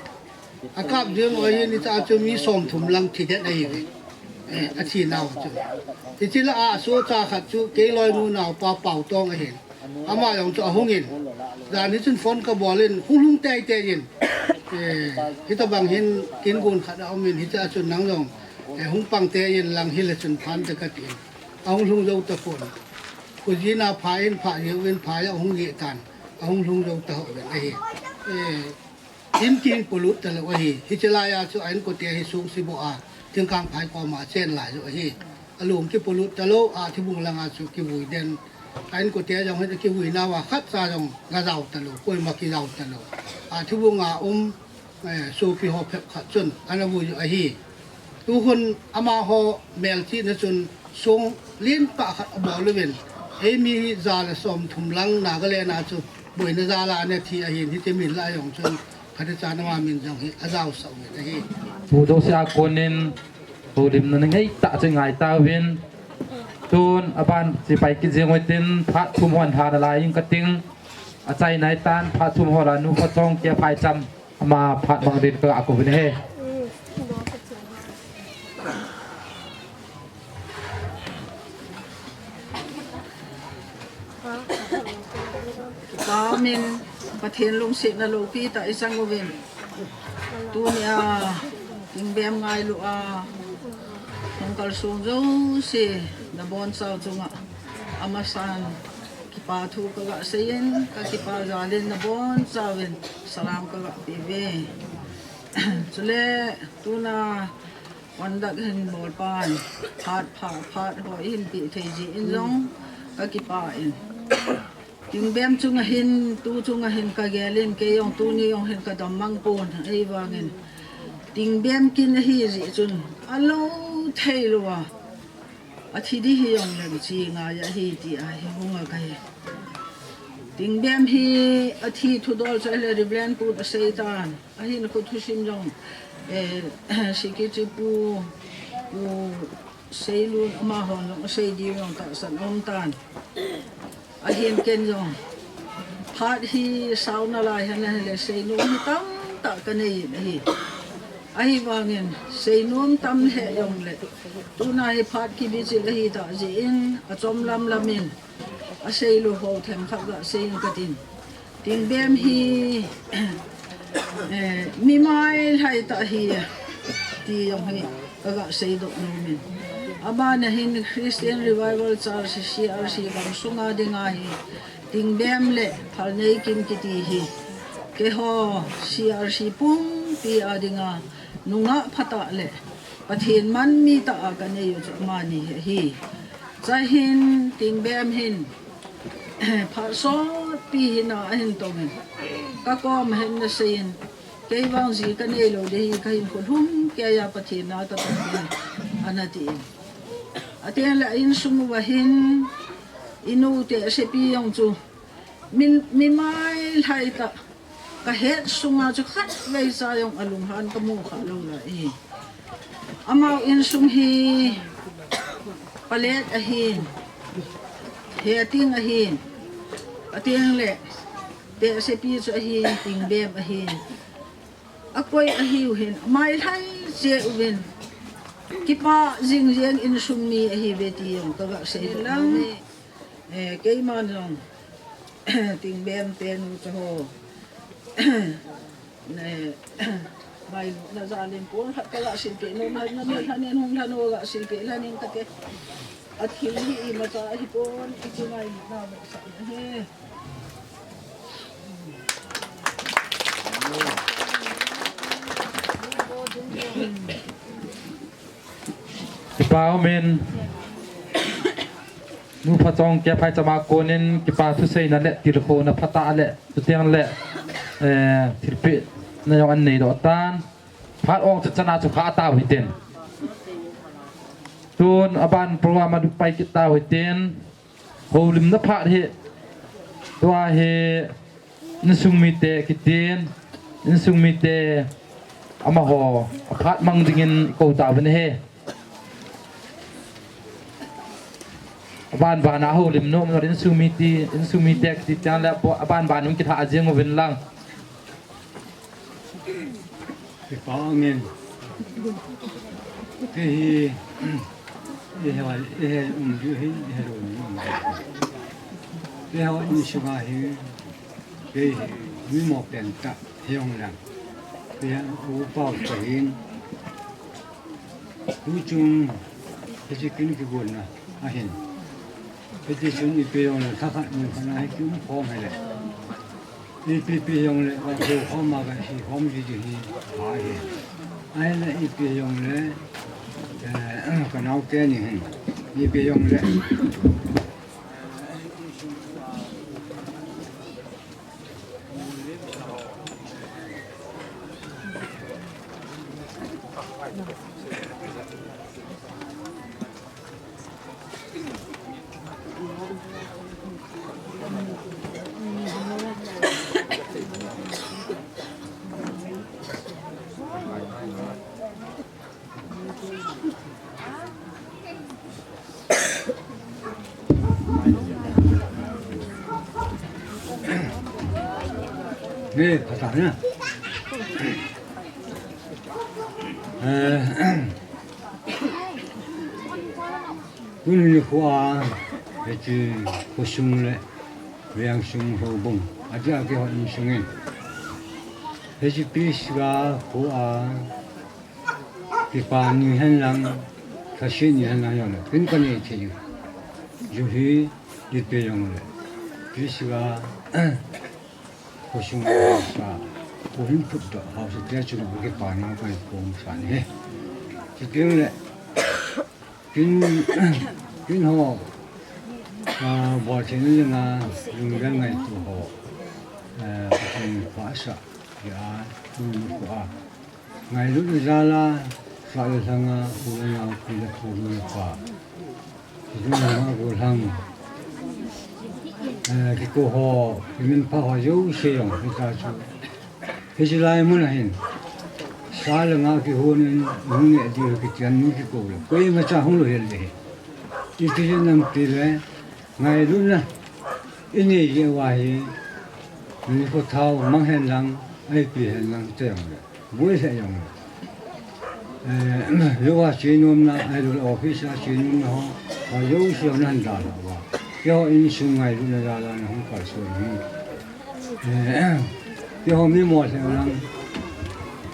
Akap jeng u ahi, hitia chu mi somthum lang thi det ahiuve. Eh, a thi nau chu. Hiche lah a sohcha khat chu kei loinu naupa Pautong ahin. Ama jong chu ahungin. Jan hi chun phone kabol in, hung lhung teitei in. Eh, hitabang hin kin gon khat aum in, hiche a chun nang jong, eh, hung pang tei in lang hile chun phan te kati in. Ahung lhung jou tapon. Khojin a pha in, pha jeh uvin, pha jeh a hung jeh tan. Ahung lhung jou tauvin ahi. Eh, In kin polut talou ahi. Hiche laiya chu a inkote hi song siboh a, Thingkangphai koma chen lai u ahi. Alung kipolut talou, a thibung langa chu kivui den. A inkote jong hi kivui nauva khatcha jong gajao talou, koima kijao talou. A thibunga um, eh, sopi ho phabep khat chun ana vui u ahi. Tuhun amaho melchihna chun song lentah khat abol uvin, eimi hi ja le somthum lang Nagaland a chu boina jal a ana thi ahin, hiche min lah a jong chun phatechan ama min jong hi ajaosah uvin ahi. Pu Josia konin houlimna ngai tah chu ngai tauvin. Tun aban sepai kijing utin phat thum hon tha nalai ing kating. Achaina hitan phat thum ho lah a Nu Phachong Kephai Cham ama phat mang din kakou uvin ahi. Kipa umin, Pathen lungsetna loupi tah i chang uvin. Tunia Tingbem ngailu a hung kalsong jouse nabonchau chunga amasan kipa thu kaga seiyin, kakipa jalin nabonchauvin salam kaga peuve. Chule tuna conduct hin bolpan phat pha, phat ho ihin peh thei jeh in jong kakipa in. Tingbem chunga hin, tu chunga hin kagel in, kei jong tuni jong hin kadam mang pon, ahivangin Tingbem kin ahi jeh chun alou theilouva athi di hi jongleng chi ngai ahi tia hi hunga kahi. Tingbem hi athi thudol chu ahile Reverend Pu in aseitan. Ahin khothusim jong, eh, Secretary Pu, Pu Seilun amahon jong asei diu jong tahsan aumtan. Ahin ken jong phat hi sao nalai hen ahile seinom hi tamtah kanei in ahi. Ahivangin seinom tam lheh jongle tuna hi phat kibichil ahitah jeh in achom lamlam in aseilu ho themkhat gasei in katin. Tingbem hi, eh, mi mailhai tah ahi, ti jong hi kaga seidoh nomin. Abana hin Christian Revival Church, C R C, gamsunga dinga hi Tingbem le Phalneikim kiti hi keiho C R C pumpia dinga nungah phatah le Pathen manmi tah a kanei u chu amani hi ahi. Chuin Tingbem hin phat sotpi hina ahin tongin, kakoma hin ana seiyin, kei vang ji kanei lou ding ahi, kahinkho lhumkeiya Pathen na katong ding ahi, ana tin. Atengle insung uva hin inu Tehsepi jong chu mi, mi mailhai tah, kahet sunga chu khatvei cha jong alunghan kamu kha lou lai. Amau insung hi Palet ahin, Heting ahin, atengle Tehsepi chu ahin, Tingbem ahin. Akoi ahiu hin, amailhai cheh uvin. Kipah jingjeng insung mi ahiuve ti jong kaga seilang. Eh, keiman jong Tingbem tenu chu ho. Nai, mai na jalin pon khat kaga silpeh nom, na, na, na, na, hung lhan ho ga silpeh lhanin kate. Athil hi imacha ahipon, ichi ngaina masa ahi. Kipa umin, Nu Phachong Kephai Cham a konin kipa thuseina le tilkhouna phatah le, chuteng le, eh, thilpehna jong anei doh tan. Phat ong chu chana chu kha tau hitin. Tun aban program a lut pai kit tau hitin. Houlimna phat hi, tua hi insung mite kitin, insung mite amaho aphat mang dingin ikou tauvin ahi. Aban bana houlim nom nom insung mite, insung mite kiti teng le aban bana hung kitha jing uvin lang. Kipa umin. Kei hi, eiho, eiho um diu hi, eiho um diu. Keiho insung a hi, kei hi, mi mo pen tah, hiong lang. Kei hi, u pau tah hin. Tu chung, hiche kin kigonna, ahin. Hiti chun ipi jong le thakhat mun khat a hi kium khom hile. Ipi pi jong le va ko khom a va hi khom ji ji hi ha hi. Ahile ipi jong le, eh, ka nao te ni hin. Ipi jong le. Ni, phatah na. Eh, tuni nikho a, hiche khosung le vengsung houbung, adia keiho insung in. Hiche P C ga kho a, kipa ni hen lang, thase ni hen lang jong le, kin ka nei thei u. Ju hi, ipi jong le. P C ga, khosung haosa, kho hin phut doh, haosa te chunga kipa na ka kong san hi. Chuteng le, kin, kin ho, ah, bol theina dinga, lunggel ngaito ho, eh, Pathen in pha asah, hi a, tuni nikho a. Ngailutna jal a, sah le lhang a, u le nao, pi le pu, nu le pa. Kijun lhang a, gollhang. Eh, kikou ho, kiminpha ho jouse jong, hita chu. Hiche lai mun a hin. Sah le lhang a kihon in, hung neh diu kiti a mi kikou le. Koimacha hung lou hel ding ahi. Iti jeh ham itile, ngailutna. I nei jeh uva hi, nikho thao mang hen lang, ipi hen lang, te jong le. Boi lheh jong le. Eh, jouva che nomna, ahilou le office a che nomna ho, ho jouse jong nahin dalhah uva. Keiho insung ngailutna jal a nahung kalson hi. Eh, keiho mi mo lheh lang,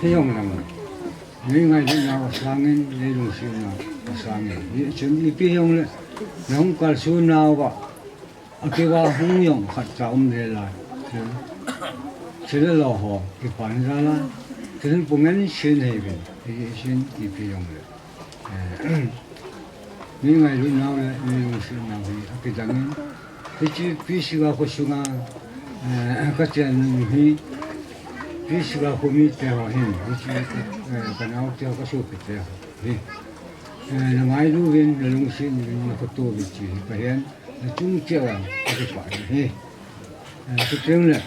hijong lang. Nei ngailutnau asang in, nei lungsetnau asang in. Hijeh chun ipi jong le, nahung kalson nauva. Akiva hung jong khatcha um le lai. Thil le lo ho, kipana jal a. Thil pungen sin hei uvin, hijeh chun ipi jong le. Eh, nei ngailutnau le, nei lungsetnau hi, akidang in. Hiche P C ga khosunga, eh, kachen nung hi, P C ga khomi te ho hin, hiche, eh, kanao te ho kasopi te ho hi. Eh, nangailu uvin, nalungset uvin, nakhoto uvin ti hi kahen. Nachung cheh uvin, kakipah in ahi. Eh, chuteng le,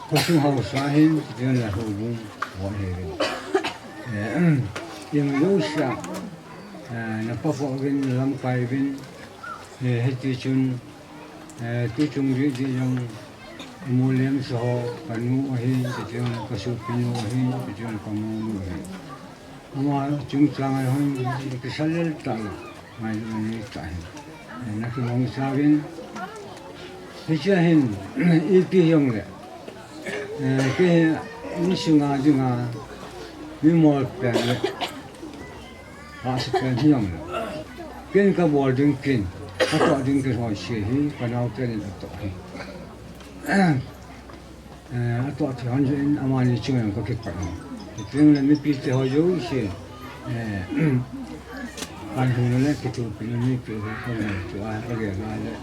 khosung haosa hin, chuteng le houbung ho hi. Eh, imajousea, eh, napapou vin, nalamkai vin, eh, hiti chun, eh, tuchung didi jong, Mulemsa ho, kanu ahin, chuteng le kasopinu ahin, chuteng le kamonu ahin. Ama chungchang a hung kisalel tah le, ngailutna nei tah hin. Eh, nakimangcha uvin. Hichea hin, ipi jong le. Eh, kei hi insunga dinga, mi mol pen le. Hahsa pen hi jong le. Ken kabol ding ken, katoh ding ken ho se hi, kanao ken in atoh hi. Eh, atoh thei hon jeh in amani chunga kakipah in. Chuteng le mipi te ho jouse, eh, kan hung le kithopina neipeh u hi kangaicha a kagel a le.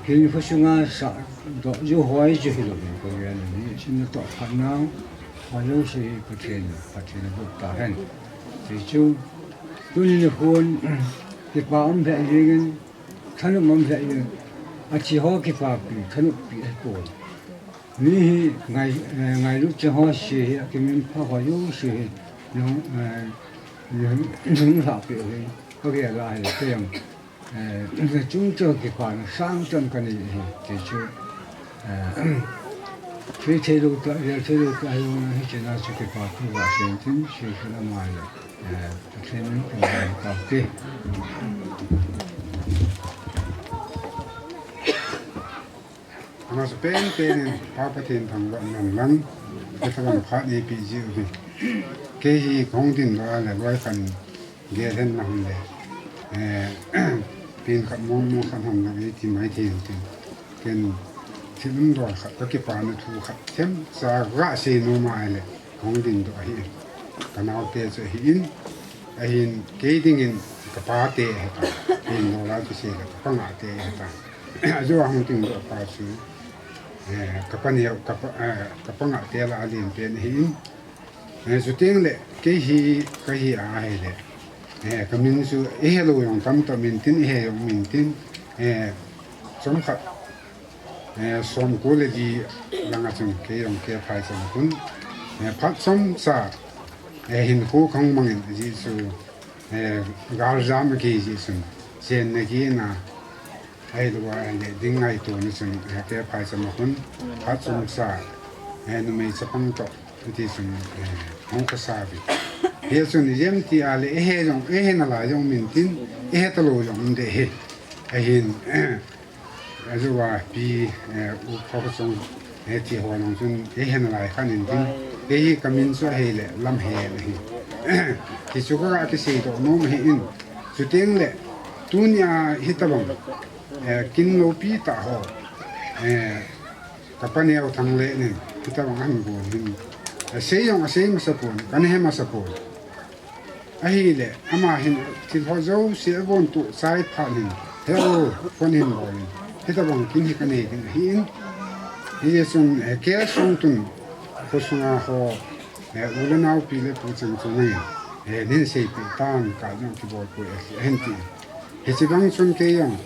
Kin khosunga sahdoh jou hoi chu hilou in kagel a le. Hichun natoh phat nau, ho jouse hi Pathen, Pathen in boh tahen. Tichu, tuni nikhon, kipa um lheh jeng in, thanop um lheh jeng in, athi ho kipapi, thanoppi ahipoi. Mi hi ngai, eh, ngailut chang ho se hi, akiminpha ho jouse hi, nahung, eh, nahung, nahung lhahpeh u hi, kagel a hile, kei jong, eh, nachung cheh kipana sangtah kanei hi, tichu, eh, Sei thei lou ta, ya thei lou ta, ya na hi chena chu ke pa tu va sen tin, sei sei la ma ya. Eh, thei min ko ta ke. Ama sa pen pen in, Pa Pathen thangvah nan lang, ka thangvah phat nei pi ji u hi. Kei hi kong din lo a le, loi kan gel hen na hon le. Eh, pen khat mong mong khat hon lo, eh, ti mai thei tin. Ken, thil um dol khat, ka kipana thu khat, themcha ga sei nom a le. Hung ding doh ahi in. Ka naote chu ahi in. Ahin kei dingin ka pate ahi ta. Kei in lo la chu sei le ka pangate ahi ta. Ajou a hung ding doh pa chu, eh, ka paneo, ka pa, eh, ka pangate la a len pen ahi in. Eh, chuteng le kei hi ka hi a ahi le. Eh, ka min chu i he lou jong tam tam in tin, i he jong min tin. Eh, chomkhat Eh, som ko le li langa chun kei jong kei phai chang kun. Eh, phat chomcha, eh, hinkho khang mangin ajeh chu, eh, gal jam a kei jeh chun, chenna gena, ahilou a le ding ngaito na chun, eh, kei phai chang kun. Phat chomcha, eh, numei chapang toh, hiti chun, eh, hung ka sa vi. Hichun jem ti a le, eh, he jong, eh, he nalai jong min tin, eh, he talou jong um de he. Ahin, Ajou a pi, eh, u pha ka chong, eh, ti ho lang chun, eh, he nalai khan in tin, eh, hi ka min chu ahi le, Lamhel ahi. Ti chu ka ga kisei doh nom ahi in. Chuteng le, tunia hitabang, eh, kin lopi tah ho, eh, ka paneo Thanglel in, hitabang ahin gon hin. Eh, sei jong asei masa pon, kan he masa pon. Ahile, ama hin thil ho jouse avon tuh chai phat in, he o, kon hin bol in, hitabang kin hi ka nei ding ahi in. Hijeh chun, eh, K. Songtun, khosunga ho, eh, u le nao pi le pu chang chang in, eh, nin seipeh tan, ka jong kibol poi ahi, ahin ti. Hiche bang chun kei jong,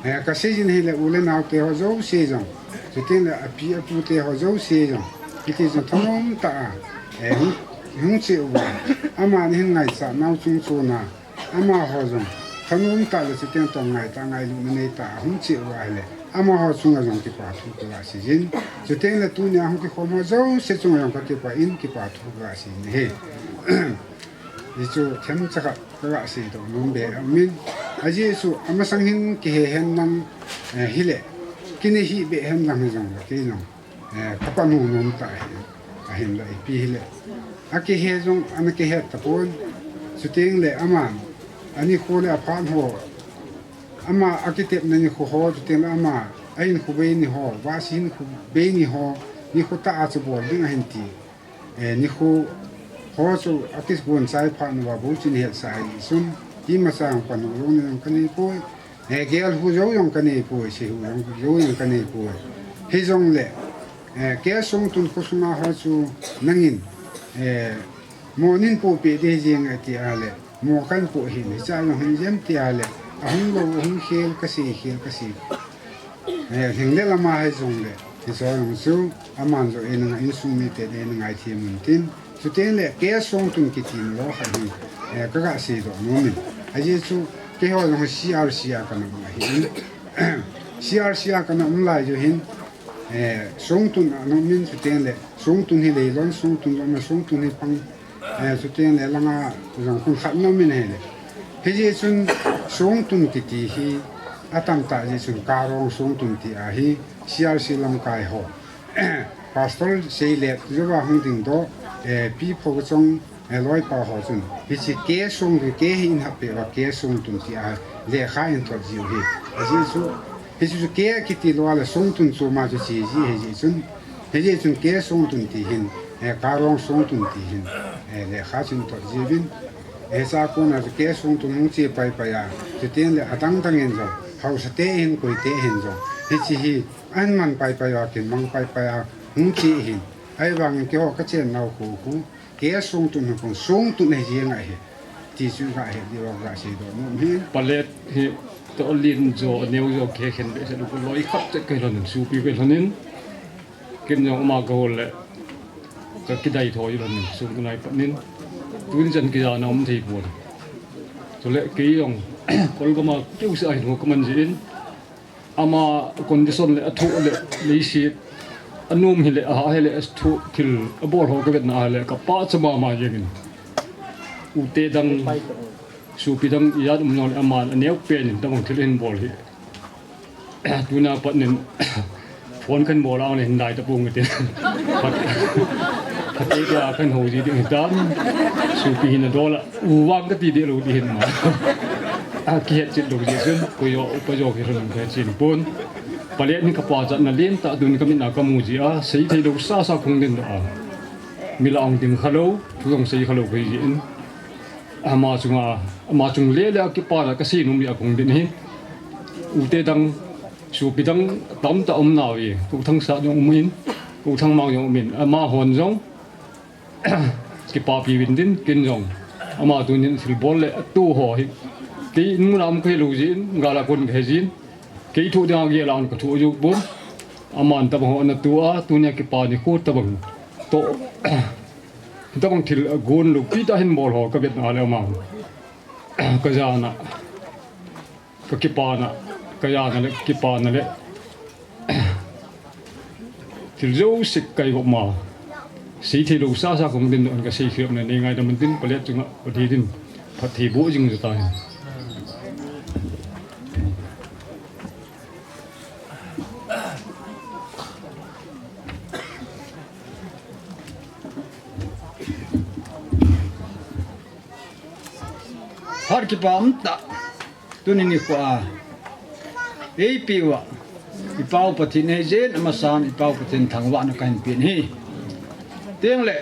eh, ka seijin hile u le nao te ho jouse jong, chuteng le api apu te ho jouse jong, hiti jong thanom tah a, eh, hung, hung che uva, amani hin ngaichat nau chung chon a, amaho jong thanom tah le chuteng toh ngaitah ngailutna nei tah a hung che uva hile, amaho chunga jong kipa thu ka ga seijin, chuteng le tunia hung kikhom ho jouse chunga jong ka kipah in kipa thu ka ga seijin ahi. Hichu themcha khat ka ga seidoh nom be aum in. Ajeh chu amasang hin kihe hen lang, eh, hile. Kin hih be hen lang hijong le kei jong, eh, ka panu nom ta ahi. Ahinla ipi hile. Akihe jong ana kihet tapon. Chuteng le aman, anikho le aphat ho. Ama akitepna nikho ho, chuteng le ama ahinkho bei ni ho, vahsi hinkho bei ni ho, nikho tah a chu bol ding ahin ti. Eh, nikho ho chu akibon chai phat uva bou chu nei hetsah ahi chun, imacha jong panu lou jong ka nei poi, eh, gel hu jou jong ka nei poi, sei hu jong, jou jong ka nei poi. Hijongle, eh, K. Songtun khosunga ho chu nangin, eh, mo nin pohpeh ding ahi jeng ati a le, mo kan poh hin, hicha jong hin jem ti a le, ahung lou, ahung khel, ka sei khel, ka sei. Eh, hingle lama hijongle, hicho jong chu, aman jong eina ngai, insung mite eina ngaithem un tin. Chuteng le, K. Songtun kiti nalou khat hi, eh, ka ga seidoh nom in. Ajeh chu, keiho jong C R C a ka na um ahi in. C R C a ka na um lai jong hin, eh, Songtun a na um in chuteng le, Songtun hi leilon, Songtun jong na, Songtun hi pang, Eh, chuteng le langa jong kun khat na um in ahile. Hijeh chun Songtun kiti hi atam tah jeh chun Karong Songtun ti ahi C R C lamkai ho. Pastor Seilep jouva hung dingdoh, eh, Pi Phokchong, eh, loipa ho chun. Hiche K. Songtun, K hi in hap peh uva K. Songtun ti a lekha in thot jiu hi. Ajeh chu, hiche chu K kiti lou a le Songtun chu ama chu che ji ahi jeh chun. Hijeh chun K. Songtun ti hin, eh, Karong Songtun ti hin, eh, lekha chun thot jiuvin. Eh, hicha kona chu K. Songtun hung che pai pai a, chuteng le adang dang in jong, haosa te hin, koi te hin jong. Hiche hi, ahin man pai pai a, kin mang pai pai a, hung che hin. Ahivangin keiho ka chen nau khu khu, K. Songtun hung kong Songtun ahi jeng ahi. Ti chu ka het diu a ka seidoh nom hi. Palet hi, to lin jo, neo jo, ke khen be se lu ko loi khap te ke lon, supi ke lon in. Ken jong ama ka hol le, ka kidai thoi lon, sung tunai pat nin. Tun jan kija na um thei pon. Chule kei jong, kol kama keu sa ai no kaman jin. Ama condition le, athu le, leiset. Anom hile, aha hile, athu thil abol ho kavetna ahile, kapachat mama jengin. Ute dang, sopi dang, ijat um jongle aman aneo pen in, tabang thil ahin bol hi. Tuna pat nin, phone kahin bol a, ahin lai tapong tin. Phat, phat kei a kahin hou ji ding hitam. Sopi hin adol a, u vang kati deh lou ding hin ma. Akihet chet lou ji chun, koi jo, upa jo kilhon kahe chin pon. Palet ni kapachatna lentah tun kamit na kamu ji a, seithei lou sasa kahung ding doh a. Mi lah a hung ding khalou, thu jong sei khalou kahi jin. Ama chunga, ama chung le le a kipana kasei nom jeh a kahung ding ahi. Ute dang, sopi dang tamtah um nauve. Kou Thangsat jong um in, Kou Thangmang jong um in. Amahon jong kipapi uvin tin, ken jong. Ama tunin thilbol le atoh ho hi. Kei in mun a um kahi lou jin, gal a kon kahi jin. Kei thoh dinga gel a kon kathoh jou pon. Aman tabang ho ana toh a, tunia kipa nikho tabang. Toh, tabang thil agon loupi tah ahin bol ho kavetna le ama. Kajana. Kakipana, kajana le, kipana le. Thil jouse kahi gop ma. Seithei lou sasa kahung ding doh a kasei khel na nei ngaidam un tin, palet chunga, Pathen in phatthei boh jing jo tahen. Phat kipa umtah. Tuni nikho a, eipeuva, i Pau Pathen ahi jeh in, amasan i Pau Pathen thangvahna kahin pen ahi. Tengle,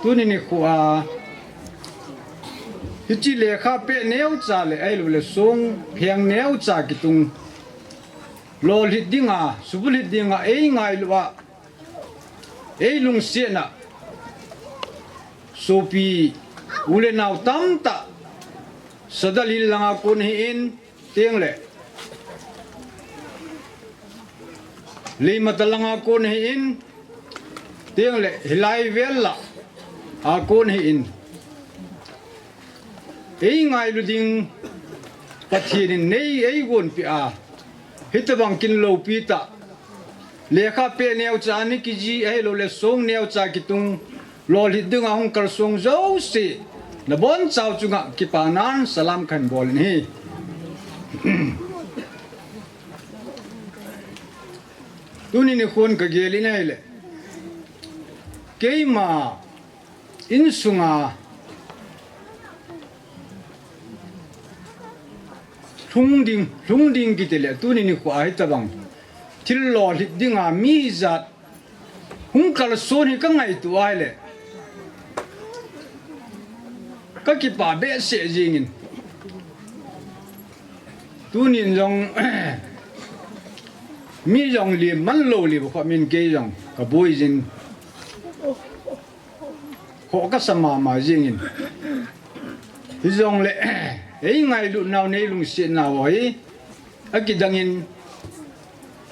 tuni nikho a, hiche lekha peh neocha le, ahilouleh song pheng neocha kitung, lolhit dinga, subulhit dinga, eingailu a, eilungsetna, sopi, u le nao tamtah, Sadalhil langa kon ahin, tengle, Leimatal langa kon ahin, tengle, hilai vel lah a kon ahin, eingailu ding Pathen in nei eigonpeh a, hitobang kin loupi tah, lekha peh neocha ni kiji ahilouleh song neocha kitung, lolhit dinga hung kalsong jouse, nabonchau chunga kipanan salam kahin bol in ahi. Tuni nikhon kagel in ahile, keima insunga lhung ding, lhung ding kiti le, tuni nikho a hitobang thil lolhit dinga mi ijat hung kalson hi kangaito ahile, kakipa behseh jengin. Tunin jong mi jong lem man lou lem khop in kei jong kaboi jin. Khoh kasa mama jengin. Hijongle, eingailut nau, neilungset nau hi, akidangin,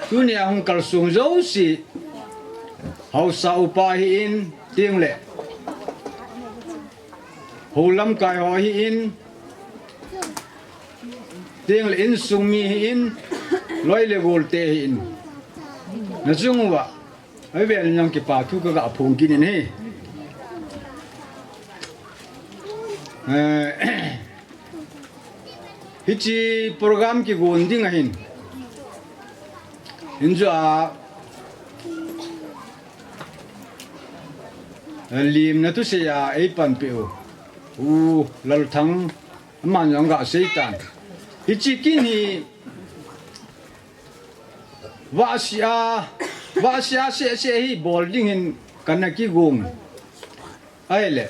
tunia hung kalsong jouse, haosa upa ahin, tengle, hou lamkai ho ahin, tengle insung mi ahin, loi le golte ahin. Nachung uva, avel in jong kipa thu kaga phong kit in ahi. Eh, hiche program kigon ding ahin, injo a, eh, limna thusei a eipanpeh u, U Lalthang, aman jong gasei tan. Hiche kin hi, vahsia, vahsia sehseh hi bol dingin kana kigong. Ahile,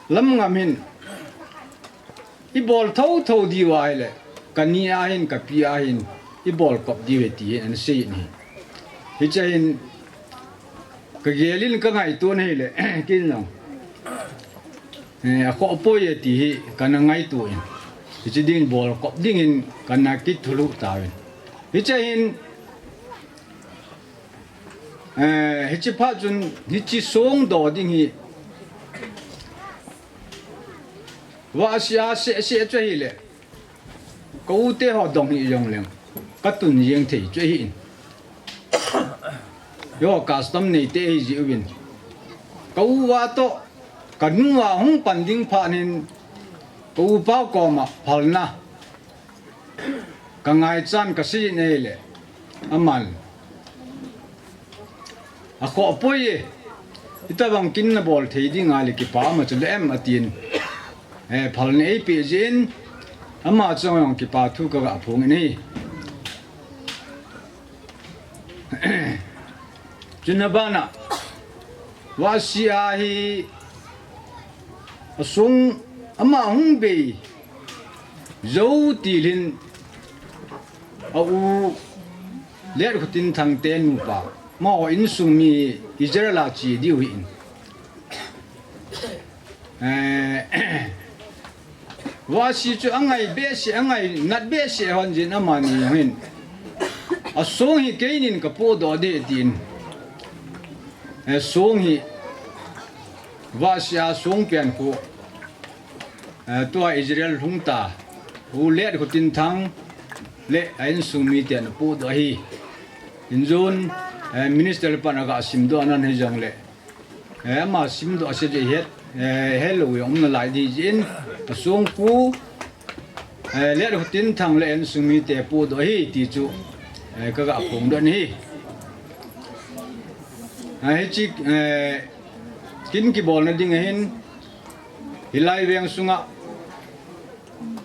lamngam hin ibol thouthou diu ahile, kani ahin, kapi ahin, ibol kop diu ahi ti hi ana sei in ahi. Hiche hin kagel in kangaito in ahile, kin jong, eh, akhoh poi e ti hi kana ngaito in. Hiche ding bol kop dingin kana kithulu tauvin. Hiche hin, eh, hiche phat chun, hiche songdoh ding hi, vahsia sehseh chu ahile, ka u te ho dong hih jongleng, katun jeng thei chu ahin. Yo, custom neite hi jiuvin. Ka uva toh, ka nua hung pan ding phat in, ka upa koma phalna ka ngaichan ka seijin ahile, aman, akhoh poi e, hitabang kin nabol thei ding ahile kipa ma chu le em atin, eh, phalna eipeh jin, ama chunga jong kipa thu kaga phong in ahi. Chuna bana, Vahsia hi asung ama hung bei jou tilin, a u Letkhotinthang te nupa, amaho insung mi Israel a che diu ahin. Eh, Vahsia chu angai behseh, angai nat behseh hon jin amani jong hin, asong hi keinin kapohdoh ding tin. Eh, song hi, Vahsia song pen khu, eh, tua Israel lhung ta, u Letkhotinthang le a insung miten apohdoh ahi. Injun, eh, minister pan aga simdoh nan hijongle, eh, ama simdoh se je het, eh, helou jong um nalai ding jin, asong khu, eh, Letkhotinthang le insung mite apohdoh ahi ti chu, eh, kaga phong doh in ahi. Eh, hiche, eh, kin kibolna ding ahin, hilai veng sunga,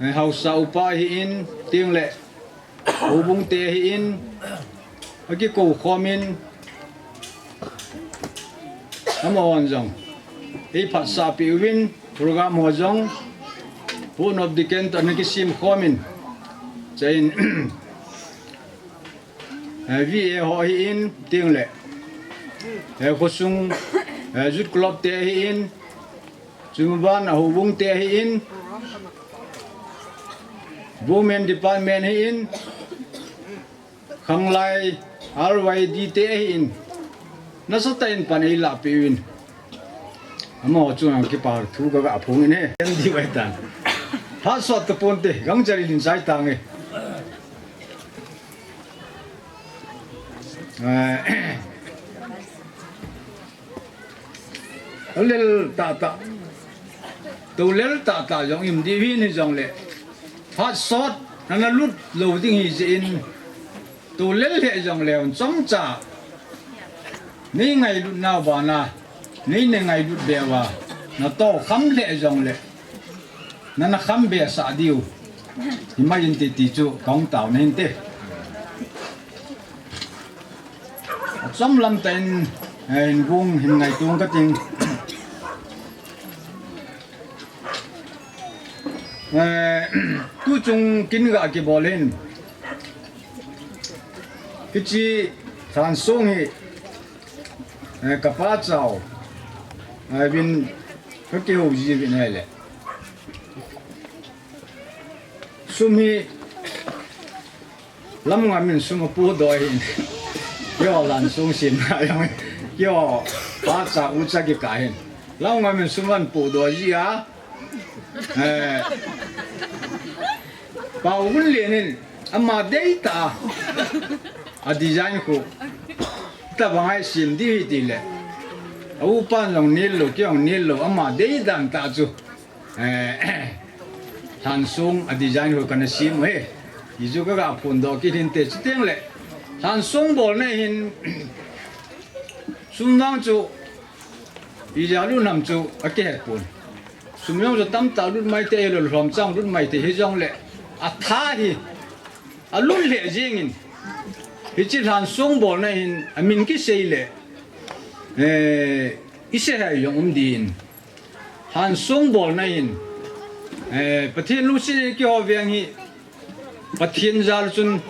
eh, haosa upa ahin, tengle, houbung te ahin, akikou khomin, amahon jong eiphatsah peh uvin, program ho jong, Board of Deacon toh ana kisem khomin, chuin, eh, V A ho ahin, tengle, eh, khosung, eh, Youth Club te ahin, chubana houbung te ahin, Women Department ahin, khanglai R Y D te ahin, nasatah in pan eilah peh uvin. Amaho chunga kipa thu kaga phong in ahi. Em di vai tan. Lhasot taponte, gangchal in chai tange. Eh, Lel tahtah. Tolel tahtah jong im diu ahin hijongle, phat sot nana lut lou ding ahi jeh in, tolel lheh jongle chomcha nei ngailut nau bana, nei, nei ngailut beh uva, natoh kham lheh jongle, nana kham behsah diu himai inte ti chu kahung taona ahin te. Achom lam tah in, eh, hin gung hin ngaitung kating. Eh, tuchung kin ga kibol in, hiche lhansong hi, eh, kapa chau, eh, vin kakihou ji uvin ahile, sum hi Lamngam in sum apohdoh ahin. Keiho lhansong semna jong, keiho pacha ucha kikah hin, Lamngam in sum ahin pohdoh ji a. Eh, Pa Vunlen in ama deitah a, a design khu, tabang a isem diu ahi tile, a upan jong nel lou, kei jong nel lou, ama deidan tah chu, eh, lhansong a design khu kana sem u ahi. Hichu kaga phondoh kit hinte, chuteng le lhansong bolna hin, sum vang chu ijat lut ham chu akihet pon. Sum jong chu tamtah lut maithei, lolhom chang lut maithei hijongle, atha hi alut lheh jengin, hiche lhansong bolna hin amin kisei le, eh, isei hih jong um din. Lhansong bolna hin, eh, Pathen lungset in keiho veng hi, Pathen jal chun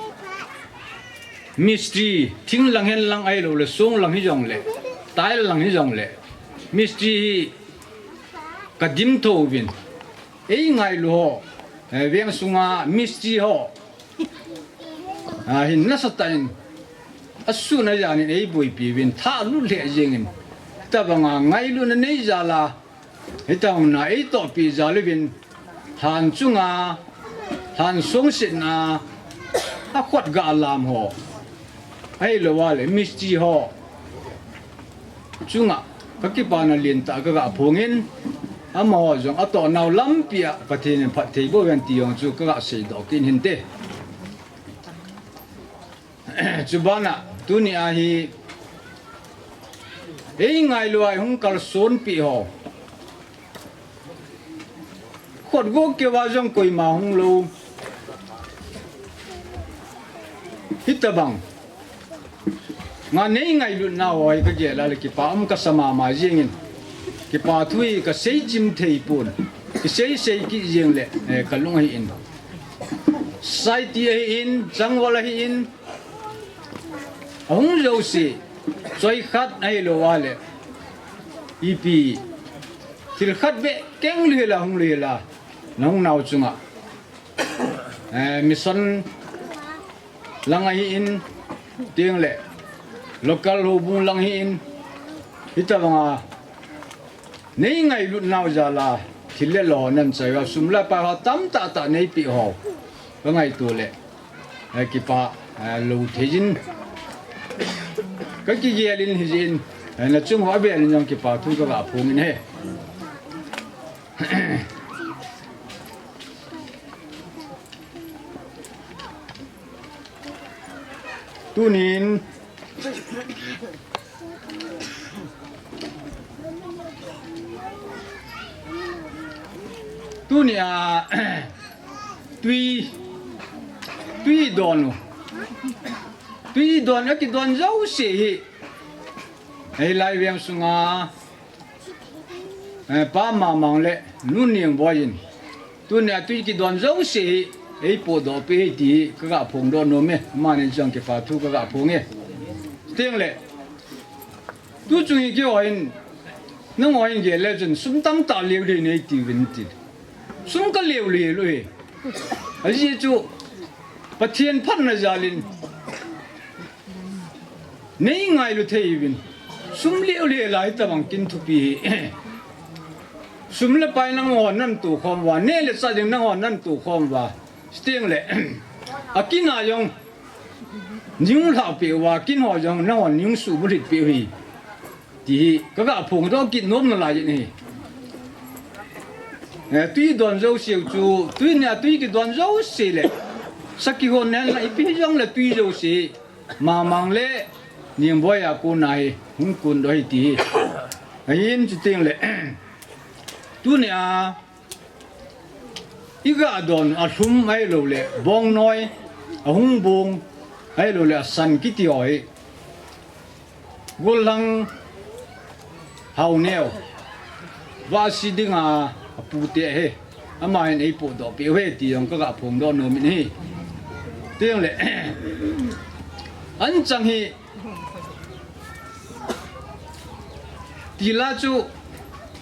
mistri, thing lang hen lang ahilouleh, song lang hijongleh, tile lang hijongleh, mistri hi kadim thou vin. Eingailu ho, eh, veng sunga mistri ho, a, hin nasatah in, asun ajan in eiboipi uvin, tha lut lheh jengin, tabanga ngailutna nei jal a, hitabanga eitohpi jal uvin, lhan chunga, lhansong setna, akhut ga lam ho, ahilouleh mistri ho, chunga kakipana lentah kaga phong in, amaho jong atoh nau lampi a Pathen in phatthei boh hen ti jong chu kaga seidoh kit in hinte. Chubana tunia hi eingailu a hung kalsonpi ho, khotgo keuva jong koima hung lou, hitobang nga neingailut nau hi kagel a le kipa um kasa mama jengin, kipa thu hi kasei jim thei pon, kisei sei kit jeng le, eh, kalung ahin, society ahin, changval ahin, ahung jouse, choi khat ahilou a le, ipi, thil khat beh keng lou hel a hung lou hel a, nahung nau chunga, eh, mission lang ahin, tengle local houbung lang ahin, hitobanga neingailut nau jal a thil le lo nanchai uva sum le pai ho tamtah tah neipeh ho kangaito le, eh, kipa, eh, lou thei jin kakigel in hijeh in, eh, nachung ho avel in jong kipa thu kaga phong in ahi. Tunin, tunia, twi, twi don u, twi don, akidon jouse hi, hilai veng sunga, eh, Pa Mamang le Nu Ningboi in, tunia twi kidon jouse hi eipohdoh peh e ti hi kaga phongdoh nom e, amanin jong kipa thu kaga phong e. Tengle, tuchung hi keiho hin, nangho hin gel le chun sum tamtah leu leu nei tiuvin ti. Sum kaleu leu leu hi. Ajeh chu Pathen phatna jal in neingailu thei uvin, sum leu leu a hitobang kin thupi hi. Sum le pai nangho nantoh khom uva, neh le chah ding nangho nantoh khom uva, tengle, akin a jong neihung lhahpeh uva, kin ho jong nangho neihung suhbulhitpeh u hi, ti hi kaga phongdoh kit nom nalai in ahi. Eh, twi don jouseu chu, tunia twi kidon jouse le, sakhi hon hen la ipi hijongle twi jouse Mamang le Ningboi a kona hi hung kondoh ahi ti hi. Ahin chutengle, tunia iga don alhum ahiloule bongnoi, ahung bong ahiloule asan kiti ho hi gollhang Haoneo, Vahsi dinga apute ahi, amahin eipohdoh peh uve ti jong kaga phongdoh nom in ahi. Tengle, anchang hi tila chu,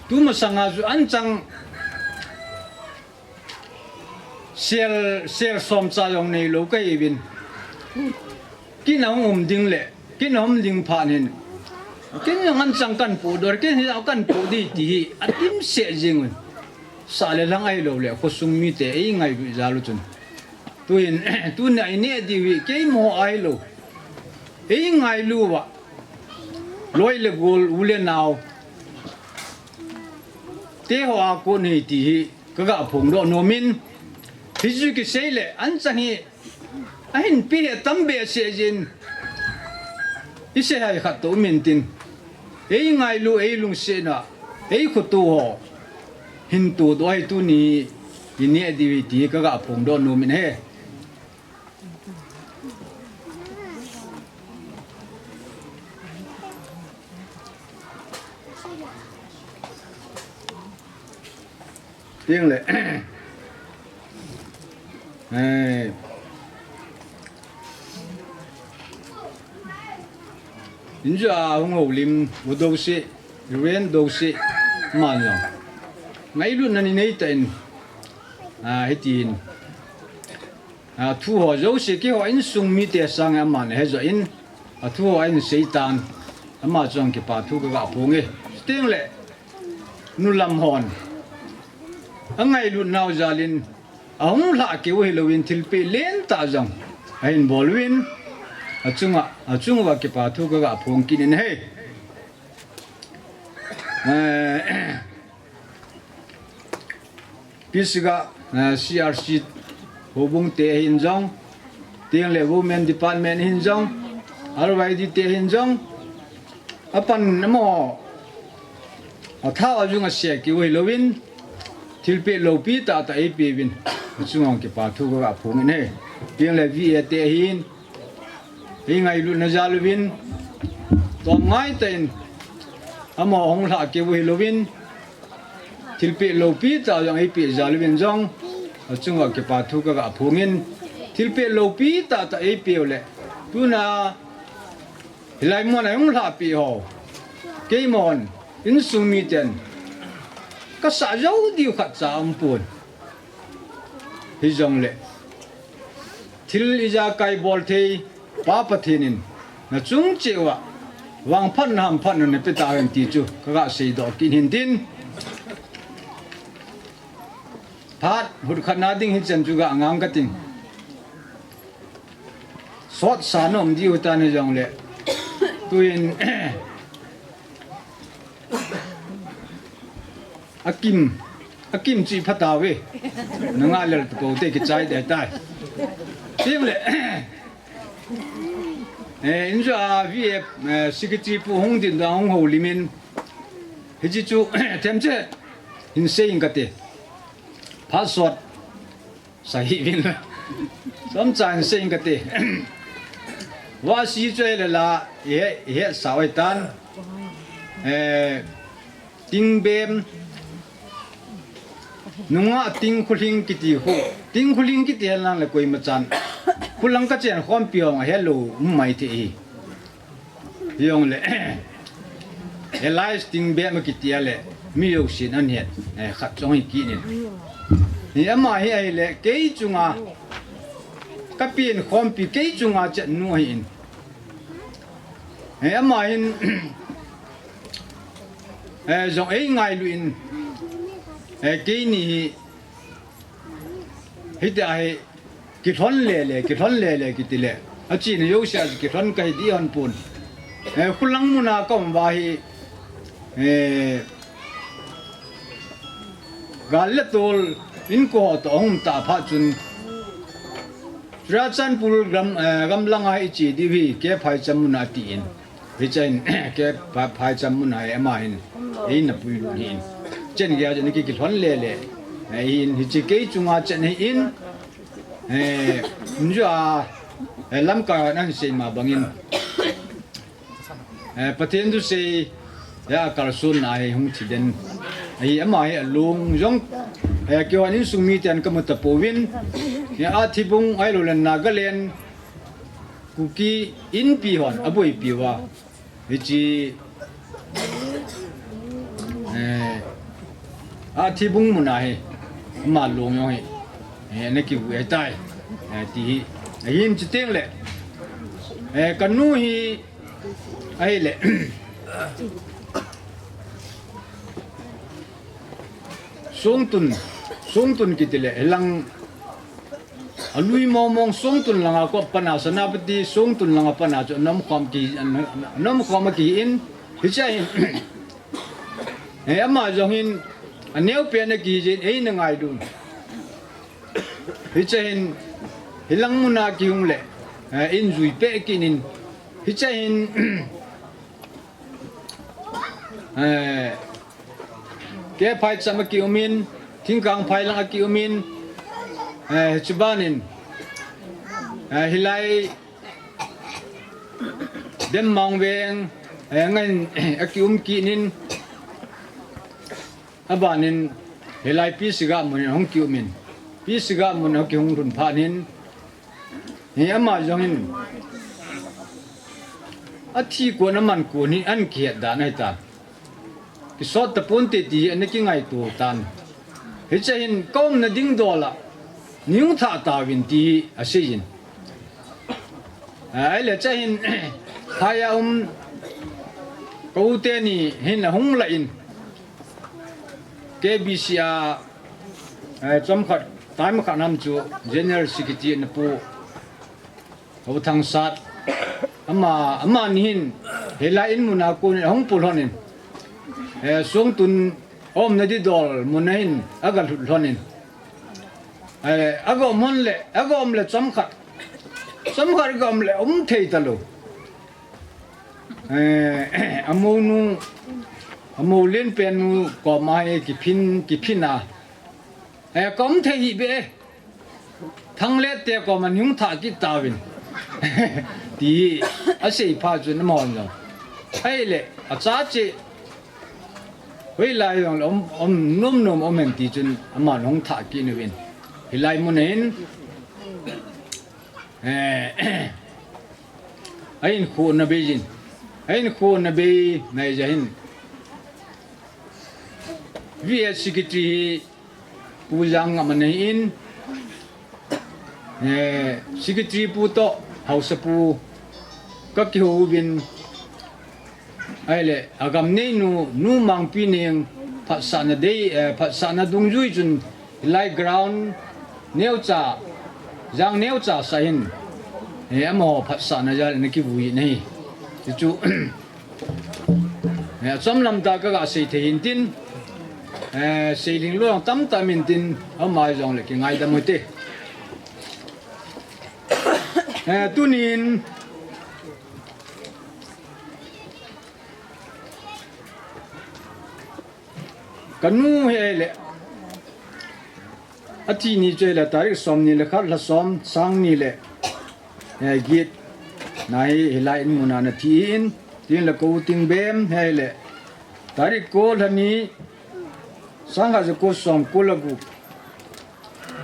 tumasanga chu anchang sel, sel somcha jong neilou kahiuvin, kin ahung um ding le kin ahung um ding phat hin, kin jong anchang kahin pohdoh, kin hi jong kahin poh ding ti hi adimset jeng un, sah le lhang ahiloule khosung mite eingailut jal u chun, tuhin, tunia ineh diu hi keimo ahilou, eingailu uva loi le gol, u le nao teho a kon ahi ti hi kaga phongdoh nom in, hichu kiseile anchang hi ahinpi hi atam behseh jeh in, iseihai khat toh um intin, eingailu, eilungsetna, eikhoto ho hin todoh ahi, tuni ineh diu hi ti kaga phongdoh nom in ahi. Tengle, eh, injua hung houlim u douse, Reverend douse, aman jong ngailutna nei neitah in, ah, hitin, ah, thu ho jouse keiho insung mite sanga aman ahejoh in, athu ho ahin seitan, ama chunga kipa thu kaga phong e. Chutengle, nulam hon angailut nau jal in, ahung lhahkeu hilouvin thilpeh lentah jong ahin bol uvin, achunga, achung uva kipa thu kaga phong kit in ahi. Eh, Pisiga, eh, C R C houbung te hin jong, tengle Women Department hin jong, R Y D te hin jong, apan amaho athao ajung ase keu hilouvin, thilpeh loupi tahtah eipeuvin, achunga kipa thu kaga phongin ahi. Tengle V A te hin, eingailutna jal uvin, tomngai tah in, amaho hung lhah keu hilouvin, thilpeh loupi tah jong eipeh jal uvin jong, achunga kipa thu kaga phongin, thilpeh loupi tahtah eipeh uleh, tuna hilai muna hung lhahpeh ho, keimahon, insung miten, kasah jou diu khatcha aumpon. Hijongle, thil ijakai bol thei, Pa Pathen in, nachung cheh uva vangphatna hamphatna napeh tahen ti chu kaga seidoh kit hintin. Phat hutkhatna ding hichan chu ga ngang kating. Sotsa nom diu tan hijongle, tuin, akim, akim chu iphatauve. Nanga lel tapou te kichai deh tai. Tengle, eh, injua V A, eh, Secretary pu hung din da hung houlimin, hiche chu themcha hin seiyin kate. Phat sot sahivin la, chomcha hin seiyin kate. Vasi chu ahile la, ihe, ihesau ahitan. Eh, Tingbem, nungah Ting Khulhing kiti khu, Ting Khulhing kiti henlang le koimachan, khulang kachen khompi hong ahelou um maithei hi. Hijongle, Elias Tingbem akiti ale, mi jousen ahet, eh, khat jong hi kit in. Hi ama hi ahile, kei chunga, kapen khompi, kei chunga chennu ahin. Eh, ama hin, eh, jong eingailu in, eh, keini hi, hitia hi, kilhon lele, kilhon lele kitile, achena jousea kilhon kahi dihon pon. Eh, khulang muna kaum uva hi, eh, gal le tol inkoho toh ahung tah phat chun, Churachandpur gam, eh, gamlanga iche diu hi, K. Phaicham muna tin. Hichen, K. Pha-, Phaicham muna hi ama hin, eina puilut ahin. Chen geija chu ana ki, kilhon lele ahin, hiche kei chunga chen ahin, eh, injua, eh, Lamka in ahin seima bangin, eh, Pathen thusei, eh, akalsonna hi hung thiden ahi. Ama hi alung jong, eh, keihon insung miten kamu tapouvin, eh, Athibung ahiloule Nagaland, Kuki Inpi hon aboipiuva, hiche, eh, Athibung muna hi, ama long jong hi, eh, ana kivui ahitai, eh, ti hi. Ahin chutengle, eh, kanu hi ahile, Songtun, Songtun kitile, hilang alui mongmong Songtun langa kopa pana, Senapati Songtun langa pana chu anomkhom ki, anomkhom akihin, hichea hin, eh, ama jong hin, aneopen akijin, eina ngaidun. Hichea hin, hilang muna kihungle, eh, injui peh kinin, hichea hin, eh, K. Phaicham akiumin, Thingkangphai lang akiumin, eh, chubanin, eh, hilai Demmang veng, eh, ngan, akium kinin, abanin, hilai Pisiga munin ahung kiumin, Pisiga mun akihung lhun phatnin, hi ama jong hin, athi kon aman kon hi ana kihet dan ahitan. Kisot taponte ti ana kingaito tan. Hichea hin kaumna ding dola neihung thah tauvin ti aseiyin. Ahile chea hin, phaiya um, ka u teni hin ahung lah in, K B C a, eh, chomkhat, time khat nam chu General Secretary ana pu, Haothangsat, ama, amani hin, hilai in muna konin ahung pulhonin, Eh, songtun aumna didol mun a hin aga lhut lhon in. Eh, aga um lhon le, aga um le chomkhat. Chomkhat aga um le, um thei talou. Eh, amonu, amo lenpen nu koma hi kiphin, kiphin a. Eh, ka um thei hih beh e. Thanglet te koma nei hung thah kit tauvin. Ti asei phat chun amahon jong. Ahile, achache. Hoilai jong le um, um, nom nom um hen ti chun amahon hung thah kit uvin. Hilai mun a hin. Eh, ahinkho ana bei jin. Ahinkho ana bei nai jeh hin. V S secretary hi Pu Jangngam ana hi in, eh, secretary pu toh, haosapu ka kihou uvin, ahile, agam neinu, Nu Mangpineng, phatsahna dei, eh, phatsahna dungjui chun, hilai ground neocha, jang neocha sah in, eh, amaho phatsahna jal in ana kivui in ahi. Chuchu, Eh, achom lam tah kaga sei thei hintin, eh, sei lhing lou tamtah um intin, ama jong le kingaidam u hite. Eh, tunin, kanu hi le, athi ni chu le tarik som ni le khat, lha som, sang ni le, eh, get na hi hilai in mun a ana thi in, tin le ko ting bem hi le, tarik ko lha ni, sang khat ja ko som ko le gup.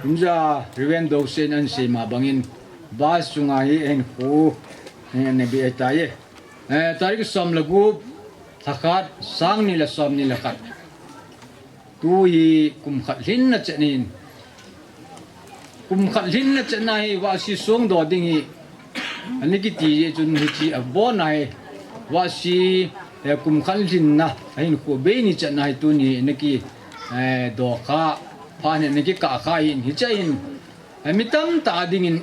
Inja Reverend Dosen ana sei ma bangin, bus chunga hi ahinkho, eh, ana bei ahitai. Eh, tarik som le gup, lha khat, sang ni le som ni le khat. Tu hi kum khat lhinna chet ahin. Kum khat lhinna chetna hi vahsi songdoh ding hi. Ana kiti jeh chun hiche abon a hi. Vahsi, eh, kum khat lhinna. Ahinkho bei ni chetna hi tuni ana ki, eh, doh kha. Phat hi ana kikah kha ahin. Hiche hin. Eh, mi tamtah dingin.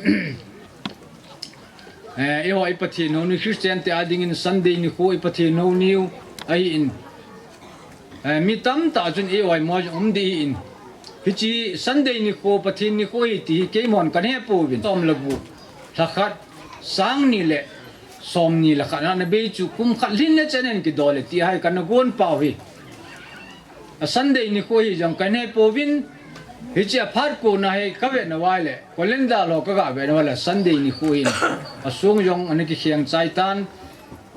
Eh, eiho i Pathen houniu Christian te a dingin Sunday nikho i Pathen houniu ahin. Eh, mi tamtah chun eiho a mo jong um ding ahin. Hiche Sunday nikho Pathen nikho ahi ti hi keimahon kana hepouvin. Som le gup, lha khat, sang ni le som ni le khat ana bei chu kum khat lhinna chet in kidoh le ti hi kana gon pau hi. A Sunday nikho hi jong kana hepouvin, hiche aphat kona hi kavet nauva le, calendar ho kaga vet nauva le, Sunday nikho hin, asong jong ana kikheng chai tan,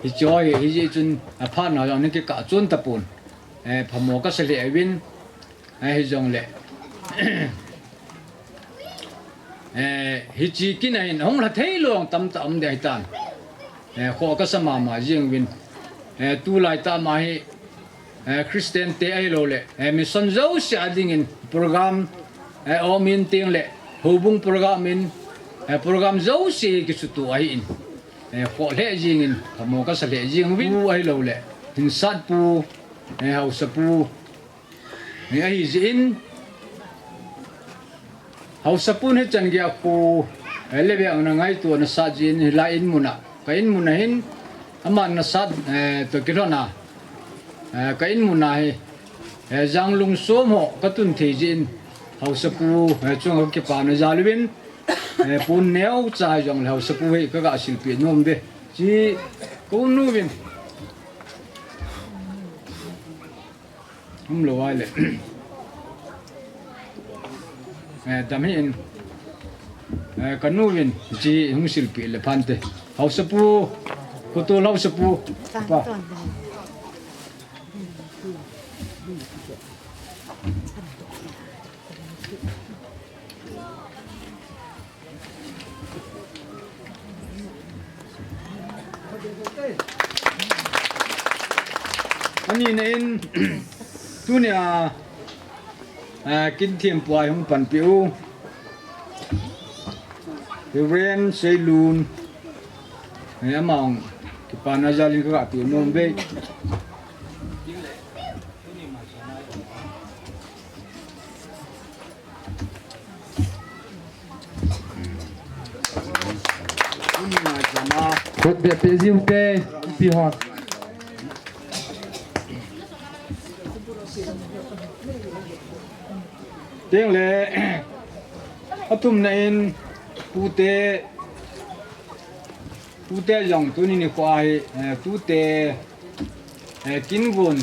hiche hi, hijeh chun aphat na jong ana kikah chon tapon, eh, phamo kasa lheh uvin, eh, hijongle. Eh, hiche kin a hin hung lha thei lou tamtah um ding ahitan. Eh, khoh kasa mama jeng uvin. Eh, tulai tah ma hi, eh, Christian te ahilou le, eh, mission jouse a dingin program, eh, um in teng le, houbung program in, eh, program jouse hi kisutuh ahin. Eh, khoh lheh jeng in, phamo kasa lheh jeng uvin. Pu ahilou le, hinsat pu, eh, haosapu, Hi ahi jeh in, haosapun hichan geiya khu, eh, le beh ana ngaito ana sat jeh in hilai in mun a, ka in mun a hin, aman ana sat, eh, toh kilhon a, eh, ka in mun a hi, eh, janglung som ho katun thei jeh in, haosapu, eh, chunga kakipana jal uvin, eh, pon neocha jong le haosapu hi kaga silpeh nom uve. Chi, ka un uvin. Umlou ahile. Eh, dam hih in. Eh, ka nu vin, chi hung silpeh le phante. Haosapu, khotol haosapu. Pa. Ani na in, tunia, ah, kin thiempu a hung panpi u. Reverend Seilun. Eh, among, kipana jal in ka pe nom ve. Khut beh pe jiu te, pi hon. Tengle, athumna in, pute, pute jong tuni nikho a hi, eh, tute, eh, kinvon,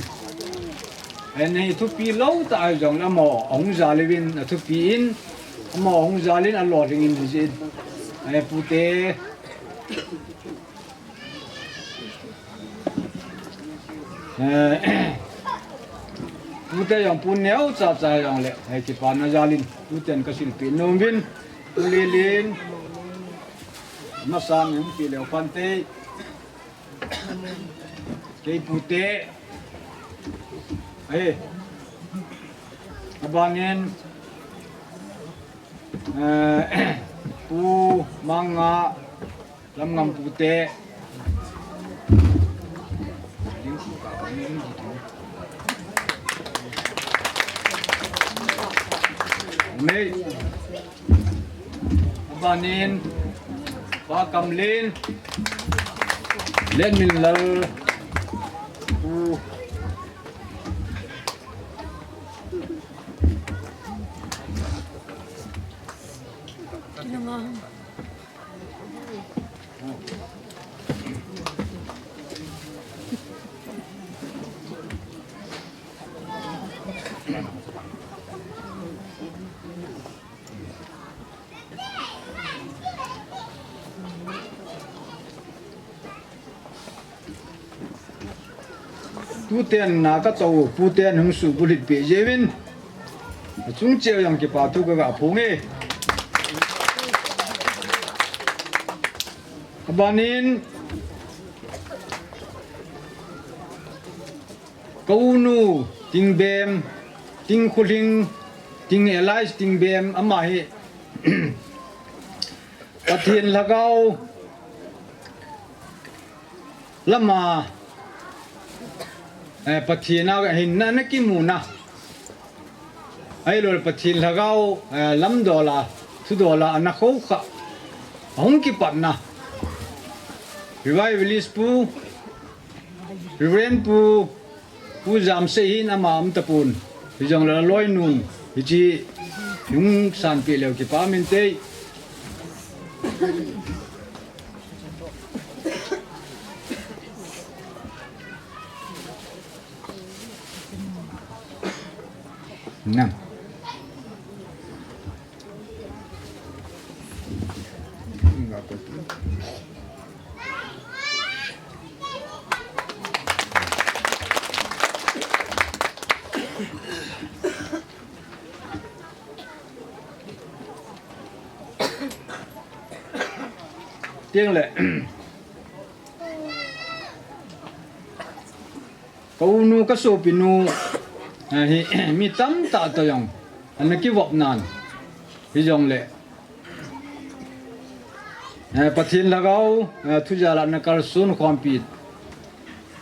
eh, nei thupi lou tah a jong le amaho ahung jal uvin athupi in, amaho ahung jal in alolhing in hijeh in, eh, pute, Eh, pute jong pu neocha cha jong le, eh, kipana jal in, puten kasilpeh nom uvin, pu Lilin, masa in umpi leu phante, kei pute, eh, abanin, eh, pu Manga, Lamngam pute. Mei. Abanin, Pa Kamlin. Lenminlal. U. Tuten na kachou, puten hung subulhit peh jeh uvin, achung cheh jong kipa thu kaga phong e. Abanin, ka unu, Tingbem, Tingkhulhing, Ting Elias Tingbem, ama hi, Pathen lhagao lama, eh, Pathen a hinna ana kimuna. Ahilou le Pathen lhagao, eh, lamdol a, thudol a, ana khoukhah. Ahung kipatna. Revivalist pu, Reverend pu, Pu Jamsei hin ama um tapon. Hijongle aloinun, hiche, hung sanpeh leu kipa um inte. Nang. Tengle. Ka unu, ka sopinu, eh, hi, mi tamtah toh jong ana kivop nan, hijongle, eh, Pathen lhagao, eh, thujal a ana kalson khompi,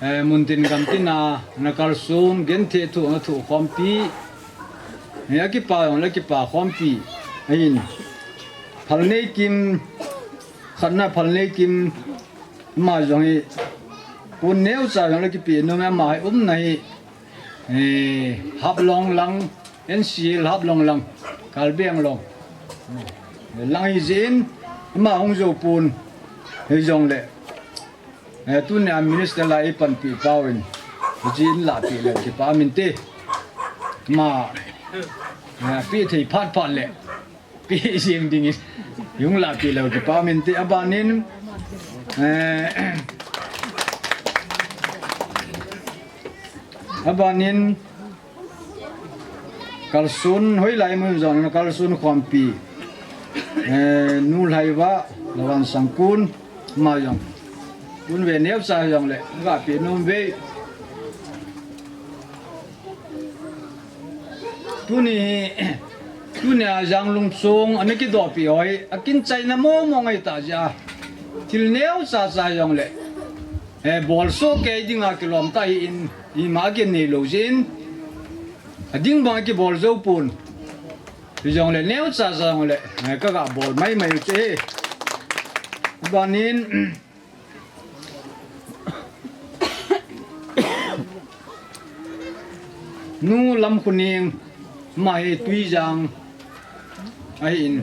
eh, muntin gamtin a ana kalson, genthei thu ana thoh khompi, eh, akipa jongle kipa khompi ahin, Phalneikim, khatna Phalneikim, ama jong hi, pon neocha jong le kipeh nom e, ama hi umna hi, eh, Haflong lang, N C L Haflong lang, Karbi Anglong lang hijeh in, ama hung jou pon, hijongle, eh, tunia minister la eipanpi tauvin, hijeh in lahpeh leu kipa um inte, ama, eh, peh thei phat phat le, peh jeng dingin, hung lahpeh leu kipa um inte, abanin, eh, abanin, kalson hoilai mun jong ana kalson khompi, eh, Nu Lhaiva, Lawan Sangkun, ama jong, pon ve neocha jongle, gapeh nom uve. Tuni, tunia Janglum song ana kidohpi ho hi, akinchaina mong mong ahitah jeh a, thil neocha cha jongle, eh, bolsoh kei dinga kilom tah ahin, ima akinei lou jeh in, ading bang akibol jou pon. Hijongle neocha cha jongle, eh, kaga bol maimai u chu ahi. Abanin, Nu Lamkhoning, Ama hi Tuijang ahin.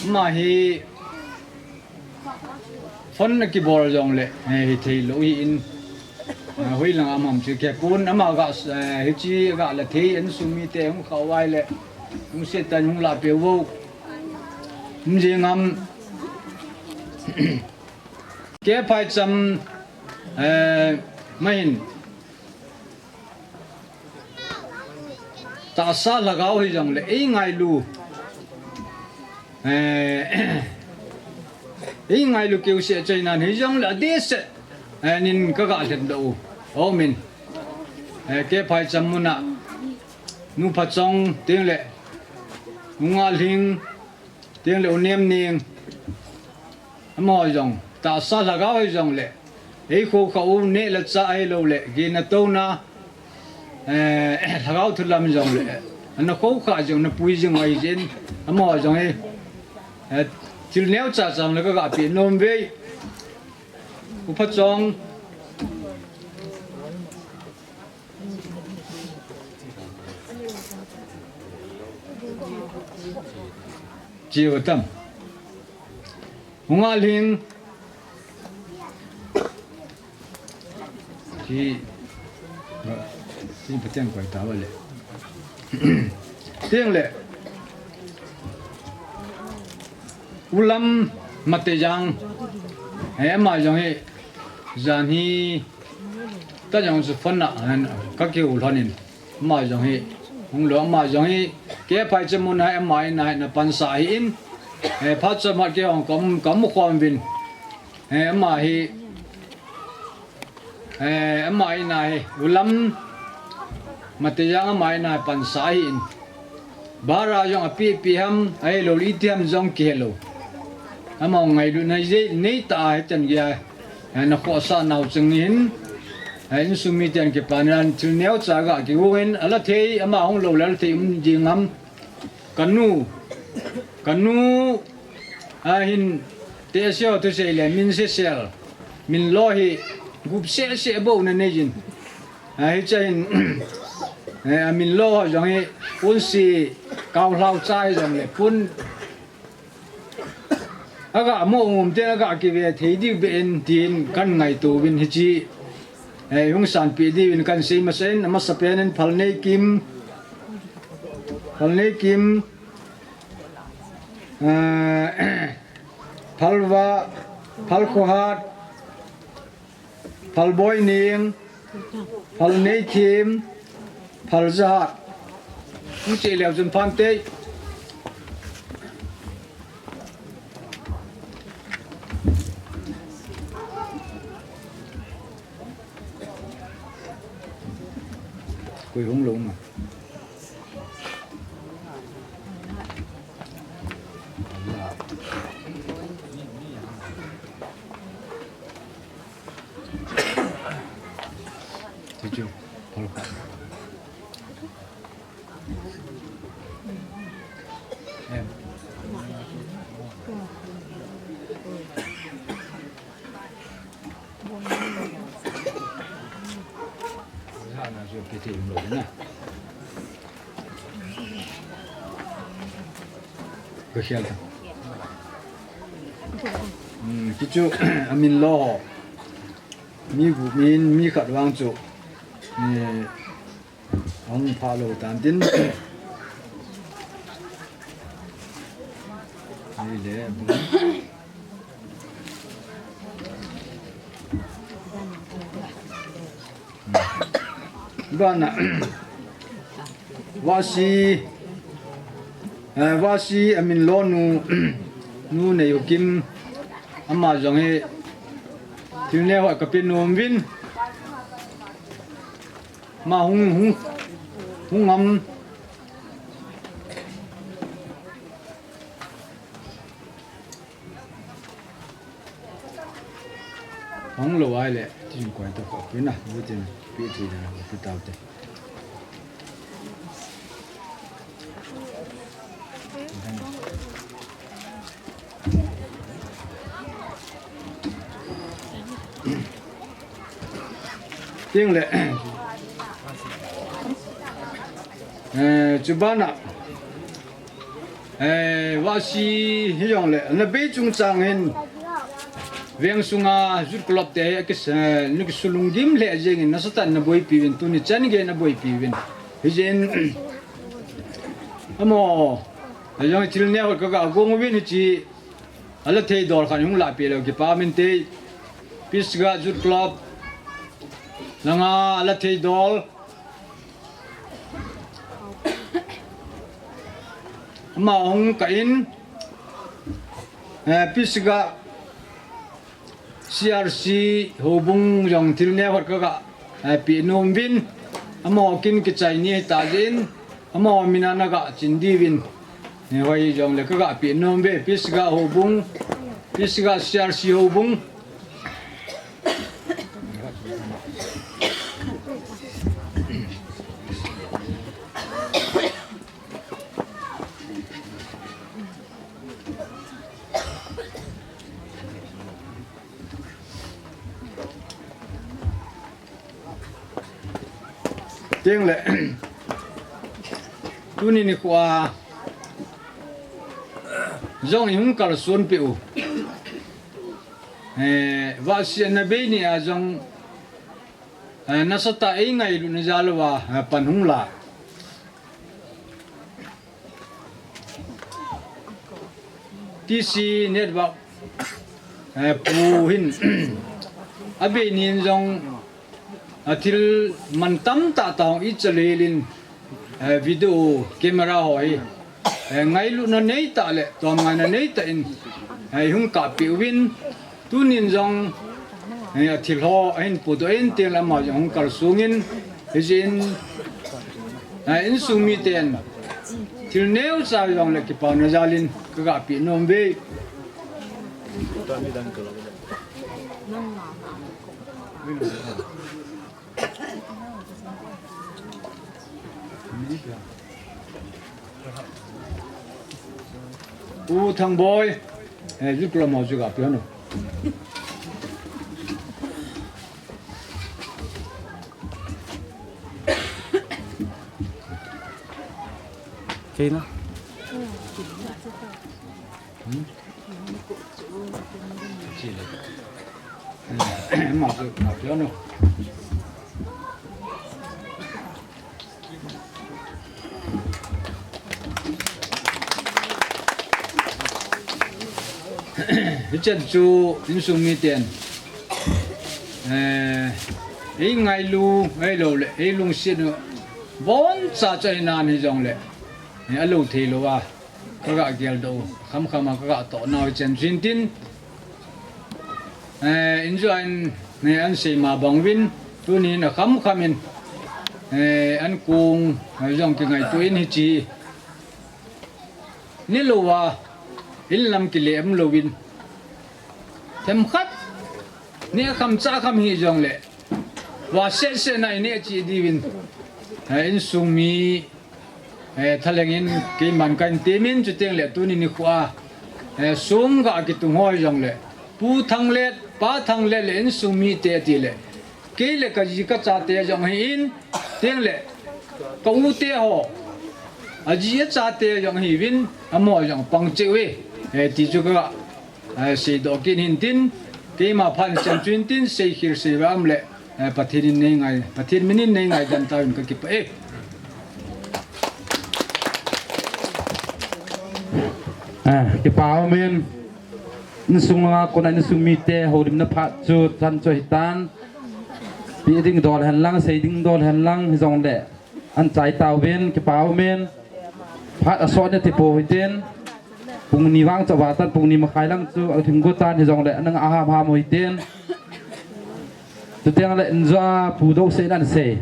Ama hi phone a kibol jongle, eh, hithei lou ahin. Ah, hoilang a um ham chu kipon, ama ga, eh, hiche ga la thei, insung mite hung khao uva ahile, hung setan hung la peh uvo. Hung jing ham. Kei phaicham, eh, mahin. Tahsa lhagao hijongle, eingailu. Eh, eingailu keu seh chainan hijongle, adeh seh, eh, nin kaga lhen doh u. Amin. Eh, kei phaicham muna, Nu Phachong, tengle, Nu Ngalhing, tengle U Nemning, amaho jong, tahsa lhagao hijongle, eikhoukhah u neh le chah ahiloule, gehna touna, eh, lhagao thu lam jongle, ana khoukhah jing, ana pui jing u ahijeh in, amaho jong hi, eh, thil neocha cha le kaga peh nom uve. U Phachong. Chi utam. U Ngalhing. Chi. Chi pateng koi ta uva le. Tengle. U Lammatejang. Eh, ama jong hi. Jan hi. Tah jong chu phone a, eh, kakihou lhonin. Ama jong hi, hung lou, ama jong hi, kei phaicham muna hi, ama in a hi, ana pansah ahin. Eh, phat chomkhat kei hung ka um, ka um khom uvin. Eh, ama hi, eh, ama in a hi, U Lammatejang ama in a hi pansah ahin. Bara jong apeh peh ham, ahiloule iti ham jong kihelou. Ama ngailutna jeh, nei ta a hichan geiya. Eh, na khohsah nau chang hin, eh, insung miten kipan in thil neocha ga kigong in, ala thei, ama hung lou le ala thei um ding ham. Kanu, kanu, ahin, tehse ho thusei le, min sesel, min lo hi, gup sese bou na nei jin. Ahi cha hin, eh, amin lo ho jong hi, pun si, kau lhau cha hi jongle, pun, Aga mo um te aga kive thei diu be in tin kan ngaito uvin hiche. Eh, hung sanpeh diu in kan sei masa in, amasa pen in Phalneikim, Phalneikim, eh, Phalva, Phalkhohat, Phalboining, Phalneithem, Phaljahat. Hung che leu chun phan tei. Koi hung lou ma. Chu chu, phal khat. Em. Ka khel ta. Hmm, kichu, amin lo ho. Mi gu min, mi khat vang chu. Eh, Hung pha lou tan tin. Ni le. Bana. Vasi. Eh, Vasi amin lo nu. Nu Neihokim. Ama jong hi. Thil neo ho ka pe nom uvin. Ma hung, hung, hung am. Hung lou ahile, tin koi ta ko pina, bu tin, pi tin, pi tau te. Tin le. Eh, chubana, eh, vasi hijongle, na bei chungchang hin, veng sunga Youth Club te hi, akis-, eh, na kisulunggim lheh jengin, nasatah in na boipi uvin, tuni chan gei na boipi uvin. Hijeh in, amaho, ajong thil neo kaga gong uvin hiche, ala thei dol khat hung lahpeh leu kipa um inte, Pisgah Youth Club, langa ala thei dol, Ama hung kah in, eh, Pisgah C R C houbung jong thil neo khat kaga, eh, peh nom uvin, amaho kin kichai ni hita jeh in, amaho min a naga chin diuvin, eh, hoi jongle kaga peh nom uve, Pisgah houbung, Pisgah C R C houbung. Tengle, tuni nikho a jong ihung kalson peh u. Eh, vasi ana bei ni a jong, eh, nasatah in eingailutna jal uva, eh, pan hung la. T C Network, eh, pu hin, abei nin jong, athil man tamtah tah hung ichalel in, eh, video camera ho hi, eh, ngailutna neitah le, tomngaina neitah in, eh, hung kapeh uvin, Tunin jong, eh, athil ho ahin podoh in tengle ama jong hung kalsong in, hijeh in, eh, insung miten thil neocha jongle kipana jal in kaga peh nom uve. U Thangboi, eh, Youth Club mo chu ga peh un. Kei na. Hmm? Chi le. Hmm. Ma chu ga peh un. Hichan chu insung miten, eh, eingailu, ahilou le, eilungset u, boncha chu ahi nan hijongle, eh, alou thei lou a, kaga geldoh u, khamkham a kaga toh nau hichan chu hintin, eh, injo in, eh, ansei ma bang uvin, tunin akhamkham in, eh, ankong, eh, jong kingaito in hiche. Nilou a, in lam kile umlou in. Themkhat, neh kham chah kham hijongle. Vah sehseh na ineh cheh diuvin. Eh, insung mi, eh, thalheng in keiman kahin temin chutengle tuni nikho a. Eh, song ga kitung ho hijongle. Pu Thanglet, Pa Thanglet le insung mite tile. Kei le kaji kachate jong ahin, tengle, ka u te ho, aji achate jong ahiuvin, amaho jong pang cheh uve, eh, ti chu ka, eh, seidoh kit hintin, keima phat chan chu hintin, seikhel seiva um le, eh, Pathen in neingai, Pathen min in neingaidam tauvin kakipah e. Eh, kipa umin. Insung a kona insung mite houlimna phat chu chan chu hitan. Peh ding dol hen lang, sei ding dol hen lang, hijongle. Anchai tauvin, kipa umin. Phat asot na tipou hitin. Pung ni vang chu vatan, pung ni makhai lang chu, alhing got tan hijongle, anang aham ham u hitin. Chutengle injo a pu Douseh in ansei.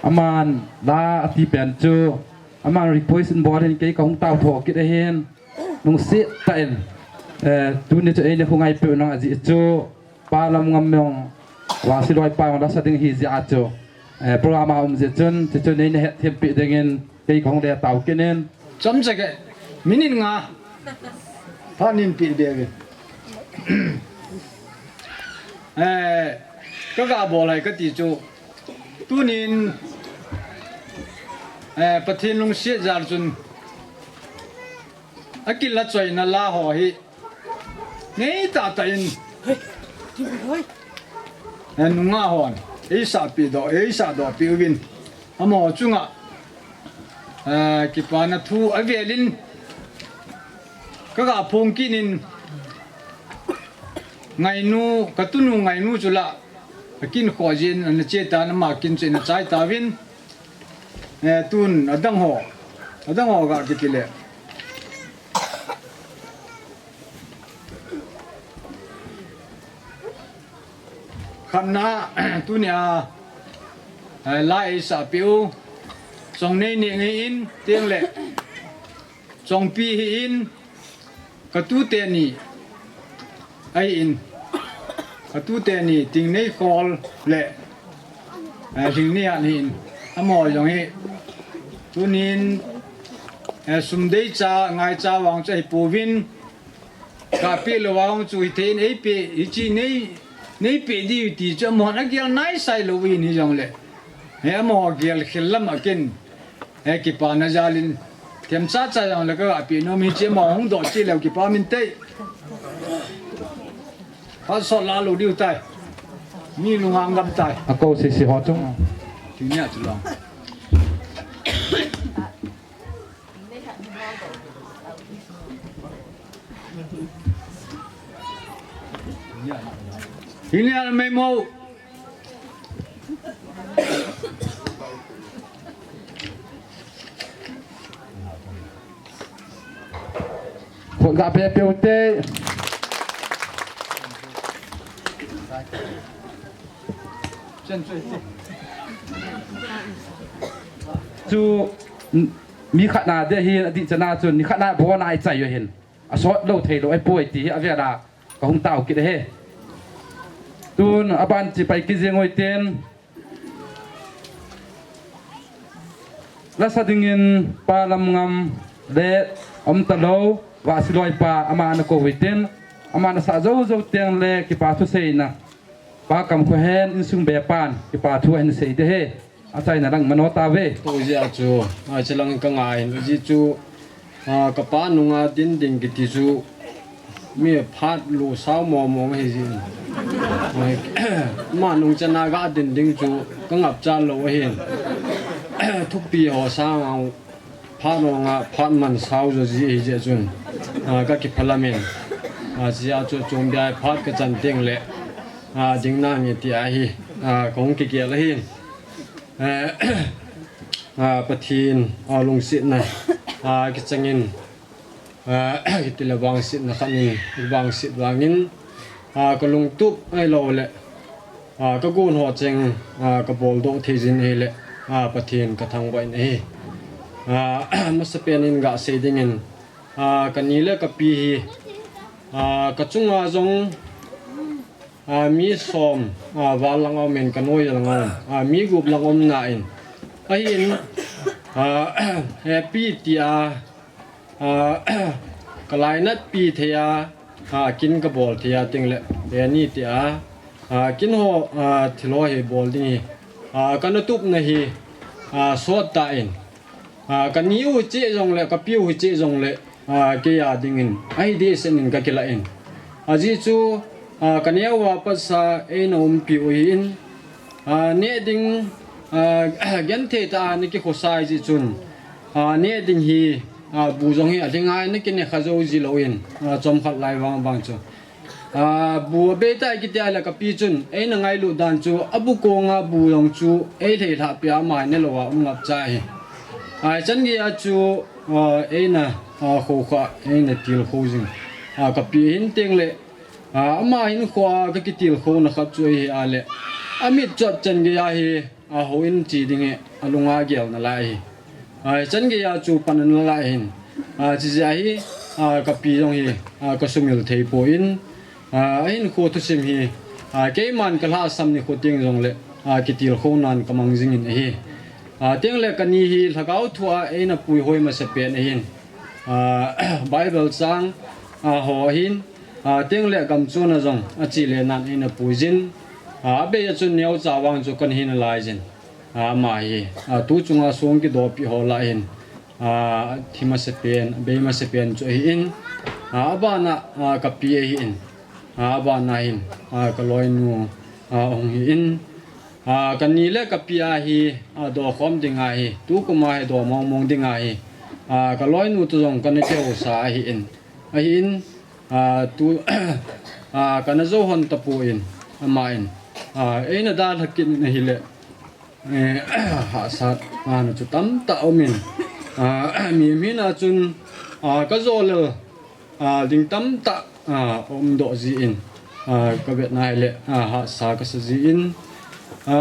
Aman la ati pen chu, aman request in bol in kei kahung tao tho kit ahin, lungset tah in, eh, tuni chu eina hung ngaipeh u nang ajeh chu, Pa Lamngam jong, Vasi loipa jong lasa ding ahi jeh a chu, eh, program a um jeh chun, chuchu neina hetthem peh dingin kei kahung le tao kit in. Chomcha kei, minute nga, phat nin peh be ve. Eh, kaga bol hai kati chu, Tunin, Eh, Pathen lungset jal chun akilachoina la ho hi ngeitah tah in, eh, nungah hon eisahpeh doh, eisahdoh peh uvin, amaho chunga, eh, kipana thu avel in kaga phong kit in, Ngainu, katunu Ngainu chu la akin khoh jin, ana che tan, ama kin chu ina chai tauvin. Eh, tun adang ho, adang ho ga kiti le. Khatna, tunia, eh, la eisahpeh u, chongnei neh ngei in, teng le chongpi hi in, katute ni, ahi in, katute ni, Tingneikhol le, eh, Lhingnihat hi in, amaho jong hi, tunin, eh, sum deicha, ngaicha vang chu ahipouvin, kapeh lou vang chu hithei in eipeh, hiche nei, neipeh diu ti chu amahon agel naisai lou in hijongle, he amaho gel khel lam a kin, he kipana jal in, themcha cha jongle kaga peh nom, hiche amaho hung doh cheh leu kipa min tei. Phat sot la lou diu tai. Mi lunghang gam tai. Ako sese ho chung. Tunia chu long. Tunia meimo. Khut ga pe peu te. Chu mi khat na de hin, adih chana chun ni khat na bon a ichai u hin. Asot lou thei lou ahipoi ti hi avel a kahung tao kit ahi. Tun aban chu pai kit jeng u hitin. Lasa dingin Pa Lamngam le umtalou, Vahsiloi pa, ama ana kou u hitin, ama ana sah jou jou teng le kipa thuseina Pa Kamkhohen insung be pan kipa thu ahin sei ding ahi. Achaina lang mano tauve. Tou jeh a chu, a, hiche lang ka ngai in, ajeh chu, a, kapa nunga din ding kiti chu, mi phat lu sao mo mo ahi jeh in. A, ama nung chana ga din ding chu ka ngapcha lou ahin. Thupi ho sang a phat nunga phat man sao jo ji ahi jeh chun, a, ka kiphalam in. A, jeh a chu chombi a phat ka chan teng le, a, ding nange ti ahi, a, kahung kigel ahin. Eh, ah, Pathen, ah, lungsetna, ah, kichangin, ah, kiti le vangsetna khat in, vangset vangin, ah, ka lungtup ahilou le, ah, ka gon ho cheng, ah, ka boldoh thei jin ahile, ah, Pathen ka thangvah in ahi. Ah, masapen in ga sei dingin, ah, ka ni le ka pi hi, ah, ka chunga jong, a, mi som, a, val lang um in, ka noi lang um, a, mi gup lang um na in. Ahin, a, hepi ti a, a, ka lainat pi thei a, a, kin ka bol thei a, teng le, he ni ti a, a, kin ho, a, thil ho hi bol ding hi, a, ka na tup na hi, a, sot ta in. A, ka ni u hiche jong le, ka pi u hiche jong le, a, kei a dingin ahi dehset in ka kilah in. Ajeh chu, a, ka neo a patsa eina umpi u ahin, a, neh ding, a, genthei tah a na kikhosah jeh chun, a, neh ding hi, a, bu jong hi alhing a na kine kha jou ji lou in, a, chomkhat lai vang vang chu. A, bu abei tai kiti a le ka pi chun, eina ngailut dan chu, abu kong a bu jong chu, eilhei lhah peh a ama ne lou a um ngap cha hi. A, chan gei a chu, a, eina, a, khokha, eina tilkhou jing. A, ka pi hin teng le, a, ama hin kho a ka kitilkhou na khat chu ahi a le. Amit chot chan gei a hi, a, houin che ding hi, a lunga gel nalai hi. A, chan gei a chu pan nalai hin. A, chijeh a hi, a, ka pi jong hi, a, ka sumil thei poi, a, ahin kho thusim hi, a, keiman ka lhahsam ni kho teng jong le, a, kitilkhou nan ka mang jing in ahi. A, teng le ka ni hi lhagao thu a eina puihoi masapen ahin. A, Bible chang, a, ho ahin, a, teng le gam chon a jong a che le nan eina pui jin. A, abei a chun neocha vang chu kan hi nalai jin. ama hi, a, tu chunga song kidopeh ho lah hin, a, thi masapen, abei masapen chu ahin, a, abana, a, kapi ahin, a, abana hin, a, kaloinu, a, hung hin, a, kani le kapi a hi, a, dokhom ding ahi, tu kum a hi do mong mong ding ahi, a, kaloinu tu jong kana kihousa ahin, ahin, a, tu, a, kana jou hon tapon, aman, a, eina dalha kit in ahile, eh, hahsatna chu tamtah aumin, a, mi, mi na chun, a, kajou lel, a, ding tamtah, a, umdoh jin, a, kavetna hile, a, hahsa kasa jin, a,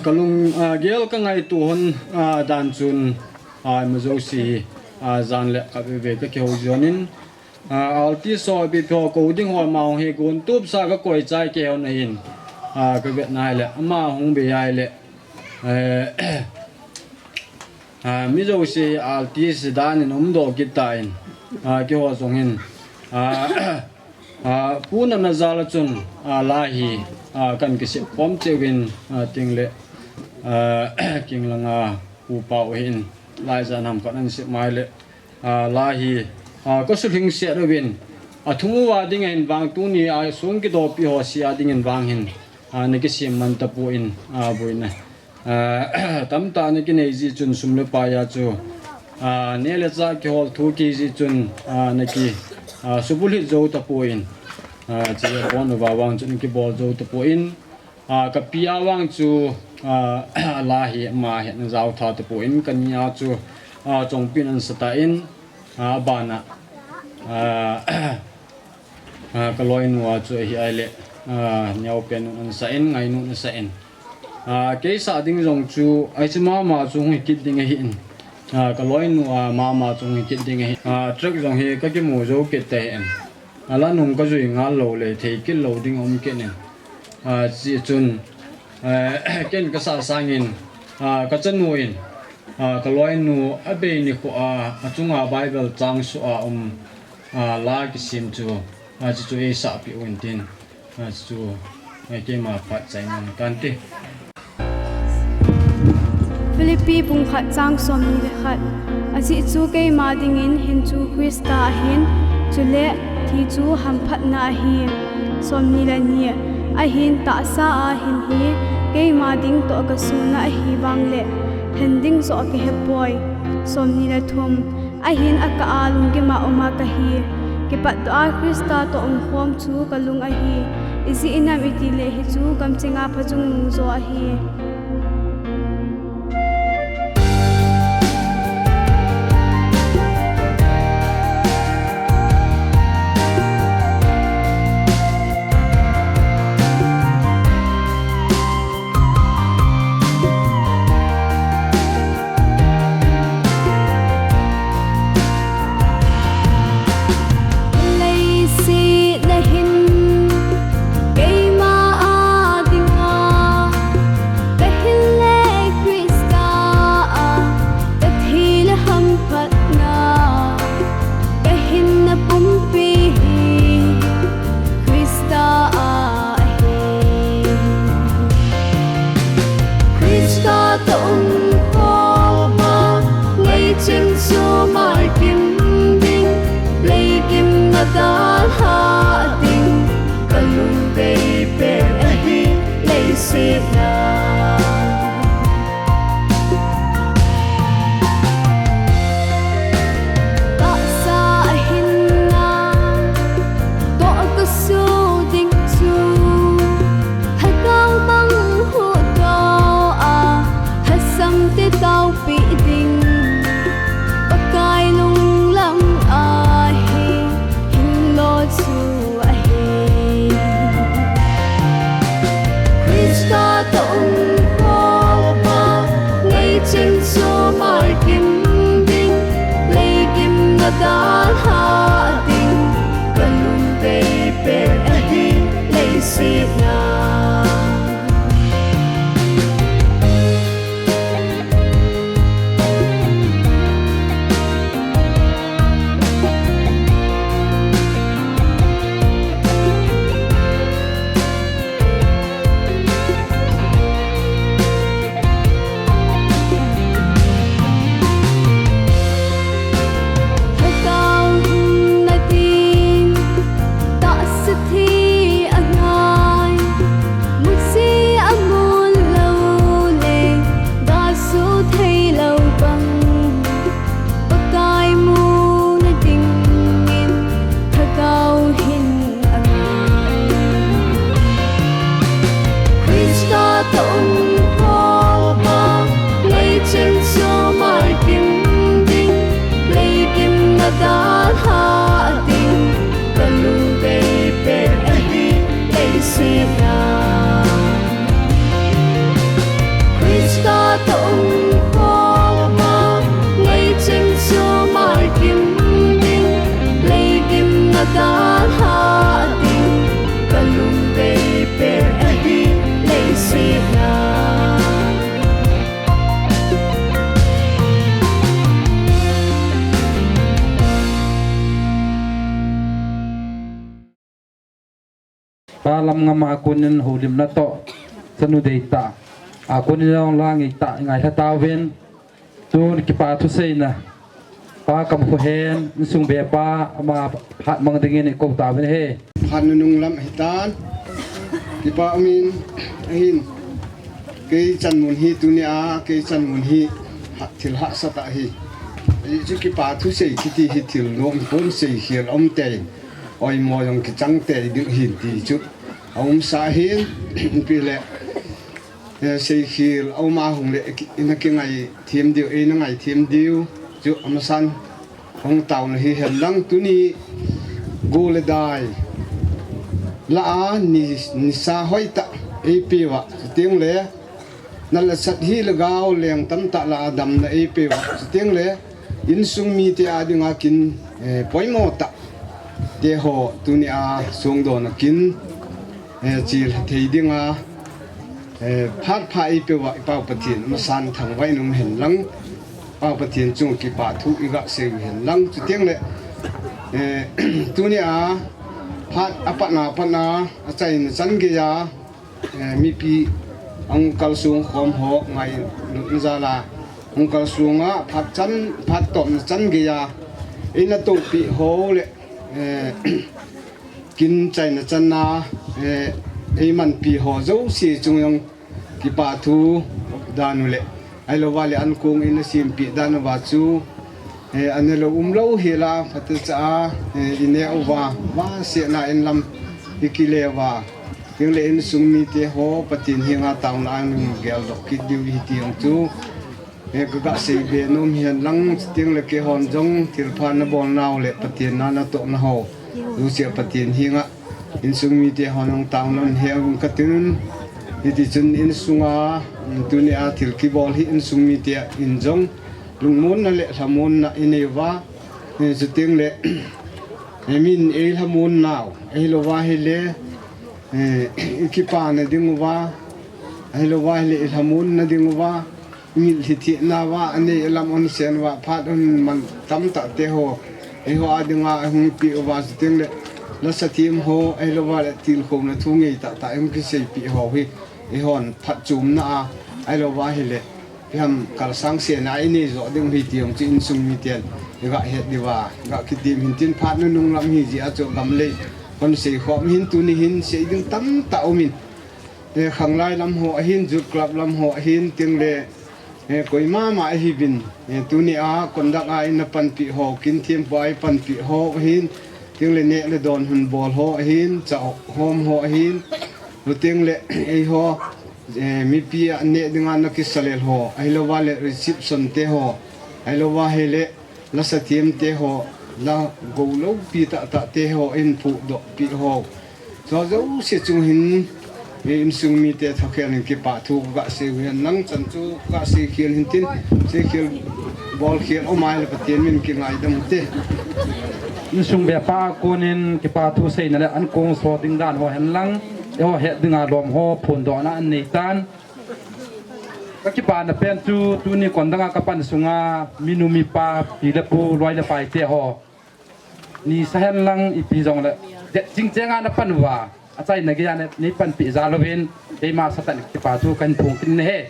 kalung, a, gel kangaito hon, a, dan chun, a, ima jouse, a, jan le kave ve kakihou jonin, a, alti so bi pho ko ding ho ma hi gun tup sa kakoi chai kei hon ahin, a, kavetna hile, ama hung be ahile, eh, a, mi jouse alti si dan in umdoh kit tan, a, keiho jong hin, a, a, pu na na jal a chun, a, la hi, a, kan kisep khom cheuvin, a, ting le, a, king langa pu pa u hin, lai jan ham khat ana sep mai le, a, la hi, a, kasulhing set uvin, athum uva ding ahin vang tuni a song kidopeh ho sia ding in vang hin, a, nakisem man tapon, a, boina, a, tamtah nakinei jeh chun sum le pai a chu, a, neh le chah kihol thou kei jeh chun, a, naki, a, subulhit jou tapon, a, chule pon uva vang chu nakibol jou tapon, a, kapi a vang chu, a, la hi ama hi ana jao tha tapon, kani a chu, a, chongpin ana sa tan, a, abana, a, a, kaloinu a chu ahi ahile, a, neopen nun ana sa in, ngainun ana sa in. A, kei sah ding jong chu, ahi chu mama chu hung hi kit ding ahin. A, kaloinu a mama chu hung hi kit ding ahin. A, truck jong hi kakimu jou kit tan. A, la nung kajui ngal lou le, thei kit lou ding um kit in. A, chule chun, eh, ken kasah sangin, a, kachanu in, a, kaloinu abei nikho a, achunga Bible chang soh a um, a, la kisem chu, a, chuchu eisah peh un tin, a, chuchu, a, keima phat chai ngan kan ti. Philippi bung khat chang somni le khat. Ajeh chu keima dingin hin chu Christa ahin, chule thi chu hamphatna ahi. Somni le ni. Ahin tahsa a hin hi keima ding toh kasuna ahi vangle, lhen ding joh kahepoi. Somni le thum. Ahin akah a lunggim a um a kahi. Kipatdoh a Christa toh umkhom chu kalung ahi. Ijeh inem itile hichu kamchenga phachungnung jo ahi. Leiset na hin keima a dinga Pa Lamngam a konin houlimna toh, chanu deitah a konin jong la ngeitah i ngailha tauvin, tun kipa thuseina Pa Kamkhohen, insung bepa, ama phat mang dingin i kou tauvin ahi. Phat nunung lam hitan, kipa umin, ahin, kei chanmun hi tunia, kei chanmun hi, ha, thil hahsa tah ahi. Ajeh chu kipa thusei kiti hi thil nom pon, seikhel um tei, oimo jong kichang tei ding ahin ti chu aumsa ahin, ipi le, eh, seikhel aum a hung le, ki-, ina kingai them diu, ina ngai them diu chu amasan hung tauna hihen lang, tuni go le dai lah a ni, nisa hoitah eipeuva, chuteng le nal le sat, hih le gou leng tamtah lah a damna eipeuva, chuteng le insung mite a dinga kin, eh, poimo tah teho tunia songdohna kin, eh, chilha thei dinga, eh, phat pha eipeuva i Pau Pathen amasan thangvah in um hen lang, Pau Pathen chunga kipa thu i gasei u hen lang, chuteng le, eh, tunia phat apatna patna, achaina chan geiya, eh, mipi ahung kalsong khom ho ngailutna jal a, ahung kalsonga phat chan, phat topna chan geiya eina toupi ho le, eh, kin chaina chan a, eh, eimanpi ho jouse chung jong kipa thu dan u le, ahilouva le ankong ina sempi dan uva chu, eh, anelou umlou hila, phatecha a, eh, ine uva, vahsetna in lam i kile uva, chuteng le insung mite ho Pathen henga tauna a nung geldoh kit diu ahi ti jong chu, eh, ka gasei be nom hihen lang, chuteng le keihon jong thilpha nabol nau le Pathen na natohna ho, jouse a Pathen henga insung mite hon hung tauna un hen katin, hiti chun insunga, tunia thil kibol hi insung mite in jong lungmonna le lhamonna inei uva, eh, chuteng le, eh, min eilhamon nau, ahilouva hile, eh, i kipana ding uva, ahilouva hile i lhamonna ding uva, ngilhithehna uva, anei alam onsen uva, phat un man tamtah teho, eiho a dinga ahung pi uva, chuteng le lasa them ho, ahilouva le tilkhouna thu ngeitah tah eihung kiseipi ho hi, eihon phatchomna a, ahilouva hile, iham kalsang sena inei jo ding ahi ti jong chu insung miten i gahet diuva, ga kitem hintin, phat nunung lam hijeh a chu gamlei hon seikhom hin, tuni hin sei ding tamtah umin, eh, khanglai lam ho ahin, Youth Club lam ho ahin, chuteng le, eh, koima ma ahiuvin, eh, tunia conduct a ina panpi ho, kin thempu a i panpi ho ahin, chuteng le neh le don hon bol ho ahin, chahom ho ahin, chuteng le eiho, eh, mipi a neh dinga na kisalel ho, ahilouva le reception teho, ahilouva hile lasa them teho, la gou loupi tahtah teho in phudohpi ho, chu jouse chung hin, eh, insung mite thakhen in kipa thu ka gasei u hen lang, chan chu ka gasei khel hintin, seikhel bolkhel um a hile Pathen min kingaidam ute. Insung bepa a konin kipa thuseina le ankong so ding dan ho hen lang, eiho het dinga lom ho phondohna anei tan. Ka kipana pen chu tuni kon danga ka pan sunga minu mipa, pi le pu, loi le pai teho, nisa hen lang ipi jongle, det chingchenga na pan uva, achaina geiya nei panpi jal uvin, keima satan kipa thu kahin phong kit in ahi.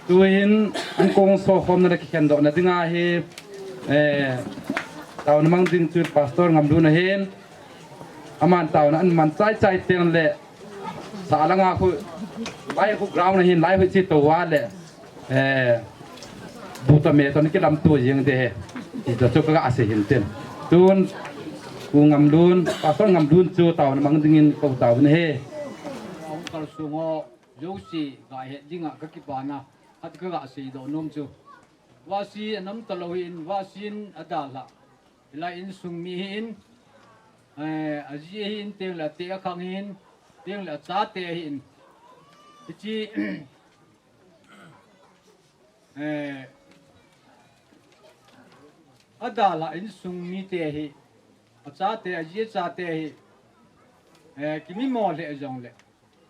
Tuhin ankong so khomna le kikhendohna dinga hi, eh, taona mang ding chu Pastor Ngamlun ahin, aman taona aman chaichai teng le, sa langa khu, lai khu ground ahin, lai khu chi tou a le, eh, bu tome toh na kilamto jeng te ahi, ti toh chu ka gasei hintin. Tun, Pu Ngamlun, Pastor Ngamlun chu taona mang dingin kou tauvin ahi. Kalsong ho jouse gahet dinga ka kipana khat ka gasei doh nom chu, vahsi anam talou hin, vahsin adalhah, hilai insung mi hin, eh, aji ahin, chuteng le ate akhang hin, chuteng le achate ahin, hiche, eh, adalhah insung mite hi, achate, aji achate hi, eh, kimimo lheh jongle,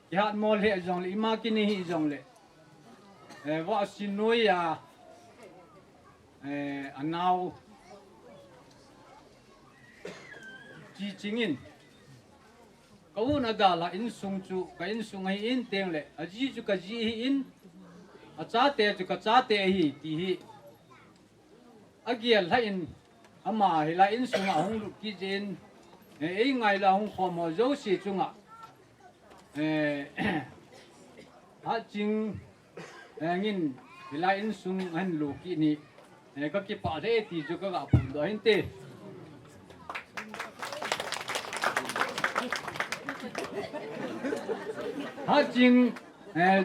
kihatmo lheh jongle, ima kini hih jongle, eh, vahsi noiya, eh, anao chi chingin, Ka un adalha insung chu ka insung ahi in teng le, aji chu ka ji ahi in, achate chu ka chate ahi ti hi. Agel lha in, ama hilai insung a hung lut kit jin, eh, ei ngai la hung khom ho jouse chunga, eh, Haching, eh, ngin hilai insung ahin lut kit ni, eh, ka kipah e ti chu ka ga phongdoh ahin te. Haching, eh,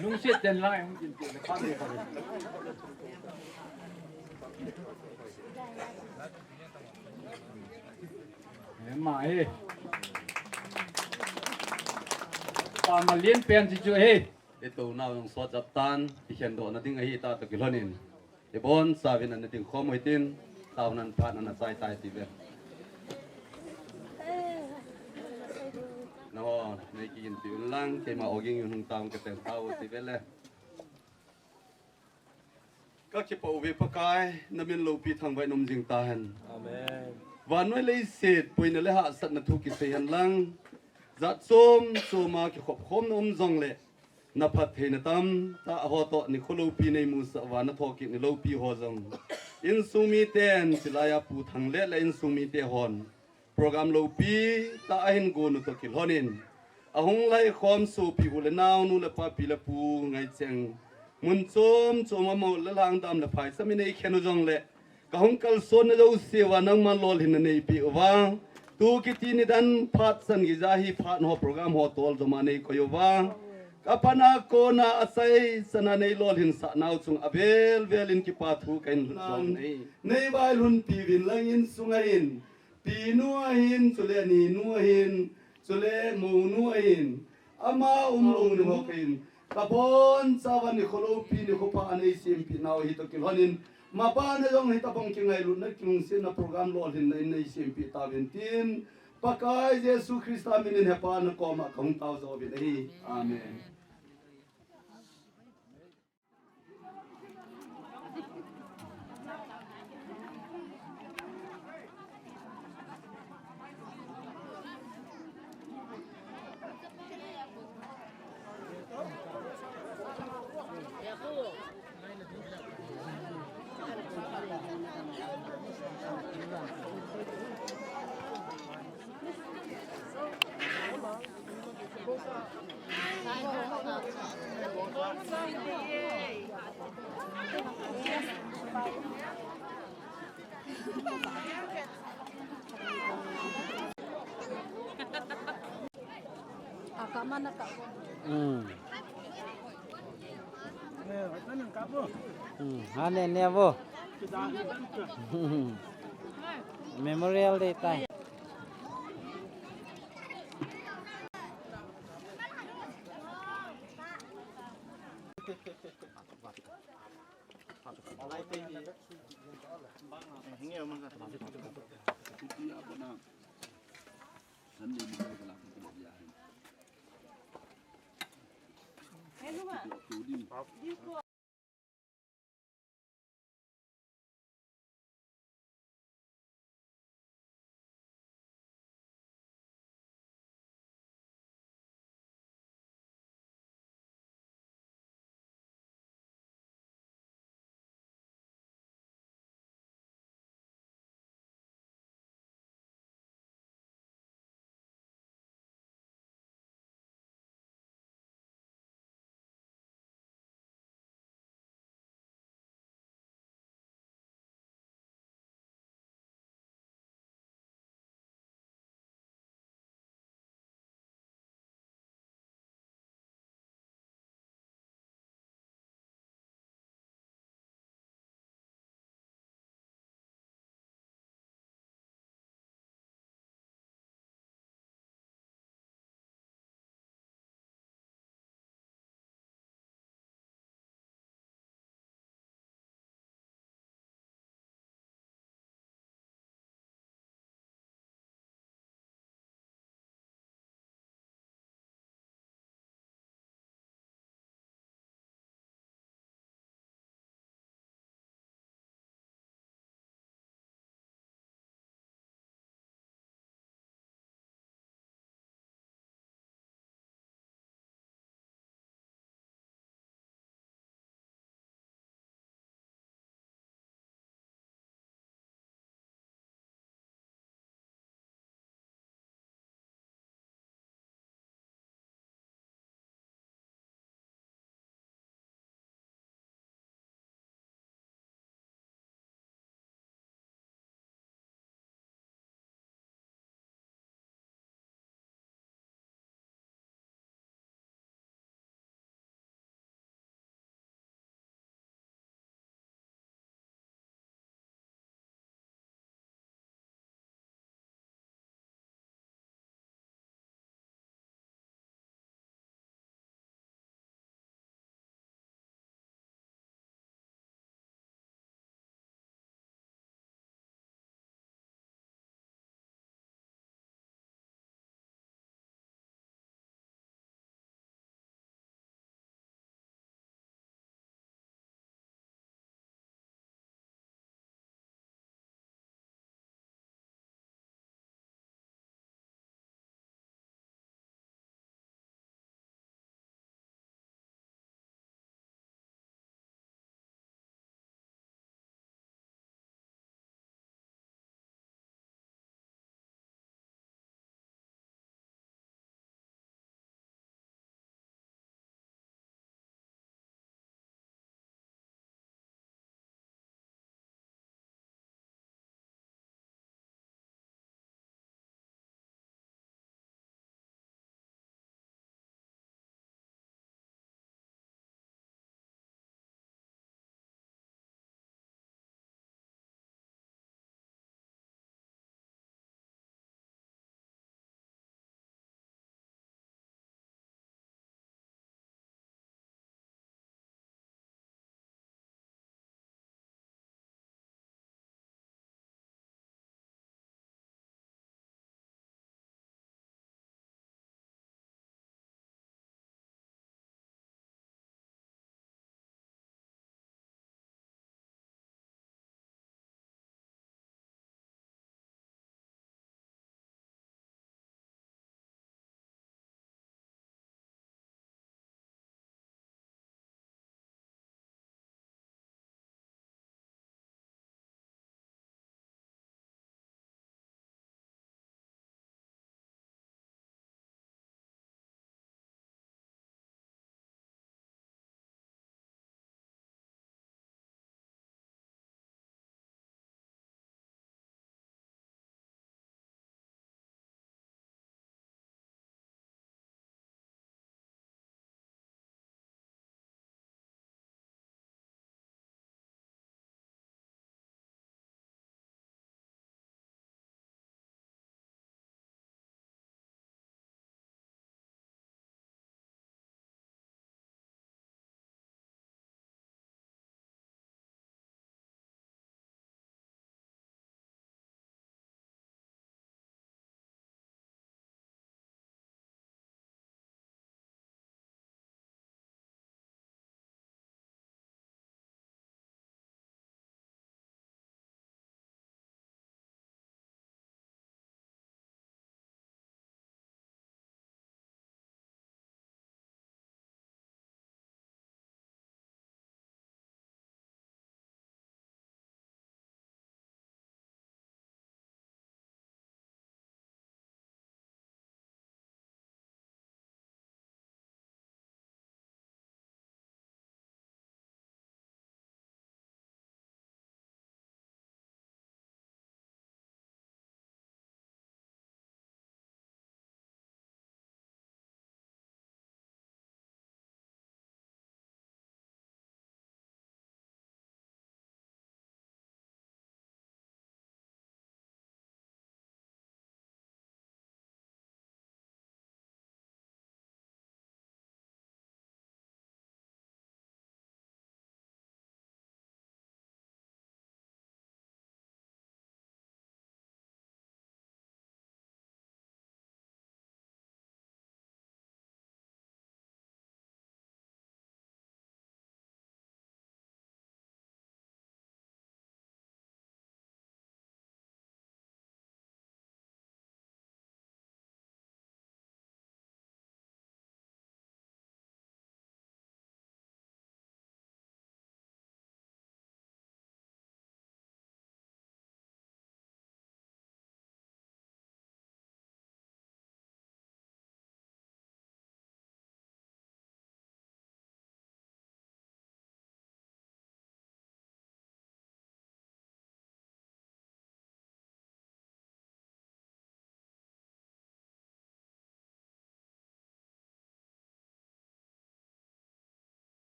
lungset ten lang, eh, hung kin ti le pa le pa le. Eh, ma he. Pa ma lien pen ti chu he. Ito nau jong sot jap tan, i khen doh na ding ahi ta toh kilhon in. Ibon chauvin ana ding khom u hitin, taona phat ana chai tai ti ve. Nangho, nei kiginpi un lang, keima ogin hung tao ka teng tao ti ve le. Ka kipah uve Pakai, na min loupi thangvah in um jing tahen. Amen. Vannoi leiset, puina le hahsatna thu kisei hen lang. Jat chom chom a kikhop khom na um jong le, na phattheina tamtah ho toh nikho loupi nei musah uva na thokit ni loupi ho jong. Insung miten, chilai a Pu Thanglet le insung mite hon program loupi tah ahin gon u toh kilhon in, ahung lai khom sopi u le nao, nu le pa, pi le pu, ngaicheng mun chom chom a mol le lhang, dam le phai, sami nei khen u jong le, ka hung kalson na jouse uva nangman lolhinna nei peh uva, tu kiti nidan phat chan gei ja hi phat ho program ho tol jom a nei koi uva, ka pan a kon a achai chan a nei lolhin sah nau chung a vel vel in kipa thu kahin jom nei. Nei vailhun pi uvin lang insung a hin, pinu ahin, chule ninu ahin, chule monu ahin, ama um lou ni ho kahin, ka bonchauva nikho loupi nikho pha a nei sempeh nau hi toh kilhon in, maban a jong hitabang kingailutna, kilungsetna program lolhinna in nei sempeh tauvin tin, Pakai Jesu Christa min in Hepa na koma ka hung tao jouvin ahi. Amen. Hmm. Hmm, ane ne vo. Memorial Day tai.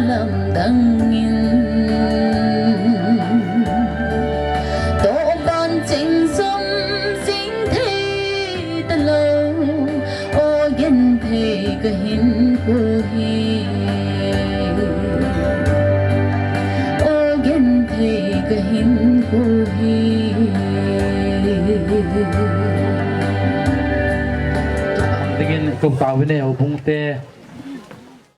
lamdang in, tohban cheng jom jing thei talou, o genthei kahin kou hi, o genthei kahin kou hi. Dingin kum tauvin e, houbung te.